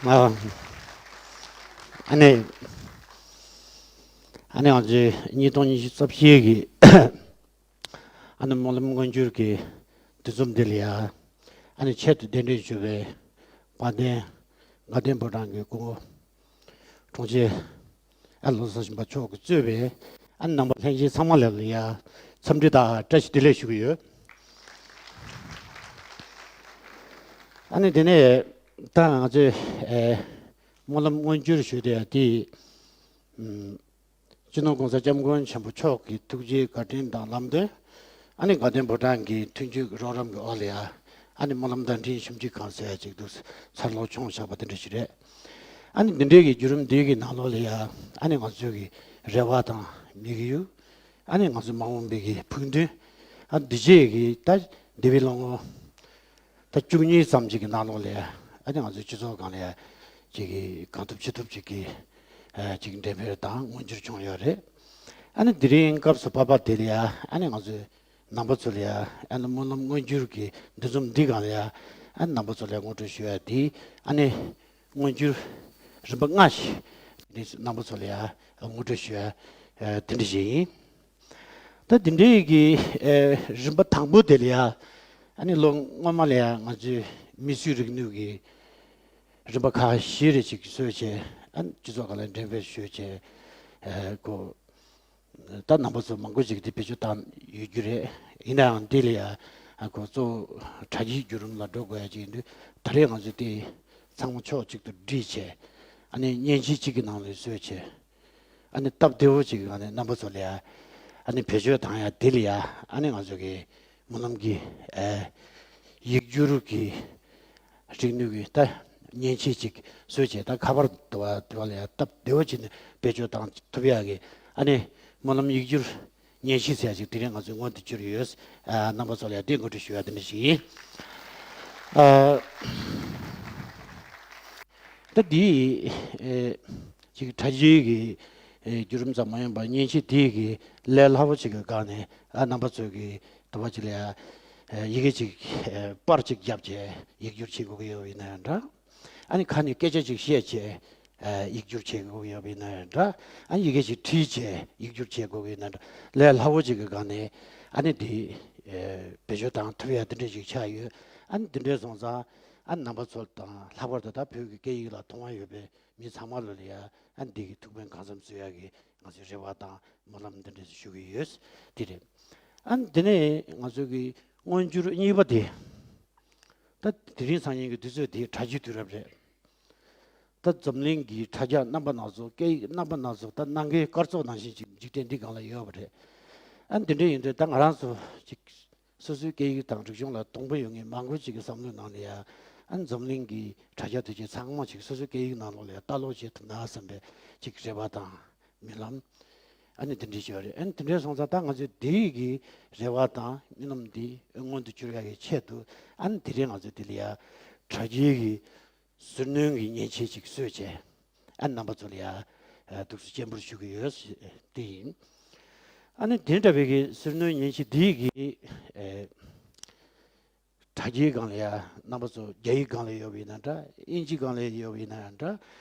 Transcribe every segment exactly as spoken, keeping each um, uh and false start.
ཨ་ཨ་ནི་ཨ་ནི་ང་ཚོའི་ཉིས་སྟོང་ཉི་ཤུ་རྩ་བཞི་གི་ཨ་ནི་སྨོན་ལམ་མངོན་འགྱུར་གྱི་འདུ་འཛོམས་འདི་ལ་ཡ་ཨ་ནི་ཆེད་དུ་གདན་འདྲེན་ཞུས་པའི་དཔལ་ལྡན་དགའ་ལྡན་ཕོ་བྲང་གི་སྐུ་ངོ་དྲུང་ཆེ་ཨ་ལོ་ཙཱ་ཞིང་པ་མཆོག་གིས་གཙོས་པའི་ཨ་ནི་ནང་པ་ལྷན་རྒྱས་ཚང་མ་ལ་ཡ་འཚམས་འདྲི་དང་བཀྲ་ཤིས་བདེ་ལེགས་ཞུ་གི་ཡོད། ཨ་ནི་དེ་ནས་ད་ང་ཚོས་ཨེ་སྨོན་ལམ་མངོན་འགྱུར་ཞུ་དེ་དེ་ཨམ་སྤྱི་ནོར་༸གོང་ས་༸སྐྱབས་མགོན་ཆེན་པོ་མཆོག་གི་ཐུགས་རྗེའི་བཀའ་དྲིན་དང་ལམ་སྟོན། ཨ་ནི་དགའ་ལྡན་ཕོ་བྲང་གི་མཐུན་འགྱུར་གྱི་རོགས་རམ་གྱི་འོག་ལ་ཡ་ཨ་ནི་སྨོན་ལམ་དང་འབྲེལ་ཞིབ་འཇུག་ཁང་ཟེར་ཡ་ཅིག་འདུག་འཚར་ལོངས་བྱུང་བཞག་པ་དེ་འདྲ་ཞིག་རེད། ཨ་ནི་འདི་འདྲའི་གི་བརྒྱུད་རིམ་འདི་གི་ནང་ལོགས་ལ་ཡ་ཨ་ནི་ང་ཚོའི་གི་རེ་བ་དང་དམིགས་ཡུལ། ཨ་ནི་ང་ཚོ་མ་འོངས་པའི་གི་ཕུགས་འདུན། ཨ་འདི་རྗེས་ཀྱི་ད་འདས་པའི་ལོ་ངོ་ད་བཅུ་གཉིས་ཙམ་ཅིག་གི་ནང་ལོགས་ལ་ཡ་ཨ་ནི་ང་ཚོའི་སྤྱི་ཚོགས་སྒང་ལ་ཡ་ཅིག་གི་གང་ཐུབ་ཅི་ཐུབ་ཅིག་གི་ཨ་ཅིག་འགྲེམས་སྤེལ་དང་མངོན་འགྱུར་བྱུང་ཡོད་རེད། ཨ་ནི་དེ་རིང་སྐབས་སུ་བབ་པ་དེ་ལ་ཡ་ཨ་ནི་ང་ཚོའི་རྣམ་པ་ཚོ་ལ་ཡ་ཨ་ནི་སྨོན་ལམ་མངོན་འགྱུར་གྱི་འདུ་འཛོམས་འདི་སྒང་ལ་ཡ་ཨ་ནི་རྣམ་པ་ཚོ་ལ་ཡ་ངོ་སྤྲོད་ཞུ་ཡ་དེ་ཨ་ནི། མངོན་འགྱུར་རིམ་པ་ལྔ་ཞིག་འདི་རྣམ་པ་ཚོ་ལ་ཡ་ངོ་སྤྲོད་ཞུ་ཡ་དེ་འདྲ་ཞིག་ཡིན། ད་འདི་འདྲའི་གི་རིམ་པ་དང་པོ་དེ་ལ་ཡ་ཨ་ནི་ལོ་སྔོན་མ་ལ་ཡ་ང་ཚོའི་མིས་བཟོས་རིག་ནུས་ཀྱི་རིམ་པ་ཁག་བཞི་རེ་ཅིག་བཟོས་བྱས་ཨ་ནི་སྤྱི་ཚོགས་སྒང་ལ་འགྲེམས་སྤེལ་ཞུས་བྱས་ཨ་ཁོ། ད་རྣམ་པ་ཚོ་མང་པོ་ཞིག་འདི་བེད་སྤྱོད་བཏང་ཡོད་རྒྱུ་རེད། ཡིན་ནའང་འདི་ལ་ཡ་ཁོ་གཙོ་བོ་དྲ་རྒྱའི་བརྒྱུད་རིམ་ལ་འགྲོ་དགོས་ཡ་ཅིག་ཡིན་དུས་ད་རེས་ང་ཚོས་དེ་ཚང་མ་ཕྱོགས་གཅིག་ཏུ་སྒྲིལ་བྱས་ཨ་ནི་མཉེན་ཆས་གཅིག་གི་ནང་ལ་བཟོས་བྱས་ཨ་ནི་སྟབས་བདེ་བོ་ཅིག་གི་ངང་ནས་རྣམ་པ་ཚོ་ལ་ཡ་ཨ་ནི་བེད་སྤྱོད་བཏང་ཡ་དེ་ལ་ཡ་ཨ་ནི་ང་ཚོ་གི་སྨོན་ལམ་གྱི་ཨེ་ཡིག་སྒྱུར་གྱི་རིག་ནུས་ཀྱི་ད་མཉེན་ཆས་ཅིག་བཟོས་བྱས་ད་ཁ་པར་དུ་བ་དུ་བ་ལ་ཡ་སྟབས་བདེ་བོ་བྱས་ནས་བེད་སྤྱོད་བཏང་ཐུབ་ཡ་གི་ཨ་ནི་སྨོན་ལམ་ཡིག་སྒྱུར་མཉེན་ཆས་ཟེར་ཡ་ཅིག་དེ་རིང་ང་ཚོས་མངོན་དུ་གྱུར་ཡོད། ཨ་རྣམ་པ་ཚོ་ལ་ཡ་དེ་ངོ་སྤྲོད་ཞུ་ཡ་དེ་འདྲ་ཞིག་ཡིན། ཨ་ད་འདི་ཨེ་ཅིག་དྲ་རྒྱའི་གི་ཨེ་བརྒྱུད་རིམ་ཙམ་མ་ཡིན་པར་མཉེན་ཆས་དེའི་གི་ལས་སླ་བོ་ཅིག་གི་སྒང་ནས་ཨ་རྣམ་པ་ཚོས་གི་དུ་བ་ཅིག་ལ་ཡ་ཡི་གེ་ཅིག་པར་ཅིག་བརྒྱབ་བྱས་ཡིག་སྒྱུར་བྱེད་དགོས་ཀྱི་ཡོད་པ་ཡིན་ན་ཡང་འདྲ། ཨ་ནི་ཁ་ནས་སྐད་ཆ་ཅིག་བཤད་བྱས་ཡིག་སྒྱུར་བྱེད་དགོས་ཀྱི་ཡོད་པ་ཡིན་ན་ཡང་འདྲ། ཨ་ནི་ཡི་གེ་ཅིག་བྲིས་བྱས་ཡིག་སྒྱུར་བྱེད་དགོས་ཀྱི་ཡིན་ན་འདྲ། ལས་སླ་བོ་ཅིག་གི་སྒང་ནས་ཨ་ནི་དེ་བེད་སྤྱོད་བཏང་ཐུབ་ཡ་དེ་འདྲ་ཞིག་ཆགས་ཡོད། ཨ་ནི་དེ་འདྲ་སོང་ཙང་ཨ་ནི་རྣམ་པ་ཚོ་དང་ལྷག་པར་དུ་ད་བོད་ཀྱི་སྐད་ཡིག་ལ་དུང་བ་ཡོད་པའི་མི་ཚང་མ་ལ་ལ་ཡ་ཨ་ནི་འདི་གི་ཐུགས་ཕན་གང་འཚམ་གསོས་ཡ་གི་ང་ཚོའི་རེ་བ་དང་སྨོན་ལམ་འདི་འདྲ་ཞུ་གི་ཡོད། འདི་རེད། ཨ་ནི་དེ་ནས་ང་ཚོ་གི་མངོན་འགྱུར་གཉིས་པ་དེ། ད་དེ་རིང་སང་ཉིན་གྱི་དུས་ཚོད་དེ་དྲ་རྒྱའི་དུས་རབས་རེད། ད་འཛམ་གླིང་གི་དྲ་རྒྱ་རྣམ་པ་སྣ་ཚོགས་སྐད་ཡིག་རྣམ་པ་སྣ་ཚོགས་ད་ནམ་མཁའི་སྐར་ཚོགས་ནང་བཞིན་ཅིག་འཇིག་རྟེན་འདི་སྒང་ལ་ཡོད་པ་རེད། ཨ་ནི་དེ་འདྲ་ཡིན་དུས་ད་ང་རང་ཚོ་ཅིག་སོ་སོའི་སྐད་ཡིག་དང་རིག་གཞུང་ལ་དུང་བ་ཡོད་མཁན་མང་པོ་ཅིག་གི་བསམ་བློའི་ནང་ལ་ཡ་ཨ་ནི་འཛམ་གླིང་གི་དྲ་རྒྱ་དེ་ཅིག་ཚང་མ་ཅིག་སོ་སོའི་སྐད་ཡིག་ནང་ལོགས་ལ་ཡ་ལྟ་ཀློག་བྱེད་ཐུབ་ན་བསམ་པའི་ཅིག་རེ་བ་དང་། རྨི་ལམ། ཨ་ནི་དེ་འདྲའི་ཞིག་རེད། ཨ་ནི་དེ་འདྲའི་སོང་ཙང་ད་ང་ཚོས་དེའི་གི་རེ་བ་དང་རྨི་ལམ་འདི་མངོན་དུ་གྱུར་ཡག་གི་ཆེད་དུ་ཨ་ནི་དེ་རིང་ང་ཚོས་དེ་ལ་ཡ་དྲ་རྒྱའི་གི་ཟུར་སྣོན་གྱི་མཉེན་ཆས་ཅིག་བཟོས་བྱས་ཨ་ནི་རྣམ་པ་ཚོ་ལ་ཡ་ཨ་ཐུགས་སུ་སྤྱན་འབུལ་ཞུ་གི་ཡོད་དེ་ཡིན། ཨ་ནི་དེ་འདྲ་བའི་གི་ཟུར་སྣོན་མཉེན་ཆས་འདིའི་གི་ཨེ། དྲ་རྒྱའི་སྒང་ལ་ཡ་རྣམ་པ་ཚོ་རྒྱ་ཡིག་སྒང་ལ་ཡོད་པ་ཡིན་ན་འདྲ། དབྱིན་ཇི་སྒང་ལ་ཡོད་པ་ཡིན་ན་ཡང་འདྲ།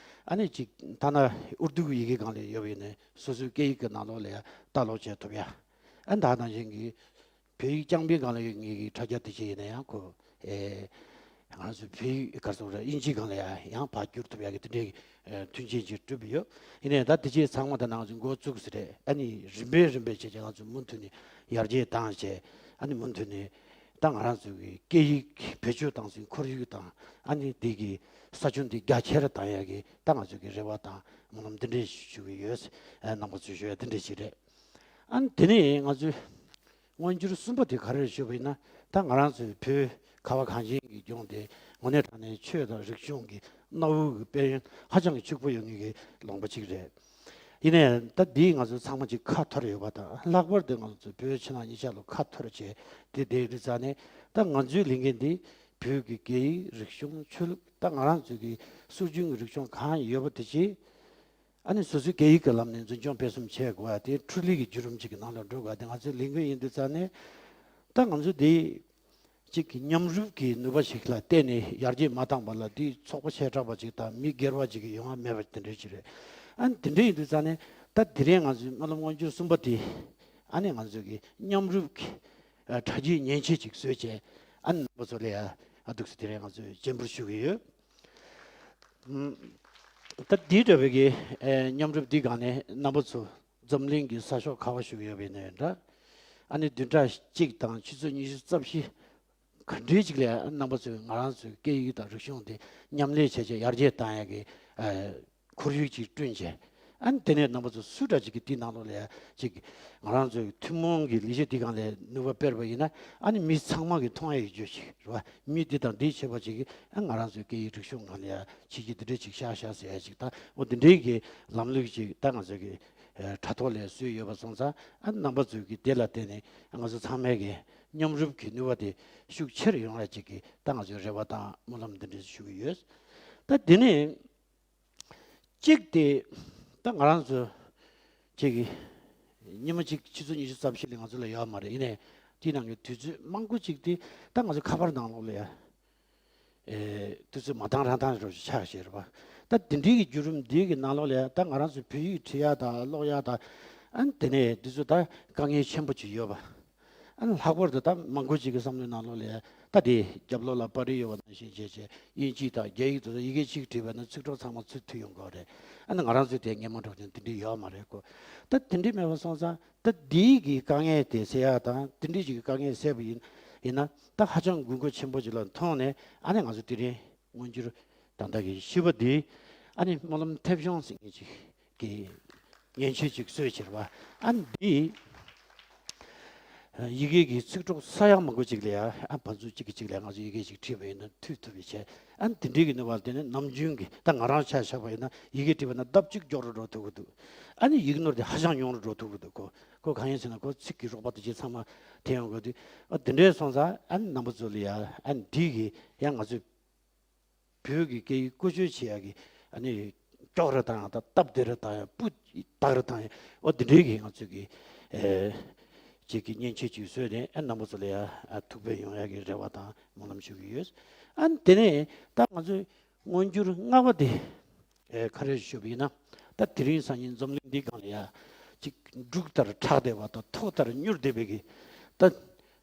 ཨ་ནི་ཅིག་ཐ་ན་ཨུར་དུ་གི་ཡི་གེ་སྒང་ལ་ཡོད་པ་ཡིན་ན་སོ་སོའི་སྐད་ཡིག་གི་ནང་ལོགས་ལ་ཡ་ལྟ་ཀློག་བྱེད་ཐུབ་ཡ། ཨ་ནི་ད་ནང་བཞིན་གྱི་བོད་ཡིག་རྐྱང་པའི་སྒང་ལ་ཡོད་ངེས་ཀྱི་དྲ་རྒྱ་དེ་ཅིག་ཡིན་ན་ཡང་ཁོ་ཨེ་ང་ཚོ་བོད་ཡིག་ག་རེ་ཟེར་དགོས་རེད། དབྱིན་ཇི་སྒང་ལ་ཡ་ཡང་ཕར་བསྒྱུར་ཐུབ་ཡ་གི་དེ་འདྲའི་མཐུན་རྐྱེན་ཅིག་བསྐྲུན་པ་ཡོད། ཡིན་ནའི་ད་དེ་ཅིག་ཚང་མ་ད་ནང་ཚོ་འགོ་བཙུགས་ཟེར་རེད། ཨ་ནི་རིམ་པས་རིམ་པས་བྱས་བྱས་ང་ཚོ་མུ་མཐུད་ནས་ཡར་རྒྱས་བཏང་བྱས་ཨ་ནི་མུ་མཐུད་ནས་ད་ང་རང་ཚོ་གི་སྐད་ཡིག་བེད་སྤྱོད་བཏང་སའི་ཁོར་ཡུག་དང་ཨ་ནི་དེ་གི་ས་ཁྱོན་དེ་རྒྱ་ཆེར་བཏང་ཡ་གི་ད་ང་ཚོ་གི་རེ་བ་དང་སྨོན་ལམ་འདི་འདྲས་ཞུ་གི་ཡོད། ཨ་རྣམ་པ་ཚོས་ཞུ་ཡ་འདི་འདྲས་ཞིག་རེད། ཨ་ནི་དེ་ནས་ང་ཚོས་མངོན་འགྱུར་གསུམ་པ་དེ་ག་རེ་རེད་ཞུས་པ་ཡིན་ན། ད་ང་རང་ཚོའི་བོད་ཁ་བ་གངས་ཅན་གྱི་ལྗོངས་དེ་དངོས་གནས་དྲང་གནས་ཆོས་དང་རིག་གཞུང་གི་གནའ་བོའི་གི་དཔལ་ཡོན་ཧ་ཅང་གི་ཕྱུག་པོ་ཡོད་མཁན་གྱི་ལུང་པ་ཅིག་རེད། ཡིན་ནའི་ད་འདིས་ང་ཚོ་ཚང་མ་ཅིག་ཁ་འཐོར་ཡོད་པ་དང་། ལྷག་པར་དུ་ང་ཚོ་བོད་ཕྱི་ནང་གཉིས་ཆ་ལ་ཁ་འཐོར་བྱས་དེ་བསྡད་དུས་ཙ་ནས་ད་ང་ཚོའི་ལས་འགན་འདི་བོད་ཀྱི་སྐད་ཡིག་རིག་གཞུང་ཆོས་ལུགས། ད་ང་རང་ཚོའི་གི་སྲོལ་རྒྱུན་གྱི་རིག་གཞུང་གང་ཡོད་པ་དེ་ཅིག་ཨ་ནི་སོ་སོའི་སྐད་ཡིག་གི་ལམ་ནས་འཛིན་སྐྱོང་སྤེལ་གསུམ་བྱེད་དགོས་པ་དེ་འཕྲུལ་ལས་ཀྱི་བརྒྱུད་རིམ་ཅིག་གི་ནང་ལ་འགྲོ་དགོས་པ་དེ་ང་ཚོའི་ལས་འགན་ཡིན་དུས་ཙ་ནས། ད་ང་ཚོ་འདི་ གཅིག་གི་མཉམ་རུབ་ཀྱི་ནུས་པ་ཞིག་ལ་བརྟེན་ནས་ཡར་རྒྱས་མ་བཏང་བ་ལ་དེའི་ཚོགས་པ་བྱེ་བྲག་པ་ཅིག་དང་མི་སྒེར་བ་ཅིག་གི་ཡོང་བ་མེད་པ་དེ་འདྲ་ཞིག་རེད། ཨ་ནི་དེ་འདྲ་ཡིན་དུས་ཙང་ནས་ད་དེ་རིང་ང་ཚོའི་སྨོན་ལམ་སྔོན་འགྱུར་གསུམ་པ་དེ་ཨ་ནི་ང་ཚོ་གི་མཉམ་རུབ་ཀྱི་ཨ་གྲ་རྒྱས་ཉེན་ཆེ་ཅིག་བཟོས་བྱས་ཨ་ནི་རྣམ་པ་ཚོ་ལ་ཡ་ཨ་འདུག་སེ་དེ་རིང་ང་ཚོས་སྤྱན་འབུལ་ཞུ་གི་ཡོད། ཨུམ། ད་འདི་འདྲ་བའི་གི་ཨེ་མཉམ་རུབ་འདི་སྒང་ནས་རྣམ་པ་ཚོ་འཛམ་གླིང་གི་ས་ཕྱོགས་ག་བ་བཞུགས་ཡོད་པ་ཡིན་ན་ཡང་འདྲ། ཨ་ནི་བདུན་ཕྲག་གཅིག་དང་ཆུ་ཚོད་ཉི་ཤུ་རྩ་བཞི་ག་འདྲའི་ཅིག་ལ་རྣམ་པ་ཚོས་ང་རང་ཚོའི་སྐད་ཡིག་དང་རིག་གཞུང་དེ་མཉམ་ལས་བྱས་བྱས་ཡར་རྒྱས་བཏང་ཡག་གི་ཨེ་ཁོར་ཡུག་ཅིག་བསྐྲུན་བྱས། ཨ་ནི་དེ་ནས་རྣམ་པ་ཚོ་སུ་འདྲ་ཅིག་གིས་དེའི་ནང་ལོགས་ལ་ཡ་ཅིག་ང་རང་ཚོའི་ཐུན་མོང་གི་ལས་གཞི་འདི་སྒང་ལ་ནུས་པ་སྤེལ་བ་ཡིན་ན་ཨ་ནི་མི་ཚང་མ་གིས་མཐོང་ཡག་གི་རྒྱུ་ཞིག་རེད་བ། མི་འདི་དང་འདི་བྱེད་པ་ཅིག་གིས་ཨ་ང་རང་ཚོའི་སྐད་ཡིག་རིག་གཞུང་སྒང་ལ་ཡ་བྱས་རྗེས་འདི་འདྲ་ཅིག་བཞག་བཞག་ཟེར་ཡ་ཅིག་དང་འོ་འདི་འདྲའི་གི་ལམ་ལུགས་ཅིག་ད་ང་ཚོ་གི་ཨེ་དྲ་ཐོག་ལ་བཟོས་ཡོད་པ་སོང་ཙང་ཨ་རྣམ་པ་ཚོས་གི་དེ་ལ་བརྟེན་ནས་ང་ཚོ་ཚང་མས་གི་མཉམ་རུབ་ཀྱི་ནུས་པ་དེ་ཤུགས་ཆེར་ཡོང་ཡ་ཅིག་གི་ད་ང་ཚོའི་རེ་བ་དང་སྨོན་ལམ་འདི་འདྲ་ཞུ་གི་ཡོད། ད་དེ་ནས་གཅིག་དེ་ད་ང་རང་ཚོ་གཅིག་གི་ཉི་མ་གཅིག་ཆུ་ཚོད་ཉི་ཤུ་རྩ་བཞི་ལས་ང་ཚོ་ལ་ཡོད་མ་རེད། ཡིན་ནའི་དེའི་ནང་གི་དུས་ཚོད་མང་པོ་གཅིག་དེ་ད་ང་ཚོ་ཁ་པར་ནང་ལོགས་ལ་ཡ་ཨེ་དུས་ཚོད་མ་འདང་རང་འདང་རོ་ཆགས་ཤེས་རེད་པ། ད་དེ་འདྲའི་གི་བརྒྱུད་རིམ་འདིའི་གི་ནང་ལོགས་ལ་ཡ་ད་ང་རང་ཚོ་བོད་ཡིག་བྲིས་ཡ་དང་ཀློག་ཡ་དང་ཨ་ནི་དེ་ནས་དུས་ཚོད་ད་དཀའ་ངལ་ཆེན་པོ་ཅིག་ཡོད་པ། ཨ་ནི་ལྷག་པར་དུ་ད་མང་པོ་ཅིག་གི་བསམ་བློའི་ནང་ལོགས་ལ་ད་དེ་རྒྱབ་ལོགས་ལ་པར་རིས་ཡོད་པ་ནང་བཞིན་བྱས་བྱས་དབྱིན་ཇི་དང་རྒྱ་ཡིག་ཏུ་ཡི་གེ་གཅིག་བྲིས་པ་ན་ཚིག་གྲོགས་ཚང་མ་ཚུར་མཐུད་ཡོང་གི་རེད། ཨ་ནི་ང་རང་ཚོའི་དེ་སྔོན་མ་འགྲོ་ཅན་དེ་འདྲ་ཡོད་མ་རེད་ཀོ། ད་དེ་འདྲ་མེད་པ་སོང་ཙང་ད་འདིའི་གི་དཀའ་ངལ་དེ་སེལ་ཡག་དང་དེ་འདྲ་ཅིག་གི་དཀའ་ངལ་སེལ་བ་ཡིན་ཡིན་ན་ད་ཧ་ཅང་དགོས་མཁོ་ཆེན་པོ་ཅིག་ལ་མཐོང་ནས་ཨ་ནི་ང་ཚོ་དེ་རིང་སྔོན་འགྱུར་ད་ལྟ་གི་བཞི་པ་འདི་ཨ་ནི་སྨོན་ལམ་མཐེབ་གཞོང་ཟེར་མཁན་ཅིག་གི་མཉེན་ཆས་ཅིག་བཟོས་ཕྱིར་བ། ཨ་འདི་ཡི་གེ་གི་ཚིག་གྲོགས་ས་ཡ་མང་པོ་ཅིག་ལ་ཡ་ཨ་ཕར་ཚུར་གཅིག་གིས་གཅིག་ལ་ང་ཚོ་ཡི་གེ་ཅིག་བྲིས་པ་ཡིན་ན་མཐུད་ཐུབ་པའི་ཆེད། ཨ་འདི་འདྲའི་གི་ནུས་པ་དེ་ནི་ནམ་རྒྱུན་གྱི་ད་ང་རང་ཆ་བཞག་པ་ཡིན་ན་ཡི་གེ་བྲིས་པ་ན་ལྡབ་གཅིག་མགྱོགས་རུ་འགྲོ་ཐུབ་ཀྱི་འདུག་ཨ་ནི་ཡིག་ནོར་དེ་ཧ་ཅང་ཉུང་རུ་འགྲོ་ཐུབ་ཀྱི་འདུག་ཁོ་ཁོ་གང་ཡིན་ཟེར་ན་ཁོ་ཚིག་གི་རོགས་པ་དེ་ཅིག་ཚང་མ་འཐེན་ཡོང་དགོས་དུས་ཨ་འདི་འདྲའི་སོང་ཙང་ཨ་ནི་རྣམ་པ་ཚོ་ལ་ཡ་ཨ་འདི་གི་ཡང་ང་ཚོས་བོད་ཀྱི་སྐད་ཡིག་བཀོལ་སྤྱོད་བྱེད་ཡག་གི་ཨ་ནི་སྐྱོག་རེ་བཏང་ཡག་དང་སྟབས་བདེ་རེ་བཏང་ཡག་སྤུ་དག་རེ་བཏང་ཡག་འོ་འདི་འདྲའི་གི་ང་ཚོས་ཀྱི་ཨེ་ཅིག་གི་མཉེན་ཆས་ཅིག་བཟོས་ནས་ཨ་རྣམ་པ་ཚོ་ལ་ཡ་ཨ་ཐུགས་ཕན་ཡོང་ཡག་གི་རེ་བ་དང་སྨོན་ལམ་ཞུ་གི་ཡོད། ཨ་ནི་དེ་ནས་ད་ང་ཚོས་སྔོན་འགྱུར་ལྔ་པ་དེ་ཨེ་ག་རེ་ཞུ་བ་ཡིན་ན་ད་དེ་རིང་སང་ཉིན་འཛམ་གླིང་འདི་སྒང་ལ་ཡ་ཅིག་འབྲུག་ལྟར་གྲགས་བསྡད་པ་དང་ཐོག་ལྟར་མྱུར་བསྡད་པའི་གི་ད་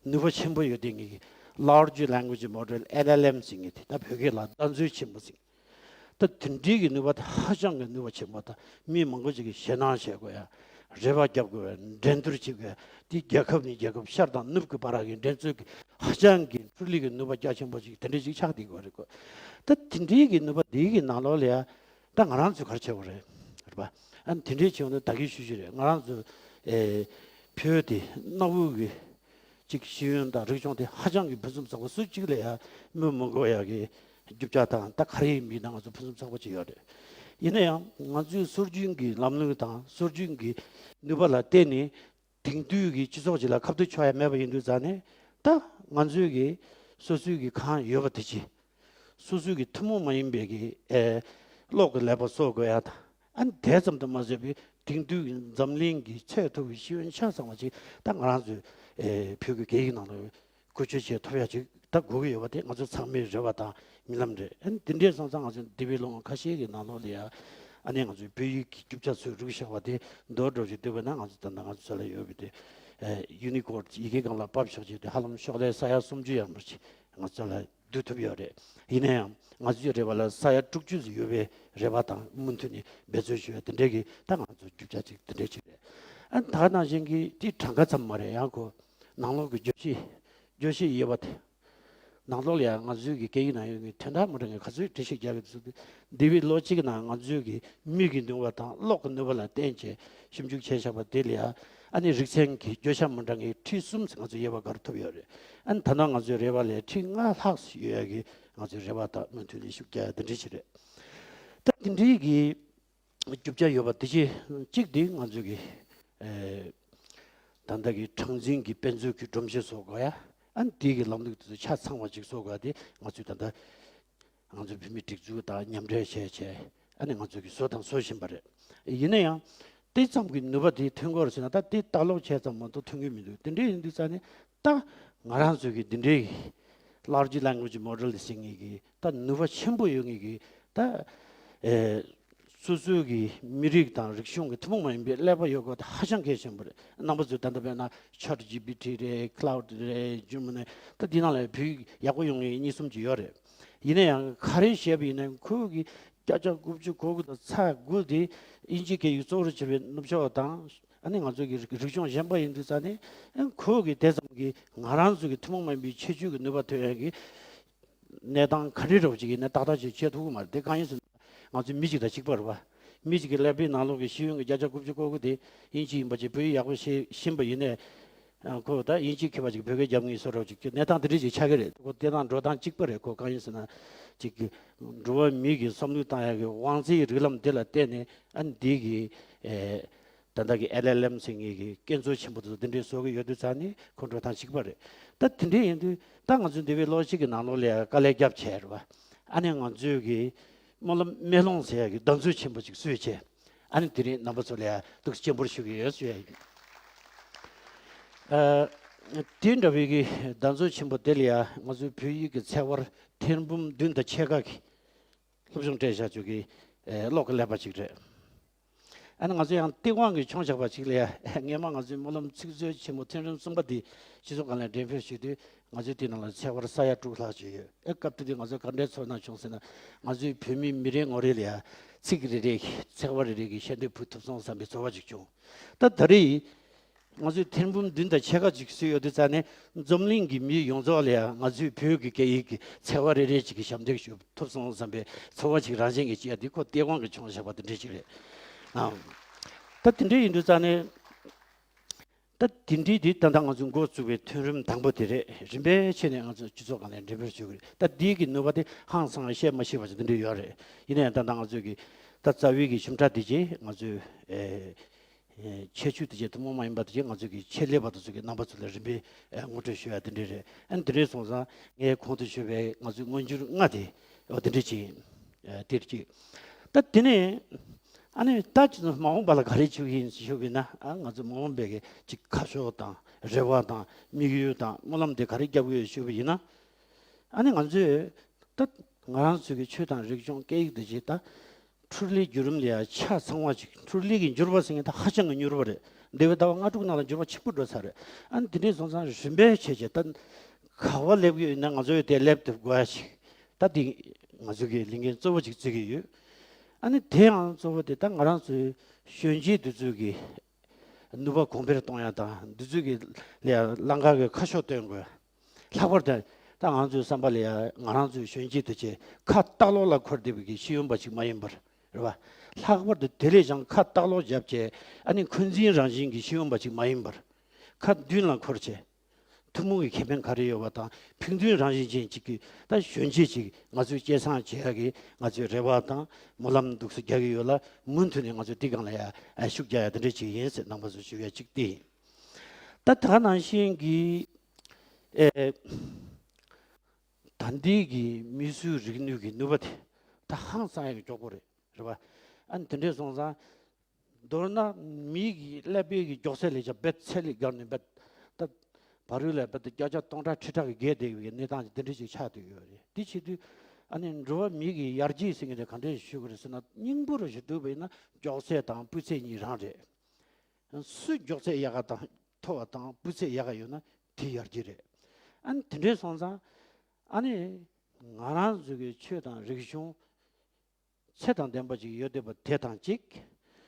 ནུས་པ་ཆེན་པོ་ཡོད་དེ་ངེས་ཀྱི་Large Language Model L L M ཟེར་མཁན་དེ་ད་བོད་སྐད་ལ་ལྟ་མཛོད་ཆེན་པོ་ཟེར། ད་དེ་འདྲའི་གི་ནུས་པ་དེ་ཧ་ཅང་གི་ནུས་པ་ཆེན་པོ་དང་མི་མང་པོ་ཅིག་གིས་ཞེད་སྣང་བྱེད་དགོས་ཡ། རེ་བ་རྒྱབ་དགོས་ཡ། འགྲན་བསྡུར་བྱེད་དགོས་ཡ། དེ་རྒྱལ་ཁབ་ནས་རྒྱལ་ཁབ་ཤར་དང་ནུབ་ཀྱི་བར་གྱི་འགྲན་རྩོད་ཀྱི་ཧ་ཅང་གི་འཕྲུལ་ལས་ཀྱི་ནུས་པ་རྒྱ་ཆེན་པོ་ཅིག་དེ་འདྲ་ཅིག་ཆགས་བསྡད་དགོས་རེད་གོ། ད་དེ་འདྲའི་གི་ནུས་པ་དེའི་གི་ནང་ལོགས་ལ་ཡ་ད་ང་རང་ཚོས་ག་རེ་བྱེད་དགོས་རེད། རེད་པ། ཨ་ནི་དེ་འདྲའི་བྱུང་ན་ད་གིན་ཞུ་ཞུ་རེད། ང་རང་ཚོ་ཨེ་བོད་དེ་གནའ་བོའི་གི་ཅིག་ཤེས་ཡོན་དང་རིག་གཞུང་དེ་ཧ་ཅང་གི་ཕུན་སུམ་ཚོགས་པ་སུ་གཅིག་ལ་ཡ་སྨོས་མི་དགོས་ཡ་གི་རྒྱུ་ཆ་དང་ད་ག་རེ་ཡིན་མིན་ན་ང་ཚོ་ཕུན་སུམ་ཚོགས་པ་ཅིག་ཡོད་རེད། ཡིན་ན་ཡང་ང་ཚོའི་སྲོལ་རྒྱུན་གྱི་ལམ་ལུགས་དང་སྲོལ་རྒྱུན་གྱི་ནུས་པ་ལ་བརྟེན་ནས་དེང་དུས་ཀྱི་སྤྱི་ཚོགས་ཅིག་ལ་ཁ་གཏད་གཅོག་ཡ་མེད་པ་ཡིན་དུས་ཙང་ནས་ད་ང་ཚོའི་གི་སོ་སོའི་གི་གང་ཡོད་པ་དེ་ཅིག་སོ་སོའི་གི་ཐུན་མོང་མ་ཡིན་པའི་གི་ཨེ་གློག་གི་ཀླད་པ་བཟོ་དགོས་ཡ་དང་། ཨ་ནི་དེ་ཙམ་དུ་མ་ཟད་པའི་དེང་དུས་ཀྱི་འཛམ་གླིང་གི་ཚད་མཐོ་བའི་ཤེས་ཡོན་ཆ་ཚང་བ་ཅིག་ད་ང་རང་ཚོའི་ཨེ་བོད་ཀྱི་སྐད་ཡིག་ནང་ལ་བཀོལ་སྤྱོད་བྱེད་ཐུབ་ཡ་ཅིག་ད་དགོས་ཀྱི་ཡོད་པ་དེ་ང་ཚོ་ཚང་མའི་རེ་བ་དང་རྨི་ལམ་རེད། ཨ་ནི་དེ་འདྲའི་སོང་ཙང་ང་ཚོ་འདས་པའི་ལོ་ངོ་ཁ་ཤས་ཀྱི་ནང་ལོགས་ལ་ཡ་ཨ་ནི་ང་ཚོའི་བོད་ཡིག་གི་རྒྱུ་ཆ་ཚོས་རིག་བཞག་པ་དེ་མདོར་བསྡུས་ཅིག་བསྡུས་པ་ན་ང་ཚོ་ད་ལྟ་ང་ཚོ་ས་ལ་ཡོད་པའི་དེ་ཨེ་ཡུ་ནི་ཀོཌ་ཡི་གེ་སྒང་ལ་ཕབ་བཞག་ཅིག་དེ་ཧ་ལམ་ཤོག་ལྷེ་ས་ཡ་སུམ་ཅུ་ཡར་མར་ཅིག་ང་ཚོ་ལ་བསྡུ་ཐུབ་ཡོད་རེད། ཡིན་ན་ཡང་ང་ཚོའི་རེ་བ་ལ་ས་ཡ་དྲུག་ཅུ་ཙམ་ཡོད་པའི་རེ་བ་དང་མུ་མཐུད་ནས་འབད་རྩོལ་ཞུ་ཡ་དེ་འདྲའི་གི་ད་ང་ཚོ་རྒྱུ་ཆ་ཅིག་དེ་འདྲའི་ཅིག་རེད། ཨ་ནི་ད་ག་ནང་བཞིན་གི་དེ་གྲངས་ཀ་ཙམ་མ་རེད། ཡང་ཁོ་ནང་ལོགས་ཀྱི་བརྗོད་གཞི་བརྗོད་གཞི་ཡོད་པ་དེ་ནང་ལོགས་ལ་ཡང་ང་ཚོའི་གི་སྐད་ཡིག་ནང་ཡོད་མཁན་དོན་དག་མི་འདྲ་མཁན་ག་ཚོད་འབྲི་ཤེས་རྒྱག་གི་འདུག་འདས་པའི་ལོ་གཅིག་གི་ནང་ང་ཚོའི་གི་མིག་གི་ནུས་པ་དང་གློག་གི་ནུས་པ་ལ་བརྟེན་བྱས་ཞིབ་འཇུག་བྱས་བཞག་པ་དེ་ལ་ཡང་ཨ་ནི་རིག་ཚན་གྱི་བརྗོད་བྱ་མི་འདྲ་མཁན་ཁྲི་གསུམ་ཙམ་ང་ཚོ་ཡོད་པ་ག་རེ་ཐུབ་ཡོད་རེད། ཨ་ནི་ད་ནང་ང་ཚོའི་རེ་བ་ལས་ཁྲི་ལྔ་ལྷག་ཙམ་ཡོད་ཡ་གི་ང་ཚོའི་རེ་བ་དང་མུ་མཐུད་ནས་ཤུགས་རྒྱག་ཡ་དེ་འདྲ་ཞིག་རེད། ད་དེ་འདྲའི་གི་རྒྱུ་ཆ་ཡོད་པ་དེ་ཅི་གཅིག་དེ་ང་ཚོའི་གི་ཨེ་ད་ལྟ་གི་གྲངས་འཛིན་གྱི་དཔེ་མཛོད་ཀྱི་སྒྲོམ་གཞི་བཟོ་དགོས་ཡ། ཨ་ནི་དེ་གི་ལམ་ལུགས་དེ་ཚོ་ཆ་ཚང་བ་ཅིག་བཟོ་དགོས་ཡ་དེ་ང་ཚོས་ད་ལྟ་ང་ཚོ་བོད་མིའི་སྒྲིག་འཛུགས་དང་མཉམ་འབྲེལ་བྱས་བྱས་ཨ་ནི་ང་ཚོ་གིས་བཟོ་དང་བཟོ་བཞིན་པ་རེད། ཡིན་ན་ཡང་དེ་ཙམ་གྱི་ནུས་པ་དེ་ཐོན་གྱི་ཡོད་རེད་ཟེར་ན་ད་དེ་ལྟ་ཀློག་བྱས་ཙམ་མ་གཏོགས་ཐོན་གྱི་མི་འདུག་དེ་འདྲ་ཡིན་དུས་ཙང་ནས་ད་ང་རང་ཚོ་གི་འདི་འདྲའི་ Large Language Model ཟེར་མཁན་གྱི་ད་ནུས་པ་ཆེན་པོ་ཡོད་མཁན་གྱི་ད་ཨེ་སོ་སོའི་གི་མི་རིགས་དང་རིག་གཞུང་གི་ཐུན་མོང་མ་ཡིན་པའི་ཀླད་པ་ཡོད་དགོས་ད་ཧ་ཅང་གལ་ཆེན་པོ་རེད། རྣམ་པ་ཚོས་ད་ལྟ་དཔེར་ན་Chat G P T རེད། Claude རེད། Gemini ད་འདི་ནང་ལ་བོད་ཡིག་ཡག་པོ་ཡོང་མཁན་གཉིས་གསུམ་ཅིག་ཡོད་རེད། ཡིན་ན་ཡང་ག་རེ་བཤད་པ་ཡིན་ན་ཁོའི་གི་བརྒྱ་ཆ་དགུ་བཅུ་གོ་དགུ་དང་ཚེག་དགུ་དེ་དབྱིན་ཇི་སྐད་ཡིག་གཙོ་བོར་གྱུར་པའི་ནུབ་ཕྱོགས་དང་། ཨ་ནི་ང་ཚོ་གི་རིག་གཞུང་གཞན་པ་ཡིན་དུས་ཙང་ནི་ཨ་ཁོ་གི་དེ་ཙམ་གྱི་ང་རང་ཚོ་གི་ཐུན་མོང་མ་ཡིན་པའི་ཁྱད་ཆོས་ཀྱི་ནུས་པ་ཐོན་ཡག་གི་གནས་སྟངས་ག་འདྲ་འདྲ་བོ་ཅིག་ཡིན་ན་ཏག་ཏག་ཅིག་བྱེད་ཐུབ་ཀྱི་མ་རེད། དེ་གང་ཡིན་ཟེར་ན་ང་ཚོ་མི་གཅིག་དང་གཅིག་པ་རེད་བ། མི་གཅིག་གི་ཀླད་པའི་ནང་ལོགས་ཀྱི་ཤེས་ཡོན་གྱི་བརྒྱ་ཆ་དགུ་བཅུ་གོ་དགུ་དེ་དབྱིན་ཇི་ཡིན་པ་ཅིག་བོད་ཡིག་ཡག་པོ་ཤེས་ཤེས་པ་ཡིན་ནའི་ཨ་ཁོ་ད་དབྱིན་ཇི་མཁས་པ་ཅིག་བོད་སྐད་རྒྱབ་ངེས་བཟོ་འདྲ་བོ་ཅིག་གི་གནས་སྟངས་དེ་འདྲ་ཅིག་ཆགས་ཀྱི་རེད། ཁོ་བལྟས་སྟངས་འགྲོ་སྟངས་གཅིག་པ་རེད། ཁོ་གང་ཡིན་ཟེར་ན་ཅིག་གི་འགྲོ་བ་མི་གི་བསམ་བློ་བཏང་ཡག་གི་དབང་རྩའི་རིགས་ལམ་དེ་ལ་བརྟེན་ནས་ཨ་ནི་འདི་གི་ཨེ། ད་ལྟ་གི་L L M ཟེར་མཁན་གྱི་སྐྱོན་འཛུགས་ཆེན་པོ་དེ་ཚོ་འདི་འདྲའི་བཟོ་གི་ཡོད་དུས་ཙང་ནི་ཁོ་འགྲོ་སྟངས་གཅིག་པ་རེད། ད་དེ་འདྲ་ཡིན་དུས་ད་ང་ཚོ་འདི་བའི་ལོ་གཅིག་གི་ནང་ལོགས་ལ་ཡང་དཀའ་ལས་བརྒྱབ་བྱས་རེད་བ། ཨ་ནི་ང་ཚོས་གི་སྨོན་ལམ་སྨོན་ལམ་ཟེར་ཡག་གི་གདེང་ཚོད་ཆེན་པོ་ཅིག་བཟོས་བྱས། ཨ་ནི་དེ་རིང་རྣམ་པ་ཚོ་ལ་ཡང་ཐུགས་རྗེ་ཆེན་པོ་ཞུ་གི་ཡོད་ཟེར་ཡག་ཡིན། ཨ། དེ་འདྲ་བའི་གི་གདེང་ཚོད་ཆེན་པོ་དེ་ལ་ཡང་ང་ཚོའི་བོད་ཡིག་གི་ཚེག་བར་ཐེར་འབུམ་བདུན་དང་ཕྱེད་ཀ་གི་སློབ་སྦྱོང་སྤྲད་བཞག་ཆོག་གི་ཨེ་ཀློག་གི་ཀླད་པ་ཅིག་རེད། ཨ་ནི་ང་ཚོ་ཡང་སྟེས་དབང་གིས་མཆོང་བཞག་པ་ཅིག་ལ་ཡ། སྔས་མ་ང་ཚོའི་སྨོན་ལམ་ཚིག་མཛོད་ཆེན་མོ་ཐེངས་རིམ་གསུམ་པ་འདི་སྤྱི་ཚོགས་སྒང་ལ་འགྲེམས་སྤེལ་ཞུས་དུས་ང་ཚོའི་དེ་ནང་ལ་ཚེག་བར་ས་ཡ་དྲུག་ལྷག་ཅིག་ཡོད། ཨེ་སྐབས་དེ་དུས་ང་ཚོ་ག་འདྲའི་ཚོར་སྣང་བྱུང་ཟེར་ན། ང་ཚོའི་བོད་མི་མི་རེ་ངོ་རེ་ལ་ཡ་ཚིག་རེ་རེ་གི་ཚེག་བར་རེ་རེ་གི་ཤད་དེ་ཕུལ་ཐུབ་སོང་བསམ་པའི་ཚོར་བ་ཅིག་བྱུང་། ད་ད་རེས་ང་ཚོས་ཐེར་འབུམ་བདུན་དང་ཕྱེད་ཀ་ཅིག་བཟོས་ཡོད་དུས་ཙང་ནས་འཛམ་གླིང་གི་མི་ཡོངས་རྫོགས་ལ་ཡང་ང་ཚོའི་བོད་ཀྱི་སྐད་ཡིག་གི་ཚེག་བར་རེ་རེ་ཅིག་གི་ཞབས་འདེགས་ཞུ་ཐུབ་སོང་བསམ་པའི་ཚོར་བ་ཅིག་རང་བཞིན་གྱིས་སྐྱེས་ཏེ། ཁོ་སྟེས་དབང་གིས་མཆོང་བཞག་པ་དེ་འདྲ་ཅིག་རེད། ཨང་། ད་དེ་འདྲ་ཡིན་དུས་ཙང་ནས་ད་དེ་འདྲའི་དེ་ད་ལྟ་ང་ཚོས་འགོ་བཙུགས་པའི་ཐོན་རིམ་དང་པོ་དེ་རེད། རིམ་པས་ཕྱིན་ནས་ང་ཚོ་སྤྱི་ཚོགས་སྒང་ལ་འགྲེམས་སྤེལ་ཞུ་གི་རེད། ད་འདིའི་གི་ནུས་པ་དེ་ཧང་སང་བཤད་མ་ཤེས་པ་ཅིག་དེ་འདྲ་ཡོད་རེད། ཡིན་ན་ཡང་ད་ལྟ་ང་ཚོས་གི་ད་རྩ་བའི་གི་ཞིབ་ཕྲ་དེ་རྗེས་ང་ཚོས་ཨེ། ཨེ་ཁྱད་ཆོས་དེ་བཅས་ཐུན་མོང་མ་ཡིན་པ་དེ་བཅས་ང་ཚོ་གི་ཆེད་ལས་པ་དེ་ཚོ་གི་རྣམ་པ་ཚོ་ལ་རིམ་པས་ཨེ་ངོ་སྤྲོད་ཞུ་ཡ་དེ་འདྲས་རེད། ཨ་ནི་དེ་འདྲས་སོང་ཙང་ངས་གོང་དུ་ཞུས་པའི་ང་ཚོའི་མངོན་འགྱུར་ལྔ་དེ་འོ་དེ་འདྲས་ཅིག་ཡིན། ཨེ་དེར་ཅིག་ད་དེ་ནས་ཨ་ནི་ད་ཅི་ཚོ་མ་འོངས་པ་ལ་ག་རེ་བྱེད་ཀྱི་ཡིན་ཞུས་པ་ཡིན་ན། ཨ་ང་ཚོ་མ་འོངས་པའི་གི་ཅིག་ཁ་ཕྱོགས་དང་རེ་བ་དང་དམིགས་ཡུལ་དང་སྨོན་ལམ་དེ་ག་རེ་རྒྱག་གི་ཡོད་ཞུས་པ་ཡིན་ན། ཨ་ནི་ང་ཚོས་ད་ང་རང་ཚོའི་གི་ཆོས་དང་རིག་གཞུང་སྐད་ཡིག་དེ་ཅིག་ད། འཕྲུལ་ལས་བརྒྱུད་རིམ་ལ་ཡང་ཆ་ཚང་བ་ཅིག་འཕྲུལ་ལས་ཀྱི་འགྱུར་བ་ཟེར་མཁན་ད་ཧ་ཅང་གི་མྱུར་བ་རེད། འདས་པའི་ཟླ་བ་ལྔ་དྲུག་ནང་ལ་འགྱུར་བ་ཆེན་པོ་འགྲོ་ཚར་རེད། ཨ་ནི་དེ་འདྲས་སོང་ཙང་རིམ་པས་བྱས་བྱས་ད་ག་བ་སླེབས་ཀྱི་ཡོད་ན་ང་ཚོ་ཡོད་དེ་སླེབས་ཐུབ་དགོས་ཡ་ཞིག་ད་འདི་ང་ཚོ་གི་ལས་འགན་གཙོ་བོ་ཅིག་བརྩི་གི་ཡོད། ཨ་ནི་དེ་ཡང་གཙོ་བོ་དེ་ད་ང་རང་ཚོའི་གཞོན་སྐྱེས་འདི་ཚོ་གི་ནུས་པ་གོང་འཕེལ་གཏོང་ཡ་དང་འདི་ཚོ་གི་ལ་ཡ་ལམ་ཁ་གི་ཁ་ཕྱོགས་སྟོན་དགོས། ལྷག་པར་དུ་ད་ང་ཚོའི་བསམ་པ་ལ་ཡ་ང་རང་ཚོའི་གཞོན་སྐྱེས་དེ་ཚོས་ཁ་ལྟག་ལོག་ལ་འཁོར་བསྡད་པའི་གི་ཤེས་ཡོན་པ་ཅིག་མ་ཡིན་པར་རེད་བ། ལྷག་པར་དུ་དེ་ལས་ཀྱང་ཁ་ལྟག་ལོག་བརྒྱབ་བྱས་ཨ་ནི་འཁོན་འཛིན་རང་བཞིན་གྱི་ཤེས་ཡོན་པ་ཅིག་མ་ཡིན་པར། ཁ་མདུན་ལ་འཁོར་བྱས་ཐུན་མོང་གི་ཁེ་ཕན་ག་རེ་ཡོད་པ་དང་ཕན་ཚུན་རང་བཞིན་ཅན་ཅིག་གི་ད་གཞོན་སྐྱེས་ཅིག་ང་ཚོས་སྐྱེད་སྲིང་བྱེད་ཡ་གི་ང་ཚོའི་རེ་བ་དང་སྨོན་ལམ་འདུག་སེ་རྒྱག་གི་ཡོད་ལ། མུ་མཐུད་ནས་ང་ཚོས་དེ་སྒང་ལ་ཡ་ཤུགས་རྒྱག་ཡ་དེ་འདྲ་ཅིག་ཡིན་ཟེར་རྣམ་པ་ཚོ་ཞུ་ཡ་གཅིག་དེ་ཡིན། ད་ད་ནང་བཞིན་གྱི་ཨེ། ད་ལྟའི་གི་མིས་བཟོས་རིག་ནུས་ཀྱི་ནུས་པ་དེ་ད་ཧང་སང་ཡག་གི་མགྱོགས་པོ་རེད། རེད་བ། ཨ་ནི་དེ་འདྲས་སོང་ཙང་མདོར་ན་མིའི་གི་ཀླད་པའི་གི་མགྱོགས་ཚད་ལས་ཀྱང་རྦད་ཚད་ལས་བརྒལ་ནས་རྦད་ད་བར་དུ་ལ་རྦད་དེ་བརྒྱ་ཆ་སྟོང་ཕྲག་ཁྲི་ཕྲག་གི་བརྒལ་བསྡད་པའི་གནས་སྟངས་ཅིག་དེ་འདྲས་ཅིག་ཆགས་བསྡད་ཡོད་རེད། དེ་བྱེད་དུས་ཨ་ནི་འགྲོ་བ་མིའི་གི་ཡར་རྒྱས་ཟེར་མཁན་དེ་ག་འདྲས་ཞུ་དགོས་རེད་ཟེར་ན། སྙིང་པོ་རུ་ཞིག་བསྡུས་པ་ཡིན་ན་མགྱོགས་ཚད་དང་སྤུས་ཚད་གཉིས་རང་རེད། སུ་མགྱོགས་ཚད་ཡག་ག་དང་མཐོ་བ་དང་སྤུས་ཚད་ཡག་ག་ཡོད་ན་དེ་ཡར་རྒྱས་རེད། ཨ་ནི་དེ་འདྲས་སོང་ཙང་ཨ་ནི་ང་རང་ཚོ་གི་ཆོས་དང་རིག་གཞུང་ཚད་དང་ལྡན་པ་ཅིག་ཡོད་བསྡད་པ་དེ་དང་གཅིག་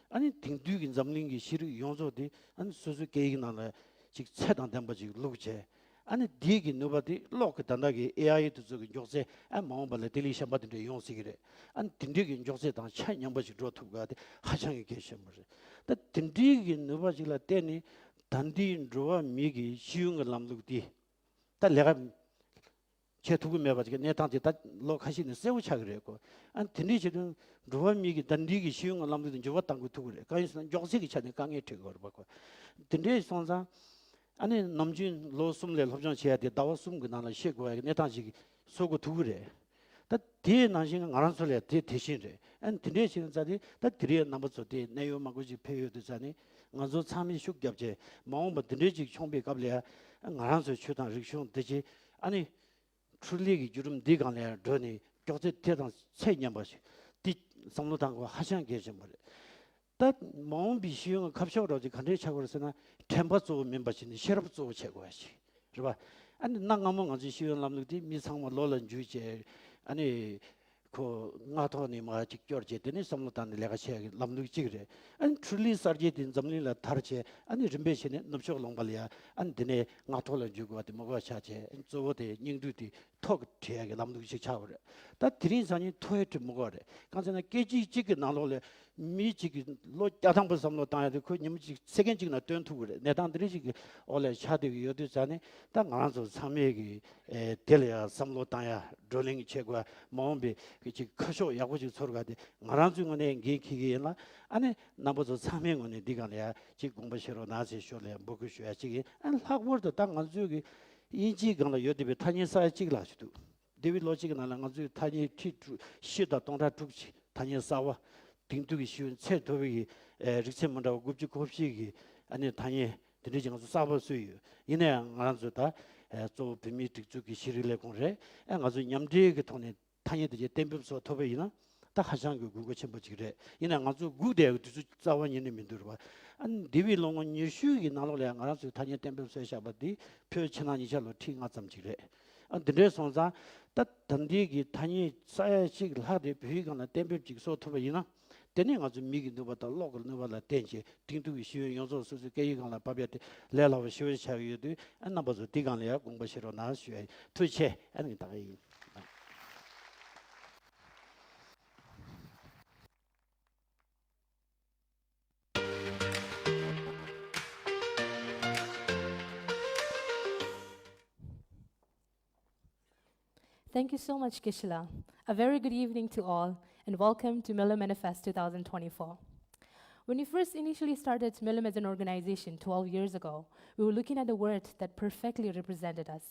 ཨ་ནི་དེང་དུས་ཀྱི་འཛམ་གླིང་གི་ཤེས་རིག་ཡོངས་རྫོགས་དེ་ཨ་ནི་སོ་སོའི་སྐད་ཡིག་ནང་ལ་ཅིག་ཚད་དང་ལྡན་པ་ཅིག་བླུགས་བྱས། ཨ་ནི་འདི་གི་ནུས་པ་དེ་གློག་གི་ད་ལྟ་གི་ཨེ་ཨའི་དེ་ཚོ་གི་མགྱོགས་ཚད་ཨ་མ་འོངས་པ་ལ་དེ་ལས་གཞན་པ་དེ་འདྲ་ཡོང་སྲིད་ཀྱི་རེད། ཨ་ནི་དེ་འདྲའི་གི་མགྱོགས་ཚད་དང་ཆ་མཉམ་པ་ཞིག་འགྲོ་ཐུབ་དགོས་དེ་ཧ་ཅང་གི་གལ་ཆེན་པོ་རེད། ད་དེ་འདྲའི་གི་ནུས་པ་ཞིག་ལ་བརྟེན་ནས་ད་ལྟའི་འགྲོ་བ་མི་གི་ཤེས་ཡོན་གྱི་ལམ་ལུགས་དེ་ད་ལས་ཀ་བྱེད་ཐུབ་ཀྱི་མེད་པ་ཅིག་གི་གནས་སྟངས་དེ་ད་ལོ་ཁ་ཤས་ནས་གསལ་པོ་ཆགས་ཀྱི་རེད་གོ། ཨ་ནི་དེ་འདྲའི་བྱེད་དུས་འགྲོ་བ་མི་གི་ད་ལྟའི་གི་ཤེས་ཡོན་གྱི་ལམ་ལུགས་དེ་འགྱུར་བ་གཏང་དགོས་ཐུག་གི་རེད། གང་ཡིན་ཟེར་ན་མགྱོགས་ཚད་ཀྱི་ཆ་ནས་དཀའ་ངལ་འཕྲད་ཀྱི་ཡོད་རེད་པ་གོ། དེ་འདྲའི་སོང་ཙང་ཨ་ནི་ནམ་རྒྱུན་ལོ་གསུམ་ལས་སློབ་སྦྱོང་བྱེད་ཡ་དེ་ཟླ་བ་གསུམ་གྱི་ནང་ལ་ཤེས་དགོས་ཡ་གི་གནས་སྟངས་ཤིག་བཟོ་དགོས་ཐུག་གི་རེད། ད་དེའི་ནང་བཞིན་ང་རང་ཚོ་ལ་དེ་དེ་བཞིན་རེད། ཨ་ནི་དེ་འདྲའི་བྱས་ཙང་དེ་ད་དེ་རིང་རྣམ་པ་ཚོ་དེ་གནད་ཡོད་མང་པོ་ཅིག་ཕེབས་ཡོད་དུས་ཙང་ནི་ང་ཚོ་ཚང་མས་ཤུགས་བརྒྱབ་བྱས་མ་འོངས་པ་དེ་འདྲའི་ཅིག་བྱུང་པའི་སྐབས་ལ་ཡ་ང་རང་ཚོའི་ཆོས་དང་རིག་གཞུང་དེ་ཅིག་ཨ་ནི། འཕྲུལ་ལས་ཀྱི་བརྒྱུད་རིམ་འདི་སྒང་ལ་ཡང་འགྲོ་ནས་མགྱོགས་ཚད་དེ་དང་ཚད་མཉམ་པ་ཞིག་འདི་བསམ་བློ་བཏང་དགོས་ཧ་ཅང་གལ་ཆེན་པོ་རེད། ད་མ་འོངས་པའི་ཤེས་ཡོན་ཁ་ཕྱོགས་རོགས་ཀྱི་ག་འདྲས་ཆགས་དགོས་རེད་ཟེར་ན། དྲན་པ་གཙོ་བོ་མིན་པ་བྱས་ནས་ཤེས་རབ་གཙོ་བོ་བྱེད་དགོས་པ་ཞིག་རེད་པ། ཨ་ནི་གནའ་སྔ་མོ་ང་ཚོའི་ཤེས་ཡོན་ལམ་ལུགས་དེ་མི་ཚང་མ་ལོ་ལ་འཇུས་བྱས། ཨ་ནི་ཁོ་སྔ་ཐོག་ནས་མར་ཅིག་སྐྱོར་བྱས། དེ་ནས་བསམ་བློ་བཏང་ནས་ལས་ཀ་བྱེད་ཡག་གི་ལམ་ལུགས་གཅིག་རེད། ཨ་ནི་འཕྲུལ་ལས་གསར་བརྗེ་དེ་འཛམ་གླིང་ལ་དར་བྱས། ཨ་ནི་རིམ་པས་བྱས་ནས་ནུབ་ཕྱོགས་ལུང་པ་ལ་ཡ། ཨ་ནི་དེ་ནས་སྔ་ཐོག་ལ་འཇུག་དགོས་པ་དེ་མི་དགོས་པ་ཆགས་བྱས། གཙོ་བོ་དེ་སྙིང་བསྡུས་དེ་ཐོག་གི་བྲིས་ཡག་གི་ལམ་ལུགས་ཤིག་ཆགས་པ་རེད། ད་དེ་རིང་སང་ཉིན་ཐོག་ཡ་བྲིས་མི་དགོས་པ་རེད། གང་ཟེར་ན་སྐད་ཅིག་གཅིག་གི་ནང་ལོགས་ལ་མི་གཅིག་གིས་ལོ་བརྒྱ་ཐམ་པ་བསམ་བློ་བཏང་ཡ་དེ་ཁོས་ཉིན་མོ་གཅིག་ཚེ་གན་གཅིག་ནང་སྟོན་ཐུབ་ཀྱི་རེད། གནས་སྟངས་དེ་འདྲ་ཞིག་གི་འོག་ལ་ཆགས་བསྡད་ཀྱི་ཡོད་དུས་ཙང་ནས། ད་ང་རང་ཚོ་ཚང་མས་ཀྱི་ཨེ་དེ་ལ་ཡང་བསམ་བློ་བཏང་ཡ། བགྲོ་གླེང་བྱེད་དགོས་པ། མ་འོངས་པའི་གི་ཅིག་ཁ་ཕྱོགས་ཡག་པོ་ཅིག་ཚོར་ག་དེ་ང་རང་ཚོའི་ངོས་ནས་འགན་འཁྱེར་གྱི་ཡིན་ལ། ཨ་ནི་རྣམ་པ་ཚོ་ཚང་མའི་ངོས་ནས་འདི་སྒང་ལ་ཡ་ཅིག་དགོངས་པ་བཞེས་རོགས་གནང་ཟེར་ཞོར་ལ་ཡ་འབོད་སྐུལ་ཞུ་ཡ་ཅིག་ཡིན། ཨ་ནི་ལྷག་པར་དུ་ད་ང་ཚོའི་གི་དབྱིན་ཇིའི་སྒང་ལ་ཡོད་བསྡད་པའི་ཐ་སྙད་ས་ཡ་གཅིག་ལྷག་ཞིག་འདུག་འདས་པའི་ལོ་གཅིག་གི་ནང་ལ་ང་ཚོས་ཐ་སྙད་ཁྲི་དྲུག་བཞི་དང་སྟོང་ཕྲག་དྲུག་ཅིག་ཐ་སྙད་གསར་བ། དེང་དུས་ཀྱི་ཤེས་ཡོན་ཚད་མཐོ་བའི་གི་ཨེ་རིག་ཚད་མི་འདྲ་བ་དགུ་བཅུ་གོ་བཞི་གི་ཨ་ནི་ཐ་སྙད་དེ་འདྲ་ཅིག་ང་ཚོ་གསར་པ་བཟོས་ཡོད། ཡིན་ན་ཡང་ང་རང་ཚོ་ད་ཨེ་གཙོ་བོ་བོད་མིའི་སྒྲིག་འཛུགས་ཀྱི་ཤེས་རིག་ལས་ཁུངས་རེད། ཨེ་ང་ཚོ་མཉམ་འབྲེལ་གྱི་ཐོག་ནས་ཐ་སྙད་དེ་གའི་གཏན་འབེབས་སོགས་ཐོབ་པ་ཡིན་ན། ད་ཧ་ཅང་གི་དགོས་མཁོ་ཆེན་པོ་ཅིག་རེད། ཡིན་ན་ང་ཚོ་སྒུག་བསྡད་ཡག་གི་དུས་ཚོད་རྩ་བ་ཉིད་ནས་མི་འདུག་རེད་པ། ཨ་ནི་འདས་པའི་ལོ་ངོ་ཉི་ཤུ་གི་ནང་ལོགས་ལ་ཡང་ང་རང་ཚོའི་ཐ་སྙད་གཏན་འབེབས་བཟོས་བཞག་པ་འདི་བོད་ཕྱི་ནང་གཉིས་ཆ་ལོ་ཁྲི་ལྔ་ཙམ་ཅིག་རེད། ཨ་འདི་འདྲའི་སོང་ཙང་། ད་ད་ལྟའི་གི་ཐ་སྙད་ས་ཡ་གཅིག་ལྷག་དེ་བོད་ཡིག་སྒང་ལ་གཏན་འབེབས་ཅིག་བཟོ་ཐུབ་པ་ཡིན་ན། དེ་ནས་ང་ཚོ་མིག་གི་ནུས་པ་དང་གློག་གི་ནུས་པ་ལ་བརྟེན་བྱས་དེང་དུས་ཀྱི་ཤེས་ཡོན་ཡོངས་རྫོགས་སོ་སོའི་སྐད་ཡིག་སྒང་ལ་ཕབ་ཡ་དེ་ལས་སླ་པོ་ཞེ་པོ་ཆགས་ཀྱི་ཡོད་དུས། ཨ་རྣམ་པ་ཚོ་འདི་སྒང་ལ་ཡང་དགོངས་པ་བཞེས་རོགས་གནང་ཞུ་ཡ་ཡིན། ཐུགས་རྗེ་ཆེ། ཨ་ནི་ད་ག་ཡིན། Thank you so much, Kishila. A very good evening to all, and welcome to Milam Manifest two thousand twenty-four. When we first initially started Milam as an organization twelve years ago, we were looking at a word that perfectly represented us,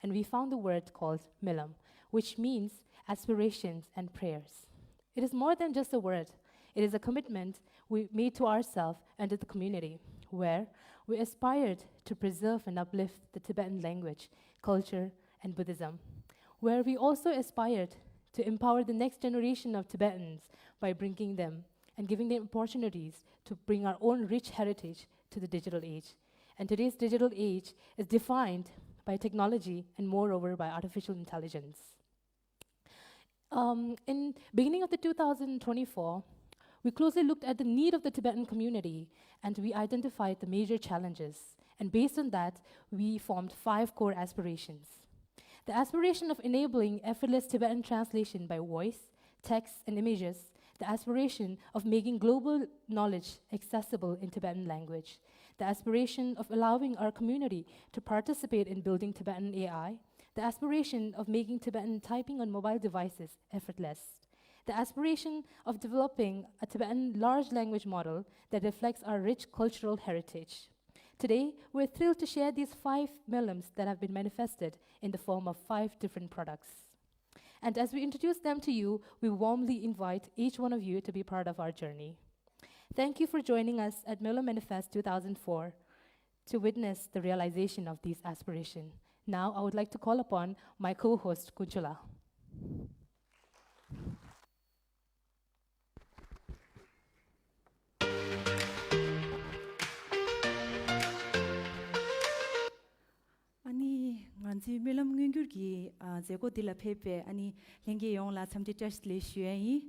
and we found the word called Milam, which means aspirations and prayers. It is more than just a word. It is a commitment we made to ourselves and to the community, where we aspired to preserve and uplift the Tibetan language, culture, and Buddhism, where we also aspired to empower the next generation of Tibetans by bringing them and giving them opportunities to bring our own rich heritage to the digital age. And today's digital age is defined by technology and, moreover, by artificial intelligence. Um, in beginning of the two thousand twenty-four, we closely looked at the need of the Tibetan community, and we identified the major challenges. And based on that, we formed five core aspirations. The aspiration of enabling effortless Tibetan translation by voice, text, and images, the aspiration of making global knowledge accessible in Tibetan language, the aspiration of allowing our community to participate in building Tibetan A I, the aspiration of making Tibetan typing on mobile devices effortless, the aspiration of developing a Tibetan large language model that reflects our rich cultural heritage. Today, we're thrilled to share these five Milams that have been manifested in the form of five different products. And as we introduce them to you, we warmly invite each one of you to be part of our journey. Thank you for joining us at Milam Manifest two thousand four to witness the realization of these aspirations. Now, I would like to call upon my co-host, Kunchula. ཨ་ནི་ང་ཚོའི་སྨོན་ལམ་མངོན་འགྱུར་གྱི་ཨ་མཛད་སྒོ་འདི་ལ་ཕེབས་པའི་ཨ་ནི་ལྷན་རྒྱས་ཡོངས་ལ་འཚམས་འདྲི་བཀྲ་ཤིས་བདེ་ལེགས་ཞུ་ཡ་ཡིན།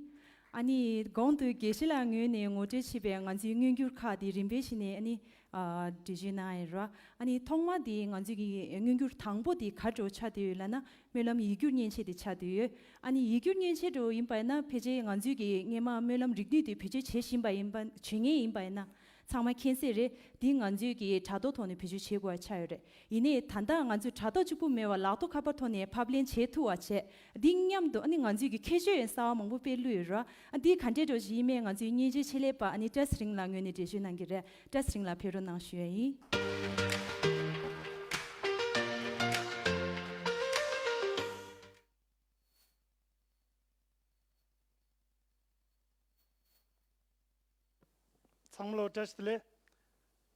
ཨ་ནི་གོང་དུ་དགེ་བཤེས་ལགས་ངོས་ནས་ངོ་སྤྲོད་བྱས་པའི་ང་ཚོའི་མངོན་འགྱུར་ཁག་དེ་རིམ་པས་བྱས་ནས་ཨ་ནི་ཨ་འགྲེལ་བརྗོད་གནང་ཡ་ར། ཨ་ནི་ཐོག་མ་དེ་ང་ཚོའི་གི་མངོན་འགྱུར་དང་པོ་དེ་ག་འདྲ་ཆགས་བསྡད་ཡོད་ལབ་ན། སྨོན་ལམ་ཡིག་སྒྱུར་མཉེན་ཆས་དེ་ཆགས་བསྡད་ཡོད། ཨ་ནི་ཡིག་སྒྱུར་མཉེན་ཆས་འདྲ་ཡིན་པ་ཡིན་ན་ཕལ་ཆེར་ང་ཚོའི་གི་སྔས་མ་སྨོན་ལམ་རིག་ནུས་དེ་བེད་སྤྱོད་བྱེད་བཞིན་པ་ཡིན་པ་བྱེད་མཁན་ཡིན་པ་ཡིན་ན་ཚང་མ་མཁྱེན་གསལ་རེད། འདི་ང་ཚོའི་གི་དྲ་ཐོག་ཐོག་ནས་བེད་སྤྱོད་བྱེད་དགོས་པ་ཆགས་ཡོད་རེད། ཡིན་ནའི་ད་ལྟ་ང་ཚོས་དྲ་ཐོག་གཅིག་པུ་མེད་པར་ལག་ཐོག་ཁ་པར་ཐོག་ནས་ཕབ་ལེན་བྱེད་ཐུབ་པ་བྱས། འདི་མཉམ་དུ་ཨ་ནི་ང་ཚོའི་གི་ཁྱད་ཆོས་གསར་པ་མང་པོ་སྤེལ་ལུས་ཡོད་ར། ཨ་འདི་ག་འདྲས་འགྲོ་བཞིན་ཡིན་མེད་ང་ཚོའི་སྙན་ཞུ་ཆེད་ལས་པ་ཨ་ནི་བཀྲ་ཚེ་རིང་ལགས་ངོས་ནས་འགྲེལ་བརྗོད་གནང་གི་རེད། བཀྲ་ཚེ་རིང་ལགས་ཕེབས་རོགས་གནང་ཞུ་ཡ་ཡིན། ཚང་མ་ལོ་བཀྲ་ཤིས་བདེ་ལེགས།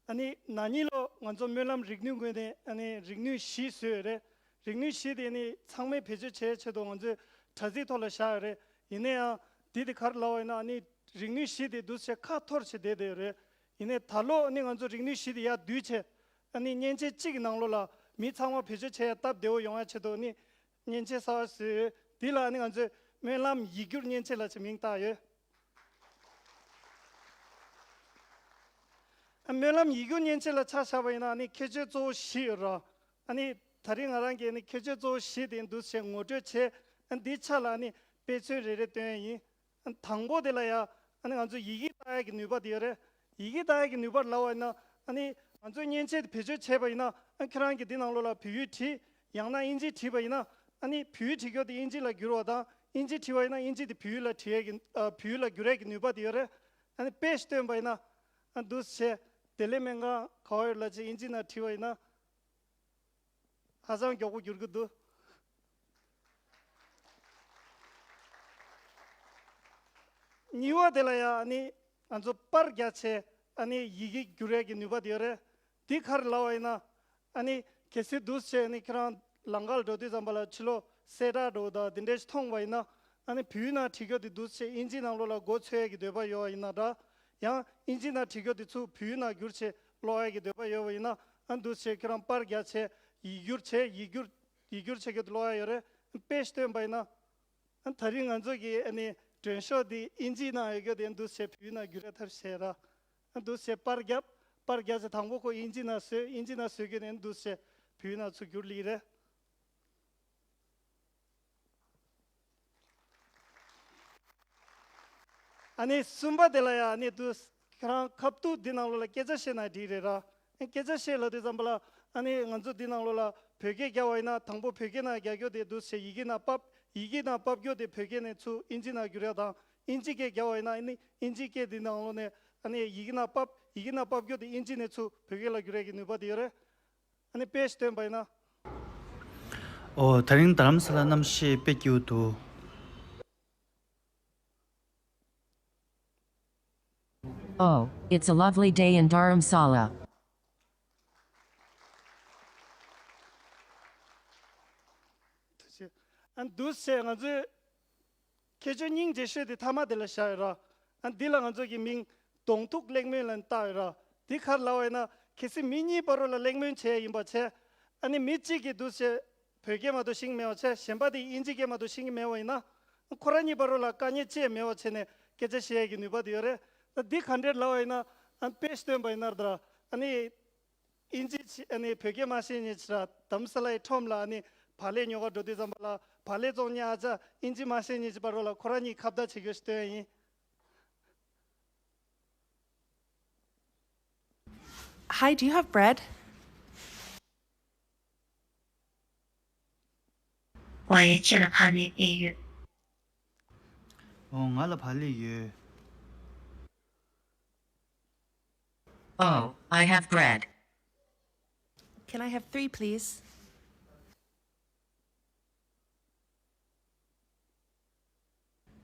ཨ་ནི་ན་ནིང་ལོ་ང་ཚོ་སྨོན་ལམ་རིག་ནུས་ངོས་ནས་ཨ་ནི་རིག་ནུས་བཞི་བཟོས་ཡོད་རེད། རིག་ནུས་བཞི་དེ་ནི་ཚང་མས་བེད་སྤྱོད་བྱེད་ཆེད་དུ་ང་ཚོས་དྲ་ཚིགས་ཐོག་ལ་བཞག་ཡོད་རེད། ཡིན་ན་ཡང་འདི་དེ་ག་རེ་ལབ་པ་ཡིན་ན། ཨ་ནི་རིག་ནུས་བཞི་དེ་འདུག་སེ་ཁ་འཐོར་བྱས་བསྡད་བསྡད་ཡོད་རེད། ཡིན་ནའི་ད་ལོ་ནི་ང་ཚོ་རིག་ནུས་བཞི་དེ་ཡར་བསྡུས་བྱས། ཨ་ནི་མཉེན་ཆས་གཅིག་གི་ནང་ལོགས་ལ་མི་ཚང་མ་བེད་སྤྱོད་བྱེད་ཡ་སྟབས་བདེ་བོ་ཡོང་ཡ་ཆེད་དུ་ནི་མཉེན་ཆས་གསར་པ་བཟོས་ཡོད། འདི་ལ་ནི་ང་ཚོས་སྨོན་ལམ་ཡིག་སྒྱུར་མཉེན་ཆས་ལབ་བྱས་མིང་བཏགས་ཡོད། ཨ། སྨོན་ལམ་ཡིག་སྒྱུར་མཉེན་ཆས་ལ་ཆ་བཞག་པ་ཡིན་ན་ནི་ཁྱད་ཆོས་གཙོ་བོ་བཞི་ཡོད་ར། ཨ་ནི་ད་རིང་ང་རང་གིས་ནི་ཁྱད་ཆོས་གཙོ་བོ་བཞི་དེ་འདུག་སེ་ངོ་སྤྲོད་བྱས། ཨ། འདི་ཆ་ལ་ནི་དཔེ་མཚོན་རེ་རེ་སྟོན་ཡ་ཡིན། ཨ། དང་པོ་དེ་ལ་ཡ། ཨ་ནི་ང་ཚོ་ཡི་གེ་ལྟ་ཡ་གི་ནུས་པ་དེ་ཡོད་རེད། ཡི་གེ་ལྟ་ཡ་གི་ནུས་པ་ལབ་པ་ཡིན་ན། ཨ་ནི་ང་ཚོས་མཉེན་ཆས་དེ་བེད་སྤྱོད་བྱས་པ་ཡིན་ན། ཨ། ཁྱེད་རང་གིས་འདི་ནང་ལོགས་ལ་བོད་ཡིག་བྲིས། ཡང་ན་ཨིན་ཇི་བྲིས་པ་ཡིན་ན། ཨ་ནི་བོད་ཡིག་བྲིས་རྒྱུ་དེ་ཨིན་ཇི་ལ་བསྒྱུར་བ་དང་། ཨིན་ཇི་བྲིས་པ་ཡིན་ན་ཨིན་ཇི་དེ་བོད་ཡིག་ལ་བྲིས་ཡ་གི། ཨ། བོད་ཡིག་ལ་བསྒྱུར་ཡ་གི་ནུས་པ་དེ་ཡོད་རེད། ཨ་ནི་དཔེ་ཞིག་སྟོན་པ་ཡིན་ན། ཨ། འདུག་སེ་བྱས། བདེ་ལེགས་སྨན་ཁང་ག་པར་ཡོད་ལབ་བྱས་ཨིན་ཇི་ནང་བྲིས་པ་ཡིན་ན། ཧ་ཅང་མགྱོགས་པོ་འགྱུར་གྱི་འདུག། གཉིས་པ་དེ་ལ་ཡ། ཨ་ནི་ང་ཚོ་པར་རྒྱག་བྱས། ཨ་ནི་ཡི་གེ་བསྒྱུར་ཡ་གི་ནུས་པ་དེ་ཡོད་རེད། འདི་ག་རེ་ལབ་པ་ཡིན་ན། ཨ་ནི་གལ་སྲིད་འདུག་སེ་ནི་ཁྱེད་རང་ལམ་ཁ་ལ་འགྲོ་དུས་ཙམ་པ་ལ་ཕྱི་ལོགས་གསལ་བསྒྲགས་འདྲ་བོ་དང་དེ་འདྲ་ཞིག་མཐོང་བ་ཡིན་ན། ཨ་ནི་བོད་ཡིག་ནང་བྲིས་རྒྱུ་དེ་འདུག་སེ་ཨིན་ཇི་ནང་ལོགས་ལ་མགོ་ཚོད་ཡ་གི་འདོད་པ་ཡོད་པ་ཡིན་ན་འདྲ། ཡང་ཨིན་ཇི་ནང་བྲིས་རྒྱུ་དེ་ཚུར་བོད་ཡིག་ནང་བསྒྱུར་བྱས་ཀློག་ཡ་གི་འདོད་པ་ཡོད་པ་ཡིན་ན། ཨ། འདུག་སེ་ཁྱེད་རང་པར་རྒྱག་བྱས་ཡིག་སྒྱུར། ཡིག་སྒྱུར་བྱེད་རྒྱུ་དེ་ཀློག་ཡ་ཡོད་རེད། དཔེ་ཞིག་སྟོན་པ་ཡིན་ན། ཨ། ད་རིང་ང་ཚོ་གི། ཨ་ནི་མགྲོན་ཤོག་འདི་ཨིན་ཇི་ནང་ཡོད་རྒྱུ་དེ་འདུག་སེ་བོད་ཡིག་ནང་བསྒྱུར་ཡ་ཐབས་བྱས་ར། ཨ། འདུག་སེ་པར་བརྒྱབ། པར་བརྒྱབ་ཚེ་དང་པོ་ཁོ་ཨིན་ཇི་ནང་བཟོས། ཨིན་ཇི་ནང་བཟོས་རྒྱུ་དེ་འདུག་སེ་བོད་ཡིག་ནང་ཚུར་བསྒྱུར་ལེ་རེད། ཨ་ནི་གསུམ་པ་དེ་ལ་ཡ། ཨ་ནི་འདུག་ཁྱེད་རང་ཁ་ཐུག་འདི་ནང་ལོགས་ལ་སྐད་ཆ་བཤད་ན་འགྲིག་རེད་ར། སྐད་ཆ་བཤད་ལབ་དུས་ཙམ་པ་ལ། ཨ་ནི་ང་ཚོ་འདི་ནང་ལོགས་ལ་བོད་སྐད་རྒྱག་པ་ཡིན་ན། དང་པོ་བོད་སྐད་ནང་རྒྱག་རྒྱུ་དེ་འདུག་སེ་ཡི་གེ་ནང་ཕབ། ཡི་གེ་ནང་ཕབ་རྒྱུ་དེ་བོད་སྐད་ནས་ཚུར་ཨིན་ཇི་ནང་བསྒྱུར་ཡ་དང་། ཨིན་ཇི་སྐད་རྒྱག་པ་ཡིན་ན་ཨ་ནི་ཨིན་ཇི་སྐད་འདི་ནང་ལོགས་ནས། ཨ་ནི་ཡི་གེ་ནང་ཕབ། ཡི་གེ་ནང་ཕབ་རྒྱུ་དེ་ཨིན་ཇི་ནས་ཚུར་བོད་སྐད་ལ་བསྒྱུར་ཡ་གི་ནུས་པ་དེ་ཡོད་རེད། ཨ་ནི་དཔེ་ཞིག་སྟོན་པ་ཡིན་ན། ཨོ། ད་རིང་རྡ་རམ་ས་ལ་གནམ་གཤིས་དཔེ་སྐྱིད་པོ་འདུག། Oh, it's a lovely day in Dharamsala. ཨ། འདུག་སེ་ང་ཚོའི་ཁྱད་ཆོས་སྙིང་རྗེ་ཤོས་དེ་མཐའ་མ་དེ་ལ་བཞག་ཡོད་ར། ཨ། འདི་ལ་ང་ཚོ་གི་མིང་གདོང་ཐུག་གླེང་མོལ་ལབ་བཏགས་ཡོད་ར། འདི་ག་རེ་ལབ་པ་ཡིན་ན། གལ་སྲིད་མི་གཉིས་བར་དུ་ལ་གླེང་མོལ་བྱས་ཡིན་པ་བྱས། ཨ་ནི་མི་གཅིག་གིས་འདུག་སེ་བོད་སྐད་མ་གཏོགས་ཤེས་ཀྱི་མེད་པ་བྱས། གཞན་པ་དེ་ཨིན་ཇི་སྐད་མ་གཏོགས་ཤེས་ཀྱི་མེད་པ་ཡིན་ན། ཁོ་རང་གཉིས་བར་དུ་ལ་དཀའ་ངལ་ཅི་ཡང་མེད་པ་བྱས་ནས་སྐད་ཆ་བཤད་ཡས་ཀྱི་ནུས་པ་དེ་ཡོད་རེད། ད་འདི་ག་འདྲས་ལབ་པ་ཡིན་ན། ཨ། དཔེ་སྟོན་པ་ཡིན་ན་ད། ཨ་ནི་ཨིན་ཇི་བྱས། ཨ་ནི་བོད་སྐད་མ་ཤེས་མཁན་ཅིག་ར། དྷ་རམ་ས་ལའི་ཁྲོམ་ལ་ཨ་ནི་བག་ལེབ་ཉོ་ག་འགྲོ་དུས་ཙམ་པ་ལ། བག་ལེབ་བཙོང་མཁན་ཨ་ཅག་ཨིན་ཇི་མ་ཤེས་མཁན་ཅིག་བར་དུ་ལ་ཁོ་རང་གཉིས་ཁ་བརྡ་བྱེད་རྒྱུ་ཞིག་སྟོན་ཡིན། Hi, do you have bread? ཝའེ། ཁྱེད་ལ་བག་ལེབ་ཨེ་ཡོད། ཨོ། ང་ལ་བག་ལེབ་ཡོད། Oh, I have bread. Can I have three, please?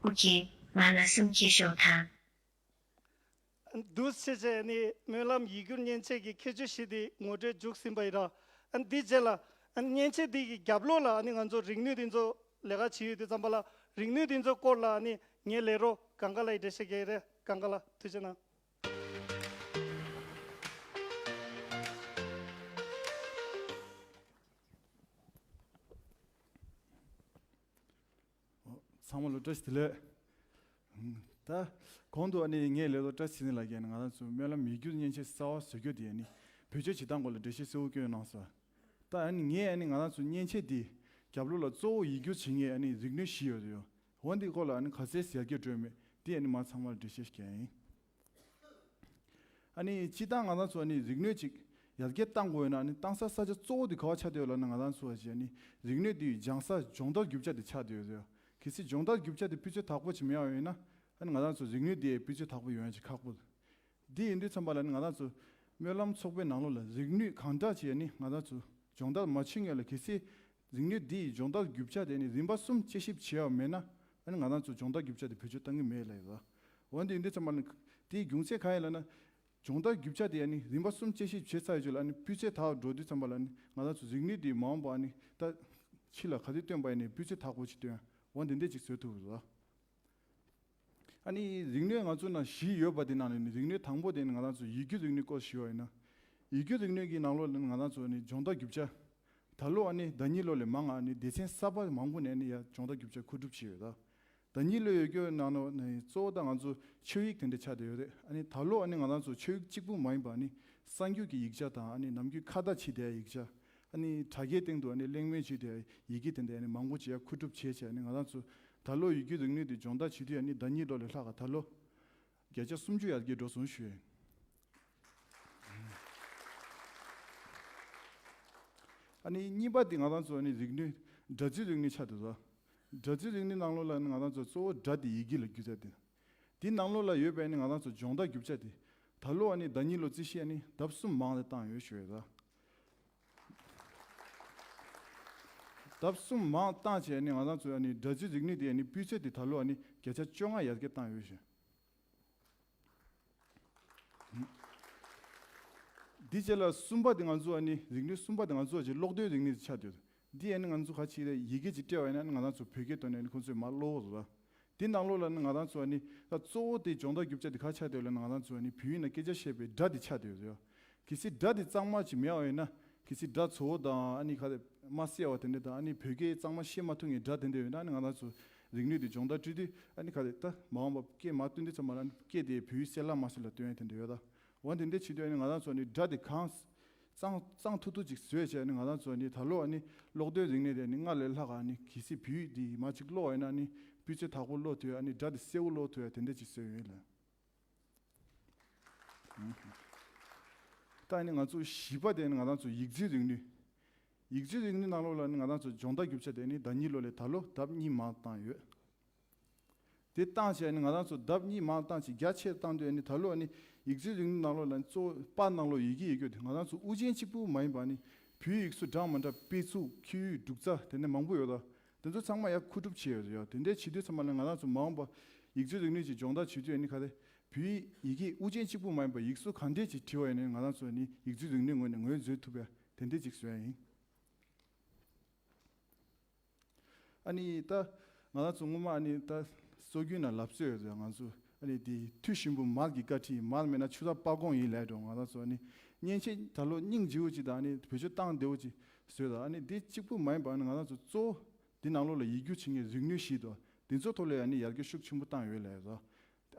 Okay, ང་ལ་གསུམ་གྱིས་ཤོག་དང་། འདུག་སེ་བྱས་ནས་སྨོན་ལམ་ཡིག་སྒྱུར་མཉེན་ཆས་ཀྱི་ཁྱད་ཆོས་བཞི་དེ་ངོ་སྤྲོད་མཇུག་ཟིན་པ་ཡིན་ར། ཨ། འདིའི་རྗེས་ལ། ཨ། མཉེན་ཆས་འདི་གི་རྒྱབ་ལོགས་ལ་ཨ་ནི་ང་ཚོ་རིག་ནུས་འདི་ཚོ་ལས་ཀ་བྱེད་ཡོད་དུས་ཙམ་པ་ལ། རིག་ནུས་འདི་ཚོའི་སྐོར་ལ་ཨ་ནི་ངའི་ལས་རོགས་གངས་དཀར་ལགས་ཀྱིས་འགྲེལ་བཤད་རྒྱག་གི་རེད། གངས་དཀར་ལགས། ཐུགས་རྗེ་གནང་། ཚང་མ་ལ་བཀྲ་ཤིས་བདེ་ལེགས། ད་གོང་དུ་ཨ་ནི་ངའི་ལས་རོགས་བཀྲ་ཤིས་ཚེ་རིང་ལགས་ཀྱིས་ང་རང་ཚོ་སྨོན་ལམ་ཡིག་སྒྱུར་མཉེན་ཆས་གསར་པ་བཟོ་རྒྱུ་དེ་ཨ་ནི་བེད་སྤྱོད་བྱེད་སྟངས་སྐོར་ལ་འགྲེལ་བཤད་གསལ་པོ་བསྐྱོན་གནང་སོང་། ད་ཨ་ནི་ངས་ཨ་ནི་ང་རང་ཚོ་མཉེན་ཆས་འདི་རྒྱབ་ལོགས་ལ་གཙོ་བོ་ཡིག་སྒྱུར་བྱེད་མཁན་ཨ་ནི་རིག་ནུས་བཞི་ཡོད་རེད། འོ། འདི་སྐོར་ལ་ཨ་ནི་ག་ཚད་ཡར་རྒྱས་འགྲོ་ཡོད་མེད་འདི་ཨ་ནི་མ་ཚང་མར་འགྲེལ་བཤད་ཞིག་རྒྱག་ཡིན། ཨ་ནི་སྤྱིར་བཏང་ང་རང་ཚོ་ཨ་ནི་རིག་ནུས་ཅིག་ཡར་རྒྱས་གཏང་དགོས་ཡོད་ན། ཨ་ནི་གཏང་ས་ས་ཆ་གཙོ་བོ་དེ་ག་པར་ཆགས་བསྡད་ཡོད་ལབ་ན། ང་རང་ཚོ་ཨ་ཅེ་ཨ་ནི་རིག་ནུས་དེ་སྦྱང་ས་སྦྱོང་བརྡར་རྒྱུ་ཆ་དེ་ཆགས་བསྡད་ཡོད་རེད། གལ་སྲིད་སྦྱོང་བརྡར་རྒྱུ་ཆ་དེ་སྤུས་ཚད་དག་པོ་ཅིག་མེད་པ་ཡིན་ན། ཨ་ནི་ང་རང་ཚོ་རིག་ནུས་དེ་སྤུས་ཚད་དག་པོ་ཡོང་ཡ་ཅིག་ཁག་པོ། འདི་ཡིན་དུས་ཙམ་པ་ལ་ཨ་ནི་ང་རང་ཚོ་སྨོན་ལམ་ཚོགས་པའི་ནང་ལོགས་ལ་རིག་ནུས་གང་དྲག་ཅིག་ཨ་ནི་ང་རང་ཚོ་སྦྱོང་བརྡར་མ་བྱེད་སྔོན་ལ། གལ་སྲིད་རིག་ནུས་འདི་ཡི་སྦྱོང་བརྡར་རྒྱུ་ཆ་དེ་ནི་རིམ་པ་གསུམ་དཔྱད་ཞིབ་བྱས་པ་མེད་ན། ཨ་ནི་ང་རང་ཚོ་སྦྱོང་བརྡར་རྒྱུ་ཆ་དེ་བེད་སྤྱོད་གཏང་གི་མེད་ལབ་ཡོད་ར། འོན་ཏེ་ཡིན་དུས་ཙམ་པ་ལ་དེའི་རྒྱུ་མཚན་གང་ཡིན་ལབ་ན། སྦྱོང་བརྡར་རྒྱུ་ཆ་དེ་ཨ་ནི་རིམ་པ་གསུམ་དཔྱད་ཞིབ་བྱས་ཚར་ཡོད་ཅོག་ལ་ཨ་ནི་སྤུས་ཚད་དག་འགྲོ་དུས་ཙམ་པ་ལ་ཨ་ནི་ང་རང་ཚོ་རིག་ནུས་དེ་མ་འོངས་པ་ཨ་ནི་ད་ཕྱི་ལ་ག་དུས་སྟོན་པ་ཡིན་ནའི་སྤུས་ཚད་དག་པོ་ཅིག་སྟོན་འོ་དེ་འདྲས་ཅིག་བཟོས་ཐུབ་རེད། ཨ་ནི་རིག་ནུས་ང་ཚོ་ནང་བཞི་ཡོད་པ་དེ་ནང་ནས་ནི་རིག་ནུས་དང་པོ་དེ་ནི་ང་རང་ཚོ་ཡིག་སྒྱུར་རིག་ནུས་སྐོར་ཞུས་པ་ཡིན་ན། ཡིག་སྒྱུར་རིག་ནུས་ཀྱི་ནང་ལོགས་ལ་ནི་ང་རང་ཚོ་ནི་སྦྱོང་བརྡར་རྒྱུ་ཆ། ད་ལོ་ཨ་ནི་ཟླ་ཉིན་ལོ་ལས་མང་ང་ཨ་ནི་སྡེ་ཚན་གསར་པ་མང་པོ་ནས་ནི་ཡ་སྦྱོང་བརྡར་རྒྱུ་ཆ་མཁོ་སྒྲུབ་བྱས་ཡོད་ད། ཟླ་ཉིན་ལོ་ཡོད་རྒྱུ་ནང་ནས་ནི་གཙོ་བོ་ད་ང་ཚོ་ཆོས་ཡིག་དེ་འདྲ་ཆགས་བསྡད་ཡོད་རེད། ཨ་ནི་ད་ལོ་ཨ་ནི་ང་རང་ཚོ་ཆོས་ཡིག་གཅིག་པུ་མ་ཡིན་པ་ཨ་ནི་གསར་འགྱུར་གྱི་ཡིག་ཆ་དང་ཨ་ནི་ནམ་རྒྱུན་ཁ་བརྡ་བྱེད་བསྡད་ཡ་ཡིག་ཆ། ཨ་ནི་དྲ་རྒྱའི་སྟེང་དུ་ཨ་ནི་གླེང་མོལ་བྱེད་བསྡད་ཡ་ཡི་གེ་དེ་འདྲ་ཨ་ནི་མང་པོ་ཅིག་ཡ་མཁོ་སྒྲུབ་བྱས་བྱས་ཨ་ནི་ང་རང་ཚོ་ད་ལོ་ཡིག་སྒྱུར་རིག་ནུས་དེ་སྦྱོང་བརྡར་བྱེད་དུས་ཨ་ནི་ཟླ་ཉིན་ལོ་ལས་ལྷག་ག་ད་ལོ་བརྒྱ་ཆ་སུམ་ཅུ་ཡར་རྒྱས་འགྲོ་སོང་ཞུ་ཡ་ཡིན། ཨ་ནི་གཉིས་པ་དེ་ང་རང་ཚོ་ཨ་ནི་རིག་ནུས་སྒྲ་འཛུལ་རིག་ནུས་ཆགས་འདུག་ད། སྒྲ་འཛུལ་རིག་ནུས་ནང་ལོགས་ལ་ཨ་ནི་ང་རང་ཚོ་གཙོ་བོ་སྒྲ་དེ་ཡི་གེ་ལ་བསྒྱུར་ཚར་དེ། དེ་ནང་ལོགས་ལ་ཡོད་པའི་ཨ་ནི་ང་རང་ཚོ་སྦྱོང་བརྡར་རྒྱུ་ཆ་དེ། ད་ལོ་ཨ་ནི་ཟླ་ཉིན་ལོ་རྩིས་གཞི་ཨ་ནི་ལྡབ་གསུམ་མང་དུ་བཏང་ཡོད་ཞུ་ཡོད་ད། ལྡབ་གསུམ་མང་བཏང་བྱས་ནས་ང་རང་ཚོའི་ཨ་ནི་སྒྲ་འཛུལ་རིག་ནུས་དེ་ཨ་ནི་སྤུས་ཚད་དེ་ད་ལོ་ཨ་ནི་བརྒྱ་ཆ་བཅོ་ལྔ་ཡར་རྒྱས་བཏང་ཡོད་ཞུ། འདི་རྗེས་ལ་གསུམ་པ་དེ་ང་ཚོ་ཨ་ནི་རིག་ནུས་གསུམ་པ་དེ་ང་ཚོ་ཨ་ཅེ་ཀློག་འདོན་རིག་ནུས་ཆགས་བསྡད་ཡོད། འདི་ཨ་ནི་ང་ཚོ་ག་ཅིག་རེད་ཡི་གེ་ཅིག་སྤྲད་པ་ཡིན་ན་ཨ་ནི་ང་རང་ཚོ་བོད་སྐད་ཐོག་ནས་ཨ་ནི་ཁོང་ཚོས་མར་ཀློག་འོ་ཟེར་བ། དེ་ནང་ལོགས་ལ་ནི་ང་རང་ཚོ་ཨ་ནི་ད་གཙོ་བོ་དེ་སྦྱོང་བརྡར་རྒྱུ་ཆ་དེ་ག་ཆགས་བསྡད་ཡོད་ལབ་ན་ང་རང་ཚོ་ཨ་ནི་བོད་ཡིག་ནང་སྐད་ཆ་བཤད་པའི་སྒྲ་དེ་ཆགས་བསྡད་ཡོད་ཟེར་བ། གལ་སྲིད་སྒྲ་དེ་གཙང་མ་ཅིག་མེད་པ་ཡིན་ན། གལ་སྲིད་སྒྲ་ཚ་བོ་དང་ཨ་ནི་ག་རེ་མ་གསལ་བ་དེ་འདྲ་དང་ཨ་ནི་བོད་སྐད་གཙང་མ་བཤད་མ་ཐུབ་མཁན་སྒྲ་དེ་འདྲ་ཡོད་ན་ཨ་ནི་ང་རང་ཚོ་རིག་ནུས་དེ་སྦྱོང་བརྡར་སྤྲད་དུས་ཨ་ནི་ག་རེ་ད་མ་འོངས་པ་སྐད་མར་བཏོན་དུས་ཙམ་པ་ལ་ཨ་ནི་སྐད་དེ་བོད་ཡིག་གསལ་ལ་མ་གསལ་ལ་སྟོན་ཡ་དེ་འདྲ་ཡོད་ད། འོ་དེ་འདྲ་བྱེད་དུས་ཨ་ནི་ང་རང་ཚོ་ཨ་ནི་སྒྲ་དེ་གང་གཙང་གཙང་ཐུབ་ཐུབ་ཅིག་བཟོས་བྱས་ཨ་ནི་ང་རང་ཚོ་ཨ་ནི་ད་ལོ་ཨ་ནི་ཀློག་འདོན་རིག་གནས་དེ་ཨ་ནི་སྔར་ལས་ལྷག་ག་ཨ་ནི་གལ་སྲིད་བོད་ཡིག་དེ་མར་ཅིག་ཀློག་པ་ཡིན་ན་ཨ་ནི་སྤུས་ཚད་དག་པོ་ཀློག་ཐུབ་ཡ་ཨ་ནི་སྒྲ་དེ་གསལ་པོ་ཀློག་ཐུབ་ཡ་དེ་འདྲ་ཅིག་བཟོས་ཡོད་ལ། ད་ནི་ང་ཚོ་བཞི་པ་དེ་ནི་ང་རང་ཚོ་ཡིག་རྩིས་རིག་ནུས། ཡིག་རྩིས་རིག་ནུས་ནང་ལོགས་ལ་ནི་ང་རང་ཚོ་སྦྱོང་བརྡར་རྒྱུ་ཆ་དེ་ནི་ཟླ་ཉིན་ལོ་ལས་ད་ལོ་ལྡབ་གཉིས་མང་བཏང་ཡོད། དེ་བཏང་བྱས་ནི་ང་རང་ཚོ་ལྡབ་གཉིས་མང་བཏང་བྱས་རྒྱ་ཆེར་བཏང་དུས་ནི་ད་ལོ་ནི་ཡིག་རྩིས་རིག་ནུས་ནང་ལོགས་ལ་ནི་གཙོ་བོ་པར་ནང་ལོགས་ཡི་གེ་ཡོད་རྒྱུ་དེ་ང་རང་ཚོ་དབུ་ཅན་གཅིག་པུ་མ་ཡིན་པ་ནི་བོད་ཡིག་གསུམ་འདྲ་མི་འདྲ་དཔེ་ཚུགས་ཁྱད་ཡོད་འབྲུག་རྩ་དེ་ནས་མང་པོ་ཡོད་ད། དེ་ཚོ་ཚང་མ་ཡར་མཁོ་སྒྲུབ་བྱས་ཡོད་ཡ། དེ་འདྲའི་བྱེད་དུས་ཚང་མ་ལ་ང་རང་ཚོ་མ་འོངས་པ་ཡིག་རྩིས་རིག་ནུས་ཀྱི་སྦྱོང་བརྡར་བྱེད་དུས་ཨ་ནི་ག་རེ་བོད་ཡིག་ཡི་གེ་དབུ་ཅན་གཅིག་པུ་མ་ཡིན་པ་ཡིག་གཟུགས་གང་འདྲས་ཅིག་བྲིས་པ་ཡིན་ནའི་ང་རང་ཚོ་ཨ་ནི་ཡིག་རྩིས་རིག་ནུས་ངོས་ནས་ངོས་འཛིན་ཐུབ་ཡ་དེ་འདྲས་ཅིག་བཟོ་ཡ་ཡིན། ཨ་ནི་ད་ང་རང་ཚོ་སྔོན་མ་ཨ་ནི་ད་སྲོལ་རྒྱུན་ན་ལབ་སྲོལ་ཡོད་ཟེར་ང་ཚོ་ཨ་ནི་དེ་མཐུ་ཞིམ་པོ་མར་གྱི་བཀའ་ཁྲིད་མར་མེད་ན་ཆུ་ཚ་སྤ་གོང་ཡིན་ལབ་འགྲོ། ང་རང་ཚོ་ཨ་ནི་མཉེན་ཆས་ད་ལོ་སྙིང་རྗེ་བོ་ཅིག་དང་ཨ་ནི་བེད་སྤྱོད་བཏང་བདེ་བོ་ཅིག་བཟོས་དང་ཨ་ནི་དེ་གཅིག་པུ་མ་ཡིན་པ་ཨ་ནི་ང་རང་ཚོ་གཙོ་བོ། འདི་ནང་ལོགས་ལ་ཡིག་སྒྱུར་བྱེད་མཁན་རིག་ནུས་ཤིག་འདུག་དེ་ཚོ་ཐོག་ལ་ཨ་ནི་ཡར་རྒྱས་ཤུགས་ཆེན་པོ་བཏང་ཡོད་ལབ་ཡོད།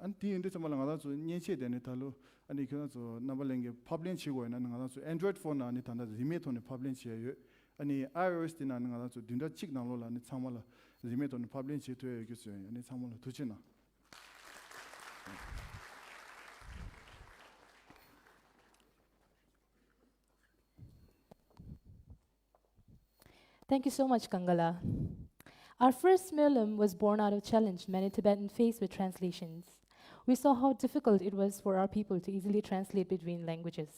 ཨ་ནི་དེ་ཡིན་དུས་ཙམ་པ་ལ་ང་རང་ཚོ་མཉེན་ཆས་དེ་ནི་ད་ལོ་ཨ་ནི་ཁྱོད་རང་ཚོ་རྣམ་པ་ལྷན་རྒྱས་ཕབ་ལེན་བྱེད་དགོས་ཡོད་ན་ནི་ང་རང་ཚོ་Android phone་ནང་ནི་ད་ལྟ་རིན་མེད་ཐོག་ནས་ཕབ་ལེན་བྱས་ཡོད། ཨ་ནི་iOS་དེ་ནང་ནི་ང་རང་ཚོ་བདུན་ཕྲག་གཅིག་ནང་ལོགས་ལ་ནི་ཚང་མ་ལ་རིན་མེད་ཐོག་ནས་ཕབ་ལེན་བྱེད་ཐུབ་ཡ་ཡོད་རྒྱུ་བཟོས་ཡོད། ཨ་ནི་ཚང་མ་ལ་ཐུགས་རྗེ་གནང་། Thank you so much, Kangala. Our first Myolam was born out of challenge many Tibetans face with translations. We saw how difficult it was for our people to easily translate between languages.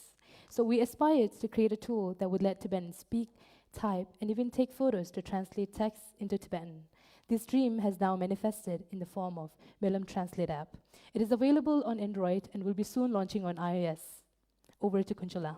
So we aspired to create a tool that would let Tibetans speak, type, and even take photos to translate texts into Tibetan. This dream has now manifested in the form of Myolam Translate app. It is available on Android and will be soon launching on iOS. Over to Kunchula.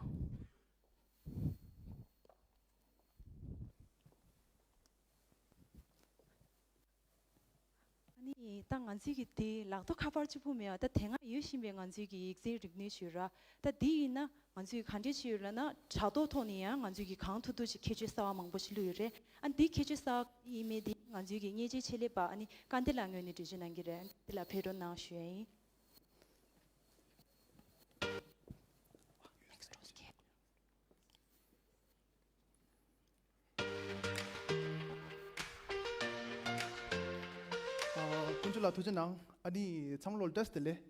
ཨ་ནི་ད་ང་ཚོའི་གི་དེ་ལག་ཐོག་ཁ་པར་གཅིག་པུ་མེད་པ་ད་དེ་སྔ་ཡོད་བཞིན་པའི་ང་ཚོའི་གི་ཡིག་རྩིས་རིག་ནུས་ཞུ་ར་ད་འདི་ཡིན་ན་ང་ཚོས་ག་འདྲས་བྱས་ཡོད་ལབ་ན་དྲ་ཐོག་ཐོག་ནས་ཡང་ང་ཚོའི་གི་གང་ཐུབ་ཐུབ་ཅིག་ཁྱད་ཆོས་གསར་བ་མང་པོ་ཞིག་བླུགས་ཡོད་རེད། ཨ་འདི་ཁྱད་ཆོས་གསར་བ་ཡིན་མེད་དེ་ང་ཚོའི་གི་མཉེན་ཆས་ཆེད་ལས་པ་ཨ་ནི་ཀ་འདི་ལགས་ངོས་ནས་འགྲེལ་བརྗོད་གནང་གི་རེད། ཀ་འདི་ལགས་ཕེབས་རོགས་གནང་ཞུ་ཡ་ཡིན། ཀུན་སྤྱོད་ལ་ཐུགས་རྗེ་གནང་། ཨ་ནི་ཚང་མ་ལོ་བཀྲ་ཤིས་བདེ་ལེགས།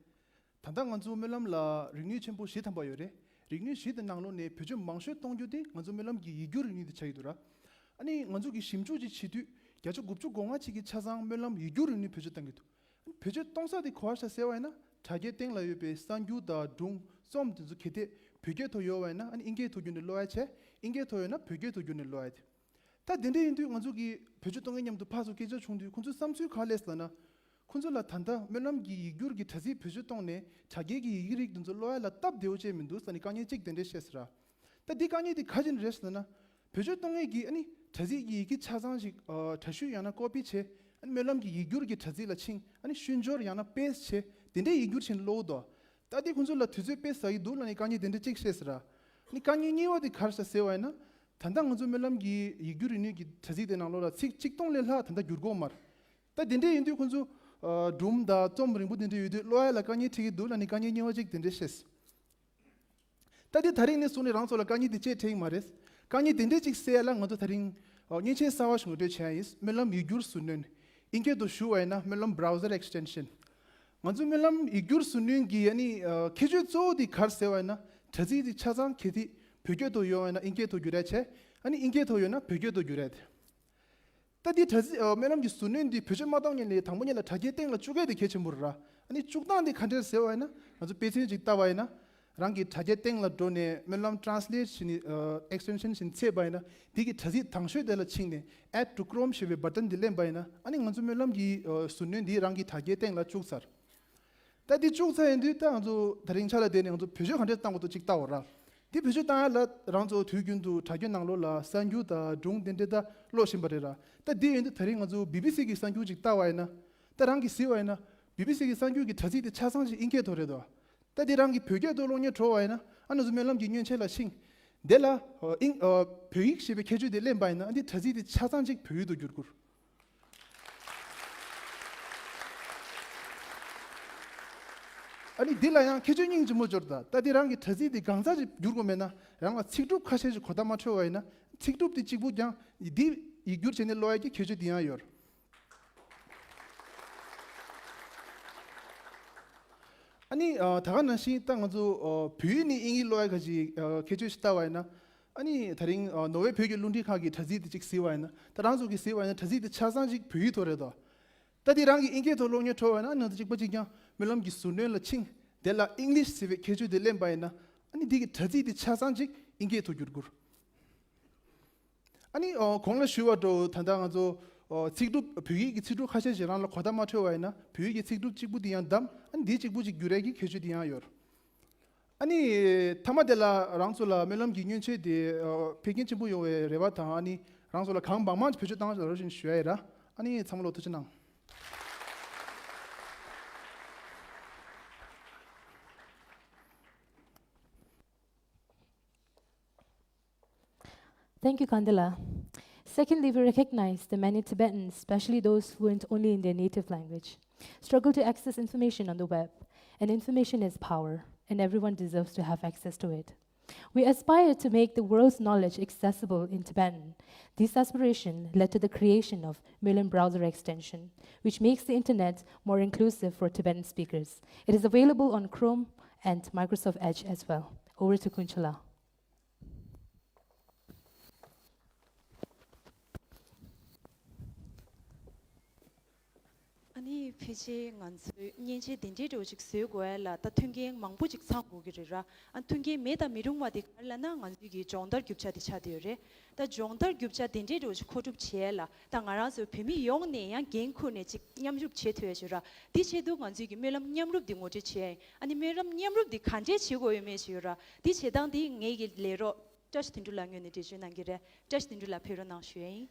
ད་ལྟ་ང་ཚོ་སྨོན་ལམ་ལ་རིག་ནུས་ཆེན་པོ་བཞི་ཐམ་པ་ཡོད་རེད། རིག་ནུས་བཞི་དེ་ནང་ལོགས་ནས་བེད་སྤྱོད་མང་ཤོས་གཏོང་རྒྱུ་དེ་ང་ཚོ་སྨོན་ལམ་གྱི་ཡིག་སྒྱུར་རིག་ནུས་དེ་ཆགས་ཀྱི་འདུག་ར། ཨ་ནི་ང་ཚོ་གི་ཞིབ་འཇུག་ཅིག་བྱེད་དུས་བརྒྱ་ཆ་དགུ་བཅུ་གོ་ལྔ་ཅིག་གི་ཆ་ཚང་སྨོན་ལམ་ཡིག་སྒྱུར་རིག་ནུས་བེད་སྤྱོད་གཏང་གི་འདུག་བེད་སྤྱོད་གཏོང་ས་དེ་ག་པར་ཤག་ཟེར་བ་ཡིན་ན་དྲ་རྒྱའི་སྟེང་ལ་ཡོད་པའི་གསར་འགྱུར་དང་སྒྲུང་རྩོམ་དེ་ཚོ་གལ་ཏེ་བོད་སྐད་ཐོག་ཡོད་པ་ཡིན་ན་ཨ་ནི་ཨིན་སྐད་ཐོག་བསྒྱུར་ནས་ཀློག་ཡ་བྱས། ཨིན་སྐད་ཐོག་ཡོད་ན་བོད་སྐད་ཐོག་བསྒྱུར་ནས་ཀློག་ཡ་དེ། ད་དེ་འདྲ་ཡིན་དུས་ང་ཚོ་གིས་བེད་སྤྱོད་གཏོང་མཁན་མཉམ་དུ་ཕར་ཚུར་སྐད་ཆ་བྱུང་དུས་ཁོང་ཚོའི་བསམ་ཚུལ་ག་རེ་སླེབས་ལབ་ན། ཁོང་ཚོ་ལ་ད་ལྟ་སྨོན་ལམ་གྱི་ཡིག་སྒྱུར་གྱི་དྲ་ཚིགས་བེད་སྤྱོད་གཏོང་ནས་དྲ་རྒྱའི་གི་ཡི་གེ་རིགས་དེ་ཚོ་ཀློག་ཡ་ལ་སྟབས་བདེ་བོ་ཅིག་མི་འདུག་ཟེར་ནས་དཀའ་ངལ་གཅིག་དེ་འདྲས་བཤད་ཟེར་ར། ད་འདི་དཀའ་ངལ་དེ་ག་ཅིག་རེད་ཟེར་ན། བེད་སྤྱོད་གཏོང་མཁན་གྱིས་ཨ་ནི་དྲ་ཚིགས་ཀྱི་ཡི་གེ་ཆ་ཚང་ཞིག་ཨ་འདྲ་བཤུས་ཡང་ན་ཀོ་པི་བྱས། ཨ་ནི་སྨོན་ལམ་གྱི་ཡིག་སྒྱུར་གྱི་དྲ་ཚིགས་ལ་ཕྱིན། ཨ་ནི་བཤུས་འབྱོར་ཡང་ན་པེ་སི་ཊི་བྱས། དེ་འདྲའི་ཡིག་སྒྱུར་བྱས་ནས་ཀློག་འདུག་ད་འདི་ཁོང་ཚོ་ལ་དུས་ཚོད་དཔེ་ཟ་གི་འདུག་ལབ་ནས་དཀའ་ངལ་དེ་འདྲ་གཅིག་བཤད་ཟེར་ར། ཨ་ནི་དཀའ་ངལ་གཉིས་པ་དེ་ག་རེ་ཟེར་བ་ཡིན་ན། ད་ལྟ་ང་ཚོ་སྨོན་ལམ་གྱི་ཡིག་སྒྱུར་རིག་ནུས་ཀྱི་དྲ་ཚིགས་དེ་ནང་ལོགས་ལ་ཚིག་གཅིག་སྟོང་ལས་ལྷག་ད་ལྟ་བསྒྱུར་གྱི་ཡོད་མ་རེད། ད་དེ་འདྲ་ཡིན་དུས་ཁོང་ཚོ་ཨ་སྒྲུང་དང་རྩོམ་རིང་པོ་དེ་འདྲ་ཡོད་དུས་ཀློག་ཡ་ལ་དཀའ་ངལ་འཕྲད་ཀྱི་འདུག་ལབ་ནས་དཀའ་ངལ་གཉིས་པ་གཅིག་དེ་འདྲ་བཤད། ད་དེ་དེ་རིང་ནས་བཟུང་ནས་རང་ཚོ་ལ་དཀའ་ངལ་དེ་ཅིག་འཕྲད་ཀྱི་མ་རེད། དཀའ་ངལ་དེ་འདྲ་ཅིག་སེལ་ཡ་ལ་ང་ཚོ་དེ་རིང་ཨ་མཉེན་ཆས་གསར་བ་ཞིག་ངོ་སྤྲོད་བྱས་ཡིན། སྨོན་ལམ་ཡིག་སྒྱུར་ཟུར་སྣོན། ཨིན་སྐད་དུ་ཞུ་བ་ཡིན་ན་སྨོན་ལམ་Browser Extension། ང་ཚོ་སྨོན་ལམ་ཡིག་སྒྱུར་ཟུར་སྣོན་གྱི་ཨ་ནི་ཨ་ཁྱད་ཆོས་གཙོ་བོ་དེ་ག་རེ་ཟེར་བ་ཡིན་ན། དྲ་ཚིགས་དེ་ཆ་ཚང་གལ་སྲིད་བོད་སྐད་དུ་ཡོད་པ་ཡིན་ན་ཨིན་སྐད་དུ་བསྒྱུར་ཡ་བྱས། ཨ་ནི་ཨིན་སྐད་དུ་ཡོད་ན་བོད་སྐད་དུ་བསྒྱུར་ཡ་དེ། ད་འདི་དྲ་ཚིགས་ཨ་སྨོན་ལམ་གྱི་ཟུར་སྣོན་འདི་བེད་སྤྱོད་མ་གཏོང་མཁན་ལས་དང་པོ་ཉིད་ལ་དྲ་རྒྱའི་སྟེང་ལ་བཅུག་མཁན་དེ་གལ་ཆེན་པོ་རེད་ར། ཨ་ནི་བཅུག་སྟངས་འདི་ག་འདྲས་ཟེར་བ་ཡིན་ན། ང་ཚོ་དཔེ་མཚོན་ཅིག་བལྟ་བ་ཡིན་ན། རང་གི་དྲ་རྒྱའི་སྟེང་ལ་འགྲོ་ནས་སྨོན་ལམ་Translate་ཞིག་ནི་ཨ་Extension་ཞིག་འཚོལ་བ་ཡིན་ན། འདི་གི་དྲ་ཚིགས་དང་ཤོས་དེ་ལ་ཕྱིན་ནས་Add to Chrome་ཞེས་པའི་button་འདི་ལེན་པ་ཡིན་ན། ཨ་ནི་ང་ཚོ་སྨོན་ལམ་གྱི་ཨ་ཟུར་སྣོན་འདི་རང་གི་དྲ་རྒྱའི་སྟེང་ལ་བཅུག་ཚར། ད་འདི་བཅུག་ཚར་ཡིན་དུས་ད་ང་ཚོ་དེ་རིང་ཆ་ལ་བསྡད་ནས་ང་ཚོ་བེད་སྤྱོད་ག་འདྲས་བཏང་དགོས་འདུག་ཅིག་བལྟ་འོ་ར། འདི་བེད་སྤྱོད་བཏང་ཡ་ལ་རང་ཚོ་དུས་རྒྱུན་དུ་དྲ་རྒྱ་ནང་ལོགས་ལ་གསར་འགྱུར་དང་སྒྲུང་དེ་འདྲས་ད་ཀློག་བཞིན་པ་རེད་ར། ད་འདི་ཡིན་དུས་དེ་རིང་ང་ཚོ་བི་བི་སི་གི་གསར་འགྱུར་ཅིག་བལྟ་བ་ཡིན་ན། ད་རང་གིས་གཟིགས་པ་ཡིན་ན་བི་བི་སི་གི་གསར་འགྱུར་གྱི་དྲ་ཚིགས་དེ་ཆ་ཚང་ཞིག་ཨིན་སྐད་ཐོག་རེད་དོ། ད་འདི་རང་གིས་བོད་སྐད་ཐོག་ཀློག་མཁན་འགྲོ་བ་ཡིན་ན། ཨ་ནི་ང་ཚོ་སྨོན་ལམ་གྱི་མཉེན་ཆས་ལ་ཕྱིན། དེ་ལ་ཨིན་ཨ་བོད་ཡིག་ཞེས་པའི་ཁྱད་ཆོས་དེ་ལེན་པ་ཡིན་ན། ཨ་འདི་དྲ་ཚིགས་དེ་ཆ་ཚང་ཅིག་བོད་ཡིག་ཏུ་བསྒྱུར་དགོས། ཨ་ནི་འདི་ལ་ཡང་ཁྱད་ཆོས་སྙིང་རྗེ་མོ་འབྱོར། ད་ད་འདི་རང་གི་དྲ་ཚིགས་འདི་གང་ཟག་ཅིག་བསྒྱུར་དགོས་མེད་ན། རང་ལ་ཚིག་གྲུབ་ཁ་ཤས་ཤིག་གོ་བརྡ་མ་འཕྲོད་པ་ཡིན་ན། ཚིག་གྲུབ་དེ་གཅིག་པུ་ཀྱང་འདི་ཡིག་སྒྱུར་བྱས་ནས་ཀློག་ཡ་གི་ཁྱད་ཆོས་དེ་ཡང་ཡོད། ཨ་ནི་ཨ་ད་ག་ནང་བཞིན་ད་ང་ཚོ་ཨ་བོད་ཡིག་ནས་དབྱིན་ཡིག་ཀློག་ཡ་ག་ཅིག་ཨ་ཁྱད་ཆོས་ཤིག་ལྟ་བ་ཡིན་ན། ཨ་ནི་ད་རིང་ཨ་ནོར་ཝེ་བོད་ཀྱི་རླུང་འཕྲིན་ཁང་གི་དྲ་ཚིགས་དེ་གཅིག་གཟིགས་པ་ཡིན་ན། ད་རང་ཚོ་གིས་གཟིགས་པ་ཡིན་ན་དྲ་ཚིགས་དེ་ཆ་ཚང་གཅིག་བོད་ཡིག་ཐོག་རེད་དོ། ད་དེ་རང་གི་ཨིན་སྐད་ཐོག་ཀློག་མཁན་འགྲོ་བ་ཡིན་ན། ཨ་ནི་གཅིག་པ་གཅིག་རྐྱང་སྨོན་ལམ་གྱི་ཟུར་སྣོན་ལ་ཕྱིན། དེ་ལ་ཨིང་ལིཤ་ཟེར་བའི་ཁྱད་ཆོས་དེ་ལེན་པ་ཡིན་ན། ཨ་ནི་དེ་གི་དྲ་ཚིགས་དེ་ཆ་ཚང་གཅིག་ཨིན་སྐད་ཐོག་བསྒྱུར་དགོས། ཨ་ནི་ཨོ་གོང་ལ་ཞུས་པ་འདྲ་བོ་ད་ལྟ་ང་ཚོ་ཨོ་ཚིག་གྲུབ་བོད་ཡིག་གི་ཚིག་གྲུབ་ཁ་ཤས་ཤིག་རང་ལ་གོ་བརྡ་མ་འཕྲོད་པ་ཡིན་ན། བོད་ཡིག་གི་ཚིག་གྲུབ་གཅིག་པུ་དེ་ཡང་བདམས། ཨ་ནི་འདི་གཅིག་པུ་ཅིག་བསྒྱུར་ཡས་ཀྱི་ཁྱད་ཆོས་དེ་ཡང་ཡོད། ཨ་ནི་མཐའ་མ་དེ་ལ་རང་ཚོ་ལ་སྨོན་ལམ་གྱི་མཉེན་ཆས་དེ་ཨོ་འཕེལ་རྒྱས་ཆེན་པོ་ཡོང་བའི་རེ་བ་དང་། ཨ་ནི་རང་ཚོ་ལ་གང་མང་མང་ཅིག་བེད་སྤྱོད་བཏང་རོགས་ཞེས་ཞུ་ཡ་ཡིན་ར། ཨ་ནི་ཚང་མ་ལ་ཐུགས་རྗེ་གནང་། Thank you, Kandila. Secondly, we recognize that many Tibetans, especially those fluent only in their native language, struggle to access information on the web. And information is power, and everyone deserves to have access to it. We aspire to make the world's knowledge accessible in Tibetan. This aspiration led to the creation of Smoenlam Browser Extension, which makes the internet more inclusive for Tibetan speakers. It is available on Chrome and Microsoft Edge as well. Over to Kunchula. ཨ་ནི་ཕལ་ཆེར་ང་ཚོས་མཉེན་ཆས་དེ་འདྲའི་འདྲ་བོ་ཅིག་བཟོ་དགོས་ཡ་ལ་ད་མཐུན་རྐྱེན་མང་པོ་ཅིག་ཚང་དགོས་ཀྱི་རེད་ར། ཨ་མཐུན་རྐྱེན་མེད་དང་མི་རུང་བ་དེ་ག་རེ་ལབ་ན། ང་ཚོའི་གི་སྦྱོང་བརྡར་རྒྱུ་ཆ་དེ་ཆགས་བསྡད་ཡོད་རེད། ད་སྦྱོང་བརྡར་རྒྱུ་ཆ་དེ་འདྲའི་འདྲ་བོ་ཅིག་མཁོ་སྒྲུབ་བྱེད་ཡ་ལ། ད་ང་རང་ཚོ་བོད་མི་ཡོངས་ནས་ཡང་འགན་འཁུར་ནས་ཅིག་མཉམ་རུབ་བྱེད་ཐུབ་ཡ་ཅིག་ར། དེ་ཆེད་དུ་ང་ཚོའི་གི་སྨོན་ལམ་མཉམ་རུབ་དེ་ངོ་སྤྲོད་བྱེད་ཡ་ཡིན། ཨ་ནི་སྨོན་ལམ་མཉམ་རུབ་དེ་ག་འདྲས་བྱེད་དགོས་ཡོད་མེད་ཅིག་ཡོད་ར། དེ་བྱེད་སྟངས་དེ་ངེད་ཀྱི་ལས་རོགས་བཀྲ་ཤིས་དོན་གྲུབ་ལགས་ངོས་ནས་འགྲེལ་བརྗོད་གནང་གི་རེད། བཀྲ་ཤིས་དོན་གྲུབ་ལགས་ཕེབས་རོགས་གནང་ཞུ་ཡ་ཡིན།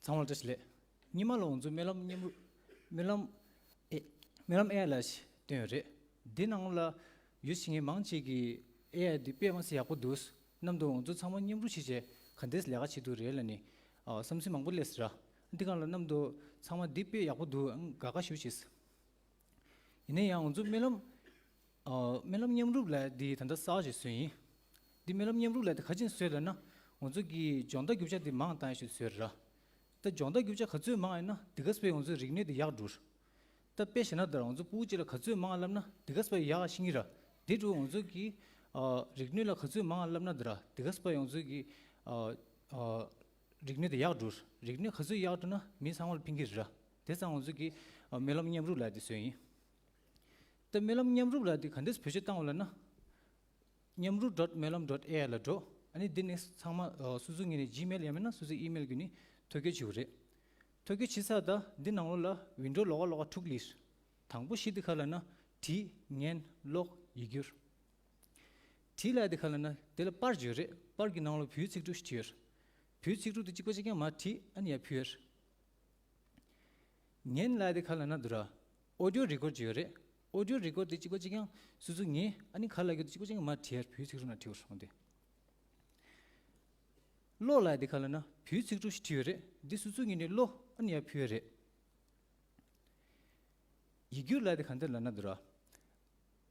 ཚང་མ་ལ་བཀྲ་ཤིས་བདེ་ལེགས། སྔོན་མ་ལ་ང་ཚོ་སྨོན་ལམ་མཉམ་རུབ། སྨོན་ལམ་ཨེ། སྨོན་ལམ་ཨེ་ལ་ཞིག་བཏོན་ཡོད་རེད། འདི་ནང་ལ་ཡོད་བྱེད་མཁན་མང་ཆེ་གིས་ཨེ་ཨའི་འདི་དཔེ་མ་སྲིད་ཡག་པོ་འདུག་མནམ་དུ་ང་ཚོ་ཚང་མ་མཉམ་རུབ་ཞིག་བྱས་ག་འདྲས་ལས་ཀ་བྱེད་ཐུབ་རེད་ལབ་ནས་ཨ་བསམ་ཚུལ་མང་པོ་སླེབས་སོང་ར། འདི་སྒང་ལ་མནམ་དུ་ཚང་མ་འདི་དཔེ་ཡག་པོ་འདུག་དགའ་དགའ་ཞེ་པོ་བྱས། ཡིན་ན་ཡང་ང་ཚོ་སྨོན་ལམ་ཨ་སྨོན་ལམ་མཉམ་རུབ་ལབ་ཡ་འདི་ད་ལྟ་གསར་པ་ཞིག་བཟོས་ཡིན། འདི་སྨོན་ལམ་མཉམ་རུབ་ལབ་ཡ་འདི་ག་ཅིག་བཟོས་ལབ་ན། ང་ཚོ་གི་སྦྱོང་བརྡར་རྒྱུ་ཆ་འདི་མང་བཏང་ཡ་ཞིག་བཟོས་ར། ད་སྦྱོང་བརྡར་རྒྱུ་ཆ་ག་ཚོད་མང་ཡིན་ན་དེ་ག་ཙམ་ང་ཚོའི་རིག་གནས་འདི་ཡག་འགྲོ། ད་དཔེ་བཞག་ན་ད་ར་ང་ཚོ་ཕྲུ་གུ་གཅིག་ལ་ག་ཚོད་མང་བསླབ་ན་དེ་ག་ཙམ་ཡག་ཤེས་ཀྱི་ར། དེ་འདྲ་ང་ཚོ་གི་ཨ་རིག་གནས་ལ་ག་ཚོད་མང་བསླབ་ན་ད་ར་དེ་ག་ཙམ་ང་ཚོ་གི་ཨ་ཨ་རིག་གནས་དེ་ཡག་འགྲོ། རིག་གནས་ག་ཚོད་ཡག་འགྲོ་ན་མི་ཚང་མ་ལ་ཕན་གྱི་རེད་ར། དེ་ཙང་ང་ཚོ་གི་ཨ་སྨོན་ལམ་མཉམ་རུབ་ལབ་ཡ་དེ་བཟོས་ཡིན། ད་སྨོན་ལམ་མཉམ་རུབ་ལབ་ཡ་དེ་ག་འདྲས་བེད་སྤྱོད་བཏང་བ་ལབ་ན། མཉམ་རུབ་dot smoenlam dot A I ལ་འགྲོ། ཨ་ནི་འདི་ནི་ཚང་མ་ཨ་སོ་སོའི་ངོས་ནས་Gmail་ཡང་མིན་ན་སོ་སོའི་email་བརྒྱུད་ནས་ཐོ་འགོད་བྱེད་དགོས་རེད། ཐོ་འགོད་བྱེད་ས་ད་འདི་ནང་ལོགས་ལ་window་ལོགས་ཀ་ལོགས་ཀ་དྲུག་སླེབས། དང་པོ་བཞི་དེ་ག་ལབ་ན་བྲིས། ཉན། ཀློག་ཡིག་སྒྱུར། བྲིས་ལབ་དེ་ག་ལབ་ན་དེ་ལ་པར་ཡོད་རེད། པར་གྱི་ནང་ལོགས་བོད་ཡིག་ཚིག་འབྲུ་ཞིག་བྲིས་ཡོད་རེད། བོད་ཡིག་ཚིག་འབྲུ་དེ་གཅིག་པ་གཅིག་རྐྱང་མར་བྲིས། ཨ་ནི་ཡར་ཕུལ་ཡོད་རེད། ཉན་ལབ་དེ་ག་ལབ་ན་འདུག་ར། audio record་ཅིག་ཡོད་རེད། audio record་དེ་གཅིག་པ་གཅིག་རྐྱང་སོ་སོ་ཉན། ཨ་ནི་ག་ལབ་ཀྱི་འདུག་གཅིག་པ་གཅིག་རྐྱང་མར་བྲིས་ཡར་བོད་ཡིག་ཚིག་འབྲུ་ནང་བྲིས་པ་སོང་སྟེ། ཀློག་ལབ་དེ་ག་ལབ་ན་བོད་ཡིག་ཚིག་འབྲུ་ཞིག་བྲིས་ཡོད་རེད། འདི་སོ་སོའི་ངོས་ནས་ཀློག་ཨ་ནི་ཡར་ཕུལ་ཡོད་རེད། ཡིག་སྒྱུར་ལབ་དེ་ག་འདི་ལབ་ན་འདུག་ར།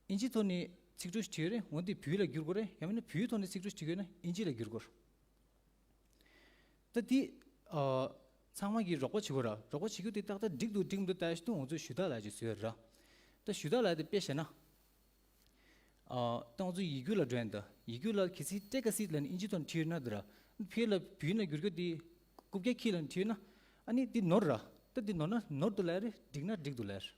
ཨིན་ཇིའི་ཐོག་ནས་ཚིག་འབྲུ་ཞིག་བྲིས་ཡོད་རེད། འོ་འདི་བོད་ཡིག་ལ་བསྒྱུར་དགོས་རེད། ཡང་མིན་ན་བོད་ཡིག་ཐོག་ནས་ཚིག་འབྲུ་ཞིག་བྲིས་ཡོད་ན་ཨིན་ཇི་ལ་བསྒྱུར་དགོས་རེད། ད་འདི་ཨ་ཚང་མ་གིས་རོགས་པ་བྱེད་དགོས་ར། རོགས་པ་བྱེད་རྒྱུ་དེ་ཏག་ཏག་འགྲིག་འདུག་འགྲིག་མི་འདུག་ལྟ་ཡ་ཞིག་འདུག་ང་ཚོས་ཞུ་དག་ལབ་ཅིག་བཟོས་ཡོད་ར། ད་ཞུ་དག་ལབ་དེ་དཔེ་བཞག་ན། ཨ་ད་ང་ཚོ་ཡིག་སྒྱུར་ལ་འགྲོ་ཡ་འདི། ཡིག་སྒྱུར་ལ་གལ་སྲིད་སྤྲད་དཀའ་སྲིད་ལབ་ནས་ཨིན་ཇིའི་ཐོག་ནས་བྲིས་ཡོད་ན་འདི་ར། ཕར་ལ་བོད་ཡིག་ནང་བསྒྱུར་རྒྱུ་དེ་རྐུབ་བཀྱག་འཁྱེར་ལབ་ནས་བྲིས་ཡོད་ན། ཨ་ནི་འདི་ནོར་ར། ད་འདི་ནོར་ན་ནོར་འདུག་ལབ་རེད། འགྲིག་ན་འགྲིག་འདུག་ལབ་རེད།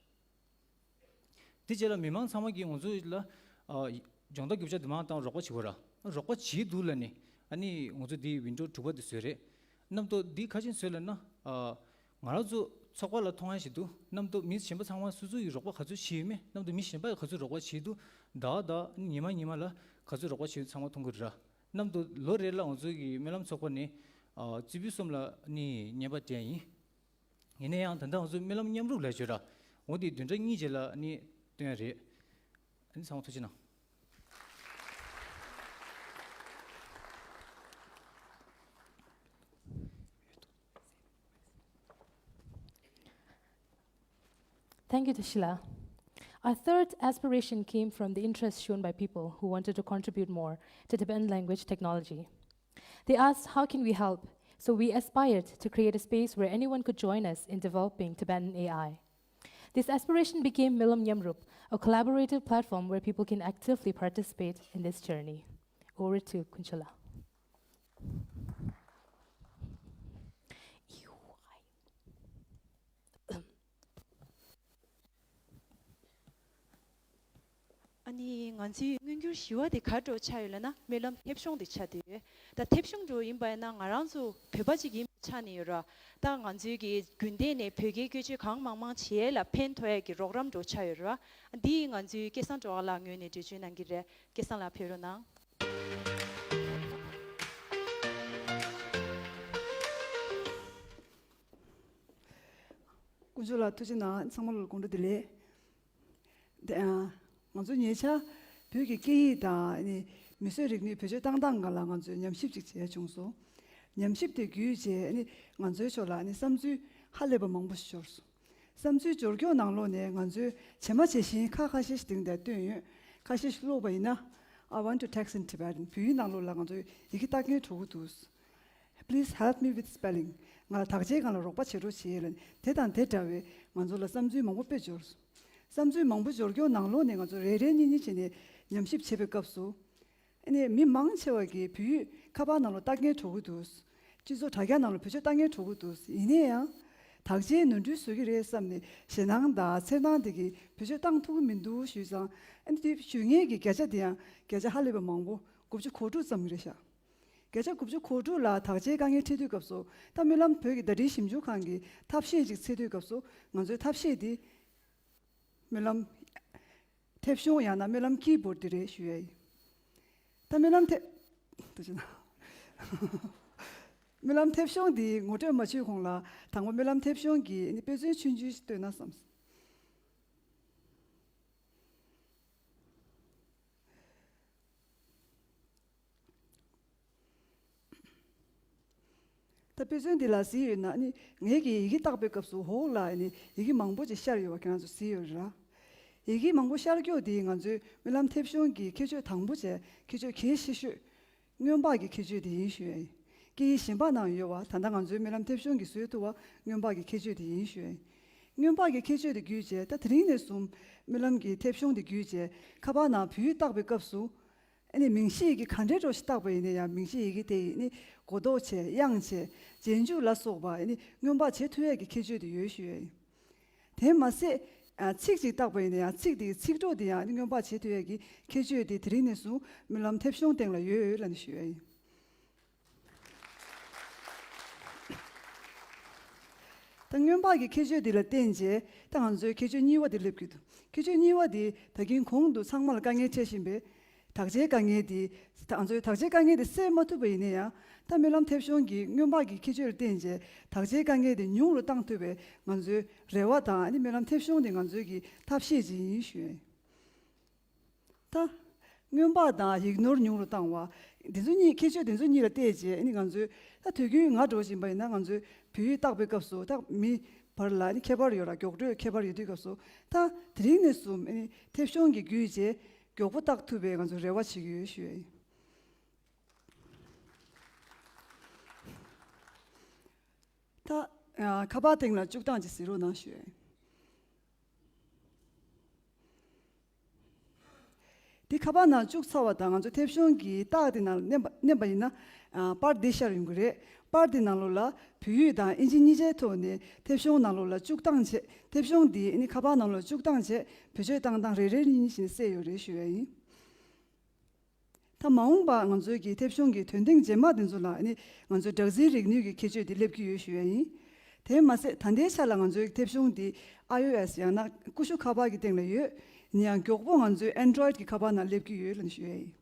དེ་རྗེས་ལ་མི་མང་ཚང་མ་གིས་ང་ཚོ་ལ་ཨ་སྦྱོང་བརྡར་རྒྱབ་ཆ་འདི་མང་བཏང་རོགས་པ་བྱེད་དགོས་ར། རོགས་པ་བྱེད་འདུག་ལབ་ནས་ཨ་ནི་ང་ཚོ་འདི་window་དྲུག་པ་འདི་བཟོས་རེད། རྣམ་རྟོག་འདི་ག་རེ་བྱས་ནས་བཟོས་ལབ་ན། ཨ་ང་རང་ཚོ་ཚོགས་པ་ལ་མཐོང་ཡ་ཞིག་འདུག་རྣམ་རྟོག་མི་གཞན་པ་ཚང་མ་སོ་སོ་ཡིས་རོགས་པ་ག་ཚོད་བྱས་ཡོད་མེད། རྣམ་རྟོག་མི་གཞན་པ་ཡིས་ག་ཚོད་རོགས་པ་བྱས་འདུག་ཟླ་བ་ཟླ་བ་ཉི་མ་ཉི་མ་ལ་ག་ཚོད་རོགས་པ་བྱས་ཡོད་ཚང་མ་མཐོང་གི་རེད་ར། རྣམ་རྟོག་ལོ་རེ་ལ་ང་ཚོ་གི་སྨོན་ལམ་ཚོགས་པ་ནས་ཨ་རྩེ་ཕུད་གསུམ་ལ་ནི་བརྙན་པར་སྤྲད་ཡིན། ཡིན་ན་ཡང་ད་ལྟ་ང་ཚོ་སྨོན་ལམ་མཉམ་རུབ་ལབ་ཡོད་ར། འོ་དེ་བདུན་ཕྲག་གཉིས་རྗེས་ལ་ནི་སྟོན་ཡ་རེད། ཨ་ནི་ཚང་མ་ཐུགས་རྗེ་གནང་། Thank you, Tashila. Our third aspiration came from the interest shown by people who wanted to contribute more to Tibetan language technology. They asked, "How can we help?" So we aspired to create a space where anyone could join us in developing Tibetan A I. This aspiration became Milam Nyamrup, a collaborative platform where people can actively participate in this journey. Over to Kunchola. ཨ་ནི་ང་ཚོའི་མངོན་འགྱུར་བཞི་པ་དེ་ག་འདྲ་ཆགས་ཡོད་ལབ་ན། སྨོན་ལམ་མཐེབ་གཞོང་དེ་ཆགས་བསྡད་ཡོད། ད་མཐེབ་གཞོང་འདྲ་ཡིན་པ་ཡིན་ན་ང་རང་ཚོ་བོད་པ་ཅིག་ཡིན་པའི་ཆ་ནས་ཡོད་ར། ད་ང་ཚོའི་གི་རྒྱུན་ལྡན་ནས་བོད་སྐད་བཀོལ་སྤྱོད་གང་མང་མང་བྱེད་ཡས་ལ་ཕན་ཐོགས་ཡས་ཀྱི་རོགས་རམ་འདྲ་ཆགས་ཡོད་ར། འདི་ང་ཚོའི་སྐལ་བཟང་སྒྲོལ་དཀར་ལགས་ངོས་ནས་འགྲེལ་བརྗོད་གནང་གི་རེད། སྐལ་བཟང་ལགས་ཕེབས་རོགས་གནང་། དཀོན་མཆོག་ལ་ཐུགས་རྗེ་གནང་། ཚང་མ་ལ་དགོང་དྲོ་བདེ་ལེགས། དེ་ཨ་ང་ཚོ་ཉེ་ཆར་བོད་ཀྱི་སྐད་ཡིག་དང་ཨ་ནི་མི་གསོད་རིག་གནས་བེད་སྤྱོད་བཏང་སྟངས་སྒང་ལ་ང་ཚོས་ཉམས་ཞིབ་ཅིག་བྱས་བྱུང་སོང་། ཉམས་ཞིབ་དེ་བརྒྱུད་རྗེས་ཨ་ནི་ང་ཚོའི་ཕྱོགས་ལ་ཨ་ནི་བསམ་ཚུལ་ཧ་ལས་པ་མང་པོ་ཞིག་ཤོར་སོང་། བསམ་ཚུལ་འབྱོར་སྐྱོང་ནང་ལོགས་ནས་ང་ཚོས་བྱེ་མ་བྱེ་བཞིན་ཁག་ཁ་ཤས་ཤིག་དེང་དེར་བཏོན་ཡོད། ཁ་ཤས་ཤིག་ཀློག་པ་ཡིན་ན། I want to text in Tibetan. བོད་ཡིག་ནང་ལོགས་ལ་ང་ཚོས་ཡི་གེ་བཏགས་མཁན་འགྲོ་གི་འདུག Please help me with spelling. ང་ལ་དག་ཆའི་སྒང་ལ་རོགས་པ་བྱེད་རོགས་བྱེད་ལབ་ནས་དེ་དང་དེ་འདྲ་བའི་ང་ཚོ་ལ་བསམ་ཚུལ་མང་པོ་དཔེ་འབྱོར། བསམ་ཚུལ་མང་པོ་འབྱོར་སྐྱོང་ནང་ལོགས་ནས་ང་ཚོ་རེ་རེ་གཉིས་གཉིས་བྱས་ནས་ཉམས་ཞིབ་བྱེད་པའི་སྐབས་སུ། ཨ་ནི་མི་མང་ཆེ་བ་གིས་བོད་ཡིག་ཁ་པར་ནང་ལ་བཏགས་མཁན་འགྲོ་གི་འདུག་སྤྱི་ཚོགས་དྲ་རྒྱ་ནང་ལ་བེད་སྤྱོད་བཏང་མཁན་འགྲོ་གི་འདུག་ཡིན་ན་ཡང་། དག་ཆའི་ནོར་འཁྲུལ་བཟོ་གི་རེད་བསམ་ནས་ཞེད་སྣང་དང་འཚེར་སྣང་དེ་གིས་བེད་སྤྱོད་བཏང་ཐུབ་ཀྱི་མི་འདུག་ཞུས་ཙང་། ཨ་ནི་དེ་ཞུ་མཁན་གྱི་བརྒྱ་ཆ་དེ་ཡང་བརྒྱ་ཆ་ཧ་ལས་པའི་མང་པོ་དགུ་བཅུ་གོ་དྲུག་ཙམ་རེད་ཤག་བརྒྱ་ཆ་དགུ་བཅུ་གོ་དྲུག་ལ་དག་ཆའི་དཀའ་ངལ་འཕྲད་དུས་སྐབས་སུ། ད་སྨོན་ལམ་བོད་ཀྱི་ཟླ་སྒྲིལ་ཞིབ་འཇུག་ཁང་གིས་ཐབས་ཤེས་ཅིག་འཚོལ་དུས་སྐབས་སུ། ང་ཚོའི་ཐབས་ཤེས་འདི་སྨོན་ལམ་མཐེབ་གཞོང་ཡང་ན་སྨོན་ལམ་ཀི་བོར་ཌི་རེད་ཞུ་ཡ་ཡིན། ད་སྨོན་ལམ་མཐེབ། ཐུགས་རྗེ་གནང་། སྨོན་ལམ་མཐེབ་གཞོང་འདི་ངོ་སྤྲོད་མ་བྱེད་གོང་ལ། དང་པོ་སྨོན་ལམ་མཐེབ་གཞོང་གི་ནི་དཔེ་མཚོན་ཆུང་ཆུང་ཞིག་སྟོན་ན་བསམས། ད་དཔེ་མཚོན་འདི་ལ་གཟིགས་ཡོད་ན་ནི། ངེད་ཀྱིས་ཡི་གེ་བཏགས་པའི་སྐབས་སུ་འོག་ལ་ནི་ཡི་གེ་མང་པོ་ཅིག་ཤར་ཡོད་པ་ཁྱེད་རང་ཚོ་གཟིགས་ཡོད་རེད་ར། ཡི་གེ་མང་པོ་ཤར་རྒྱུ་འདི་ང་ཚོའི་སྨོན་ལམ་མཐེབ་གཞོང་གི་ཁྱད་ཆོས་དང་པོ་བྱས། ཁྱད་ཆོས་གལ་ཆེ་ཤོས། སྔོན་དཔག་གི་ཁྱད་ཆོས་དེ་ཡིན་ཞུ་ཡ་ཡིན། སྐད་ཡིག་གཞན་པ་ནང་ཡོད་པ། ད་ལྟ་ང་ཚོའི་སྨོན་ལམ་མཐེབ་གཞོང་གིས་བཟོས་ཐུབ་པ་སྔོན་དཔག་གི་ཁྱད་ཆོས་དེ་ཡིན་ཞུ་ཡ་ཡིན། སྔོན་དཔག་གི་ཁྱད་ཆོས་དེ་བརྒྱུད་བྱས། ད་དེ་རིང་ནས་བཟུང་སྨོན་ལམ་གྱི་མཐེབ་གཞོང་དེ་བརྒྱུད་བྱས། ཁ་པར་ནང་བོད་ཡིག་བཏགས་པའི་སྐབས་སུ། ཨ་ནི་མིང་གཞི་ཡི་གེ་ག་འདྲའི་འདྲ་ཞིག་བཏགས་པ་ཡིན་ན་ཡང་། མིང་གཞི་ཡི་གེ་དེ་ཡི་ནི་གོ་རྟོགས་བྱས། དབྱངས་བྱས། རྗེས་འཇུག་ལ་སོགས་པ་ཨ་ནི་སྔོན་དཔག་བྱེད་ཐུབ་ཡས་ཀྱི་ཁྱད་ཆོས་དེ་ཡོད་ཞུ་ཡ་ཡིན། དེ་མ་ཟད། ཨ། ཚིག་ཅིག་བཏགས་པ་ཡིན་ན་ཡང་། ཚིག་དེའི་ཚིག་གྲོགས་དེ་ཡང་སྔོན་དཔག་བྱེད་ཐུབ་ཡས་ཀྱི་ཁྱད་ཆོས་དེ་དེ་རིང་ནས་བཟུང་སྨོན་ལམ་མཐེབ་གཞོང་སྟེང་ལ་ཡོད་ལབ་ནས་ཞུ་ཡ་ཡིན། ད་སྔོན་དཔག་གི་ཁྱད་ཆོས་འདི་ལ་བརྟེན་བྱས་ད་ང་ཚོའི་ཁྱད་ཆོས་གཉིས་པ་འདི་སླེབས་ཀྱི་འདུག་ཁྱད་ཆོས་གཉིས་པ་འདི་ད་གིན་གོང་དུ་ཚང་མ་ལ་དཀའ་ངལ་འཕྲད་བཞིན་པའི་དག་ཆའི་དཀའ་ངལ་འདི། ད་ང་ཚོའི་དག་ཆའི་དཀའ་ངལ་འདི་སེལ་མ་ཐུབ་པ་ཡིན་ན་ཡང་ད་སྨོན་ལམ་མཐེབ་གཞོང་གི་སྔོན་དཔག་གི་ཁྱད་ཆོས་ལ་བརྟེན་བྱས་དག་ཆའི་དཀའ་ངལ་འདི་ཉུང་རུ་བཏང་ཐུབ་པའི་ང་ཚོའི་རེ་བ་དང་ཨ་ནི་སྨོན་ལམ་མཐེབ་གཞོང་འདི་ང་ཚོའི་གི་ཐབས་ཤེས་ཅིག་ཡིན་ཞུ་ཡ་ཡིན། ད་སྔོན་དཔག་དང་ཡིག་ནོར་ཉུང་རུ་བཏང་བ། འདི་ཚོ་གཉིས་ཁྱད་ཆོས་འདི་ཚོ་གཉིས་ལ་བལྟས་རྗེས་ཨ་ནི་ང་ཚོས་ད་དུས་རྒྱུན་ང་འགྲོ་བཞིན་པ་ཡིན་ན་ང་ཚོས་བོད་ཡིག་བཏགས་པའི་སྐབས་སུ་ད་མི་བར་ལ་ཨ་ནི་ཁྱད་པར་ཡོད་ར་མགྱོགས་འགྲོས་ཁྱད་པར་ཡོད་དུས་སྐབས་སུ་ད་དེ་རིང་ནས་བཟུང་ཨ་ནི་མཐེབ་གཞོང་གི་བརྒྱུད་རྗེས་མགྱོགས་པོ་བཏགས་ཐུབ་པའི་ང་ཚོས་རེ་བ་བྱེད་ཀྱི་ཡོད་ཞུ་ཡ་ཡིན། ད་ཨ་ཁ་པར་སྟེང་ལ་བཅུག་སྟངས་ཅིག་གཟིགས་རོགས་གནང་ཞུ་ཡ་ཡིན། འདི་ཁ་པར་ནང་བཅུག་ཚར་བ་དང་ང་ཚོ་མཐེབ་གཞོང་གི་རྟགས་དེ་ནང་མནན་པ་མནན་པ་ཡིན་ན་ཨ་པར་འདི་ཤར་ཡོང་གི་རེད། པར་དེ་ནང་ལོགས་ལ་བོད་ཡིག་དང་ཨིན་ཇི་གཉིས་ཆའི་ཐོག་ནས་མཐེབ་གཞོང་ནང་ལོགས་ལ་བཅུག་སྟངས་བྱས། མཐེབ་གཞོང་འདི་ནི་ཁ་པར་ནང་ལོགས་བཅུག་སྟངས་བྱས་བེད་སྤྱོད་བཏང་སྟངས་རེ་རེ་གཉིས་གཉིས་བྱས་ནས་གསལ་ཡོད་རེད་ཞུ་ཡ་ཡིན། ད་མ་འོངས་པ་ང་ཚོའི་གི་མཐེབ་གཞོང་གི་དོན་ཐེངས་རྗེས་མ་དེ་ཚོ་ལ་ནི་ང་ཚོའི་སྦྲག་འཛིན་རིག་ནུས་ཀྱི་ཁྱད་ཆོས་དེ་སླེབས་ཀྱི་ཡོད་ཞུ་ཡ་ཡིན། དེ་མ་ཟད་ད་ལྟའི་ཆ་ལ་ང་ཚོའི་མཐེབ་གཞོང་འདི་ཨའི་ཨོ་ཨེས་ཡང་ན་ཀུ་ཤུ་ཁ་པར་གྱི་སྟེང་ལ་ཡོད། ཡིན་ཡང་མགྱོགས་པོ་ང་ཚོའི་ཨན་ཌོ་རོ་ཡིཌ་གི་ཁ་པར་ནང་སླེབས་ཀྱི་ཡོད་ལབ་ཞུ་ཡ་ཡིན།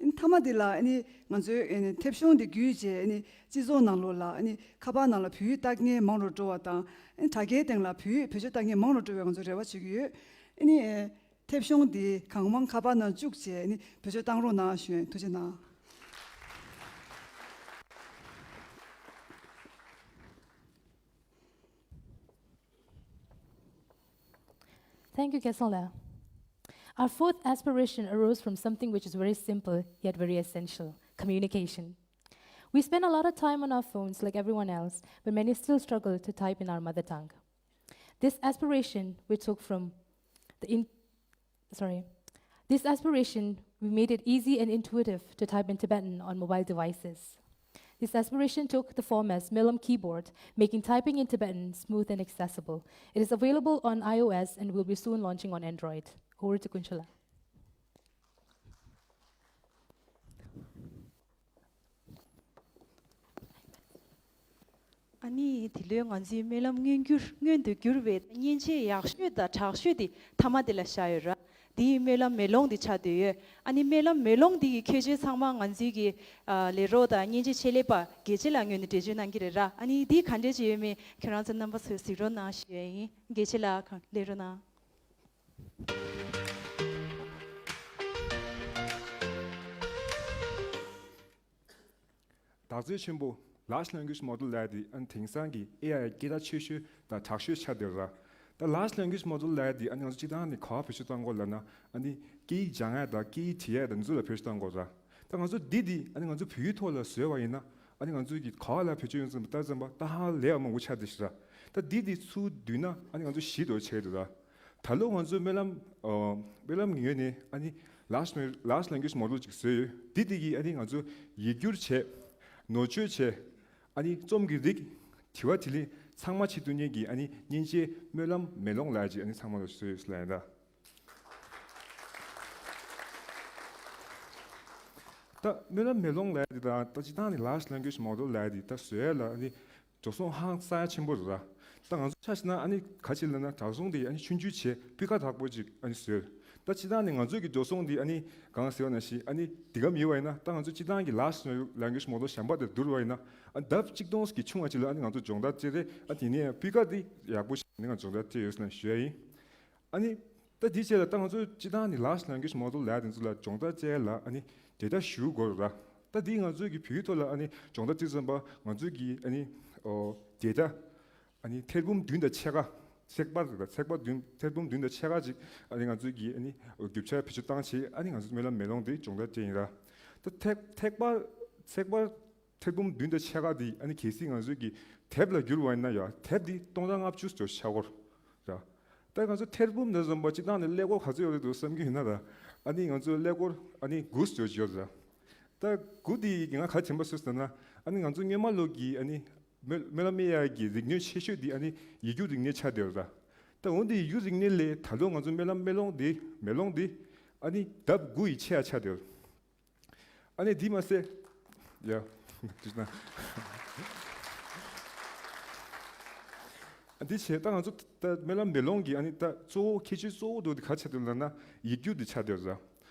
མཐའ་མ་དེ་ལ་ཨ་ནི་ང་ཚོའི་ཨ་ནི་མཐེབ་གཞོང་དེ་བརྒྱུད་བྱས་ཨ་ནི་སྤྱི་ཚོགས་ནང་ལོགས་ལ་ཨ་ནི་ཁ་པར་ནང་ལ་བོད་ཡིག་ལྟ་མཁན་མང་རུ་འགྲོ་བ་དང་ཨ་ནི་དྲ་རྒྱའི་སྟེང་ལ་བོད་ཡིག་བེད་སྤྱོད་ལྟ་མཁན་མང་རུ་འགྲོ་བའི་ང་ཚོས་རེ་བ་བྱེད་ཀྱི་ཡོད། ཨ་ནི་མཐེབ་གཞོང་དེ་གང་མང་ཁ་པར་ནང་བཅུག་བྱས་ཨ་ནི་བེད་སྤྱོད་བཏང་རོགས་གནང་ཞུ་ཡ་ཡིན། ཐུགས་རྗེ་གནང་། Thank you, Kyatsong La. Our fourth aspiration arose from something which is very simple yet very essential, communication. We spend a lot of time on our phones like everyone else, but many still struggle to type in our mother tongue. This aspiration we took from the in, sorry, this aspiration we made it easy and intuitive to type in Tibetan on mobile devices. This aspiration took the form as Melam Keyboard, making typing in Tibetan smooth and accessible. It is available on iOS and will be soon launching on Android. Over to Kunchola. ཨ་ནི་དེ་ལོའི་ང་ཚོའི་སྨོན་ལམ་མངོན་འགྱུར་མངོན་དུ་གྱུར་བའི་མཉེན་ཆས་ཡག་ཤོས་དང་དྲག་ཤོས་དེ་མཐའ་མ་དེ་ལ་བཞག་ཡོད་ར། དེའི་སྨོན་ལམ་མེ་ལོང་དེ་ཆགས་བསྡད་ཡོད། ཨ་ནི་སྨོན་ལམ་མེ་ལོང་དེ་གི་ཁྱད་ཆོས་ཚང་མ་ང་ཚོའི་གི་ཨ་ལས་རོགས་དང་མཉེན་ཆས་ཆེད་ལས་པ་དགེ་ཆེ་ལགས་ངོས་ནས་འགྲེལ་བརྗོད་གནང་གི་རེད་ར། ཨ་ནི་དེ་ག་འདྲས་ཅིག་ཡོད་མེད་ཁྱེད་རང་ཚོ་རྣམ་པ་ཚོས་གཟིགས་རོགས་གནང་ཞུ་ཡ་ཡིན། དགེ་ཆེ་ལགས་གང་ལས་རོགས་གནང་། བདག་འཛིན་ཆེན་པོ། Large Language Model ལབ་ཡ་དེ་ཨ་ནི་དེང་སང་གི་ཨེ་ཨའི་སྐད་གྲགས་ཆེ་ཤོས་དང་དྲག་ཤོས་ཆགས་བསྡད་ཡོད་ར། ད་Large Language Model ལབ་ཡ་དེ་ཨ་ནི་ང་ཚོ་སྤྱིར་བཏང་ནས་ག་པར་བེད་སྤྱོད་གཏང་དགོས་ལབ་ན་ཨ་ནི་སྐད་ཡིག་སྦྱང་ཡ་དང་སྐད་ཡིག་འབྲི་ཡ་དང་འདི་ཚོ་ལ་བེད་སྤྱོད་གཏང་དགོས་ར། ད་ང་ཚོ་འདི་འདི་ཨ་ནི་ང་ཚོ་བོད་ཡིག་ཐོག་ལ་བཟོས་པ་ཡིན་ན་ཨ་ནི་ང་ཚོ་གི་ག་པར་ལ་བེད་སྤྱོད་ཡོང་ཙམ་ལྟ་ཙམ་པ་ད་ཧ་ལས་ཡ་མང་པོ་ཆགས་བསྡད་ཤག་ར། ད་འདི་འདི་ཚུར་བསྡུས་ན་ཨ་ནི་ང་ཚོ་བཞི་དོ་ཆགས་འདུག་ར། ད་ལོ་ང་ཚོའི་སྨོན་ལམ་ཨ་སྨོན་ལམ་གྱི་ངོས་ནས་ཨ་ནི་Large Large Language Model ཅིག་བཟོས་ཡོད། འདི་འདི་གིས་ཨ་ནི་ང་ཚོ་ཡིག་སྒྱུར་བྱས། ནོར་བཅོས་བྱས། ཨ་ནི་རྩོམ་གྱི་རིགས། དྲི་བ་དྲིས་ལན་ཚང་མ་བྱེད་ཐུབ་མཁན་གྱི་ཨ་ནི་མཉེན་ཆས་སྨོན་ལམ་མེ་ལོང་ལབ་ཡ་ཅིག་ཨ་ནི་ཚང་མ་ལ་བཟོས་ཡོད་ཟེར་ལབ་ཡིན་ད། ད་སྨོན་ལམ་མེ་ལོང་ལབ་ཡ་དེ་དང་ད་སྤྱིར་བཏང་ནི་Large Language Model ལབ་ཡ་དེ་ད་བཟོ་ཡ་ལ་ཨ་ནི་འགྲོ་སོང་ཧང་སང་ཡ་ཆེན་པོ་རེད་ར། ད་ང་ཚོ་ཆ་བཞག་ན་ཨ་ནི་ག་ཅིག་ལབ་ན་དྲང་སྲོང་དེ་ཨ་ནི་ཆུང་ཆུང་བྱས་སྤུས་ཀ་དག་པོ་ཅིག་ཨ་ནི་བཟོས། ད་སྤྱིར་བཏང་ནི་ང་ཚོ་གི་འགྲོ་སོང་དེ་ཨ་ནི་གང་ཟེར་བ་ནང་བཞིན་ཨ་ནི་འདི་ག་མི་ཡོད་པ་ཡིན་ན་ད་ང་ཚོ་སྤྱིར་བཏང་གི་Large Language Model གཞན་པ་དེ་བསྡུར་བ་ཡིན་ན་ཨ་ལྡབ་གཅིག་སྟོང་ཞིག་གི་ཆུང་བ་ཅིག་ལ་ཨ་ནི་ང་ཚོ་སྦྱོང་བརྡར་སྤྲད་རེད། ཨ་དེ་ནས་སྤུས་ཀ་དེ་ཡག་པོ་ཞིག་ནི་ང་སྦྱོང་བརྡར་སྤྲད་ཡོད་ཟེར་ནས་ཞུ་ཡ་ཡིན། ཨ་ནི། ད་དེའི་རྗེས་ལ་ད་ང་ཚོ་སྤྱིར་བཏང་ནི་Large Language Model ལབ་ཡ་དེ་ཚོ་ལ་སྦྱོང་བརྡར་སྤྲད་ཡ་ལ་ཨ་ནི་data ཞུ་དགོས་རེད་ད། ད་དེ་ང་ཚོའི་གི་བོད་ཡིག་ཐོག་ལ་ཨ་ནི་སྦྱོང་བརྡར་སྤྲད་ཙམ་པ་ང་ཚོའི་གི་ཨ་ནི་ཨོ་data ཨ་ནི་ཐེར་འབུམ་བདུན་དང་ཕྱེད་ཀ་ཚེག་པར་རེད་ད། ཚེག་པར་བདུན་ཐེར་འབུམ་བདུན་དང་ཕྱེད་ཀ་ཅིག་ཨ་ནི་ང་ཚོའི་གི་ཨ་ནི་རྒྱུ་ཆ་བེད་སྤྱོད་བཏང་བྱས་ཨ་ནི་ང་ཚོ་སྨོན་ལམ་མེ་ལོང་དེ་སྦྱོང་བརྡར་སྤྲད་ཡིན་ར། ད་ཐེག་ཐེག་པར་ཚེག་པར་ཐེར་འབུམ་བདུན་དང་ཕྱེད་ཀ་འདི་ཨ་ནི་གལ་སྲིད་ང་ཚོའི་གི་དེབ་ལ་བསྒྱུར་བ་ཡིན་ན་ཡང་དེབ་འདི་སྟོང་ཕྲག་ལྔ་བཅུ་ཙམ་ཆགས་ཀྱི་ཡོད་རེད། ད་ང་ཚོ་ཐེར་འབུམ་ནས་བཟུང་བ་སྤྱིར་བཏང་ནས་ཀླད་ཀོར་ག་ཚོད་ཡོད་རེད་འདུག་བསམ་གྱི་ཡོད་ན་ད་ཨ་ནི་ང་ཚོ་ཀླད་ཀོར་ཨ་ནི་དགུ་ཙམ་ཡོད་རེད། ད་དགུ་འདི་ང་ག་རེ་དྲན་པ་སོང་ཟེར་ན་ཨ་ནི་ང་ཚོ་སྔོན་མ་ལོ་གི་ཨ་ནི་སྨོན་སྨོན་ལམ་སྨྲེ་ཡག་གི་རིག་ནུས་ཆེ་ཤོས་འདི་ཨ་ནི་ཡིག་སྒྱུར་རིག་གནས་ཆགས་བསྡད་ཡོད་རེད། ད་འོན་ཏེ་ཡིག་སྒྱུར་རིག་གནས་ལས་ད་ལོ་ང་ཚོ་སྨོན་ལམ་སྨོན་ལོང་འདི་མེ་ལོང་འདི་ཨ་ནི་ལྡབ་དགུ་ཡིས་ཆེ་ཡ་ཆགས་བསྡད་ཡོད་རེད། ཨ་ནི་འདི་མ་ཟད། ཡ། འདི་བྱས་ད་ང་ཚོ་ད་སྨོན་ལམ་མེ་ལོང་གི་ཨ་ནི་ད་གཙོ་བོ་ཁྱད་ཆོས་གཙོ་བོ་འདུག་དེ་ག་ཆེད་དུ་ལབ་ན་ཡིག་རྒྱུགས་འདི་ཆགས་བསྡད་ཡོད་ར།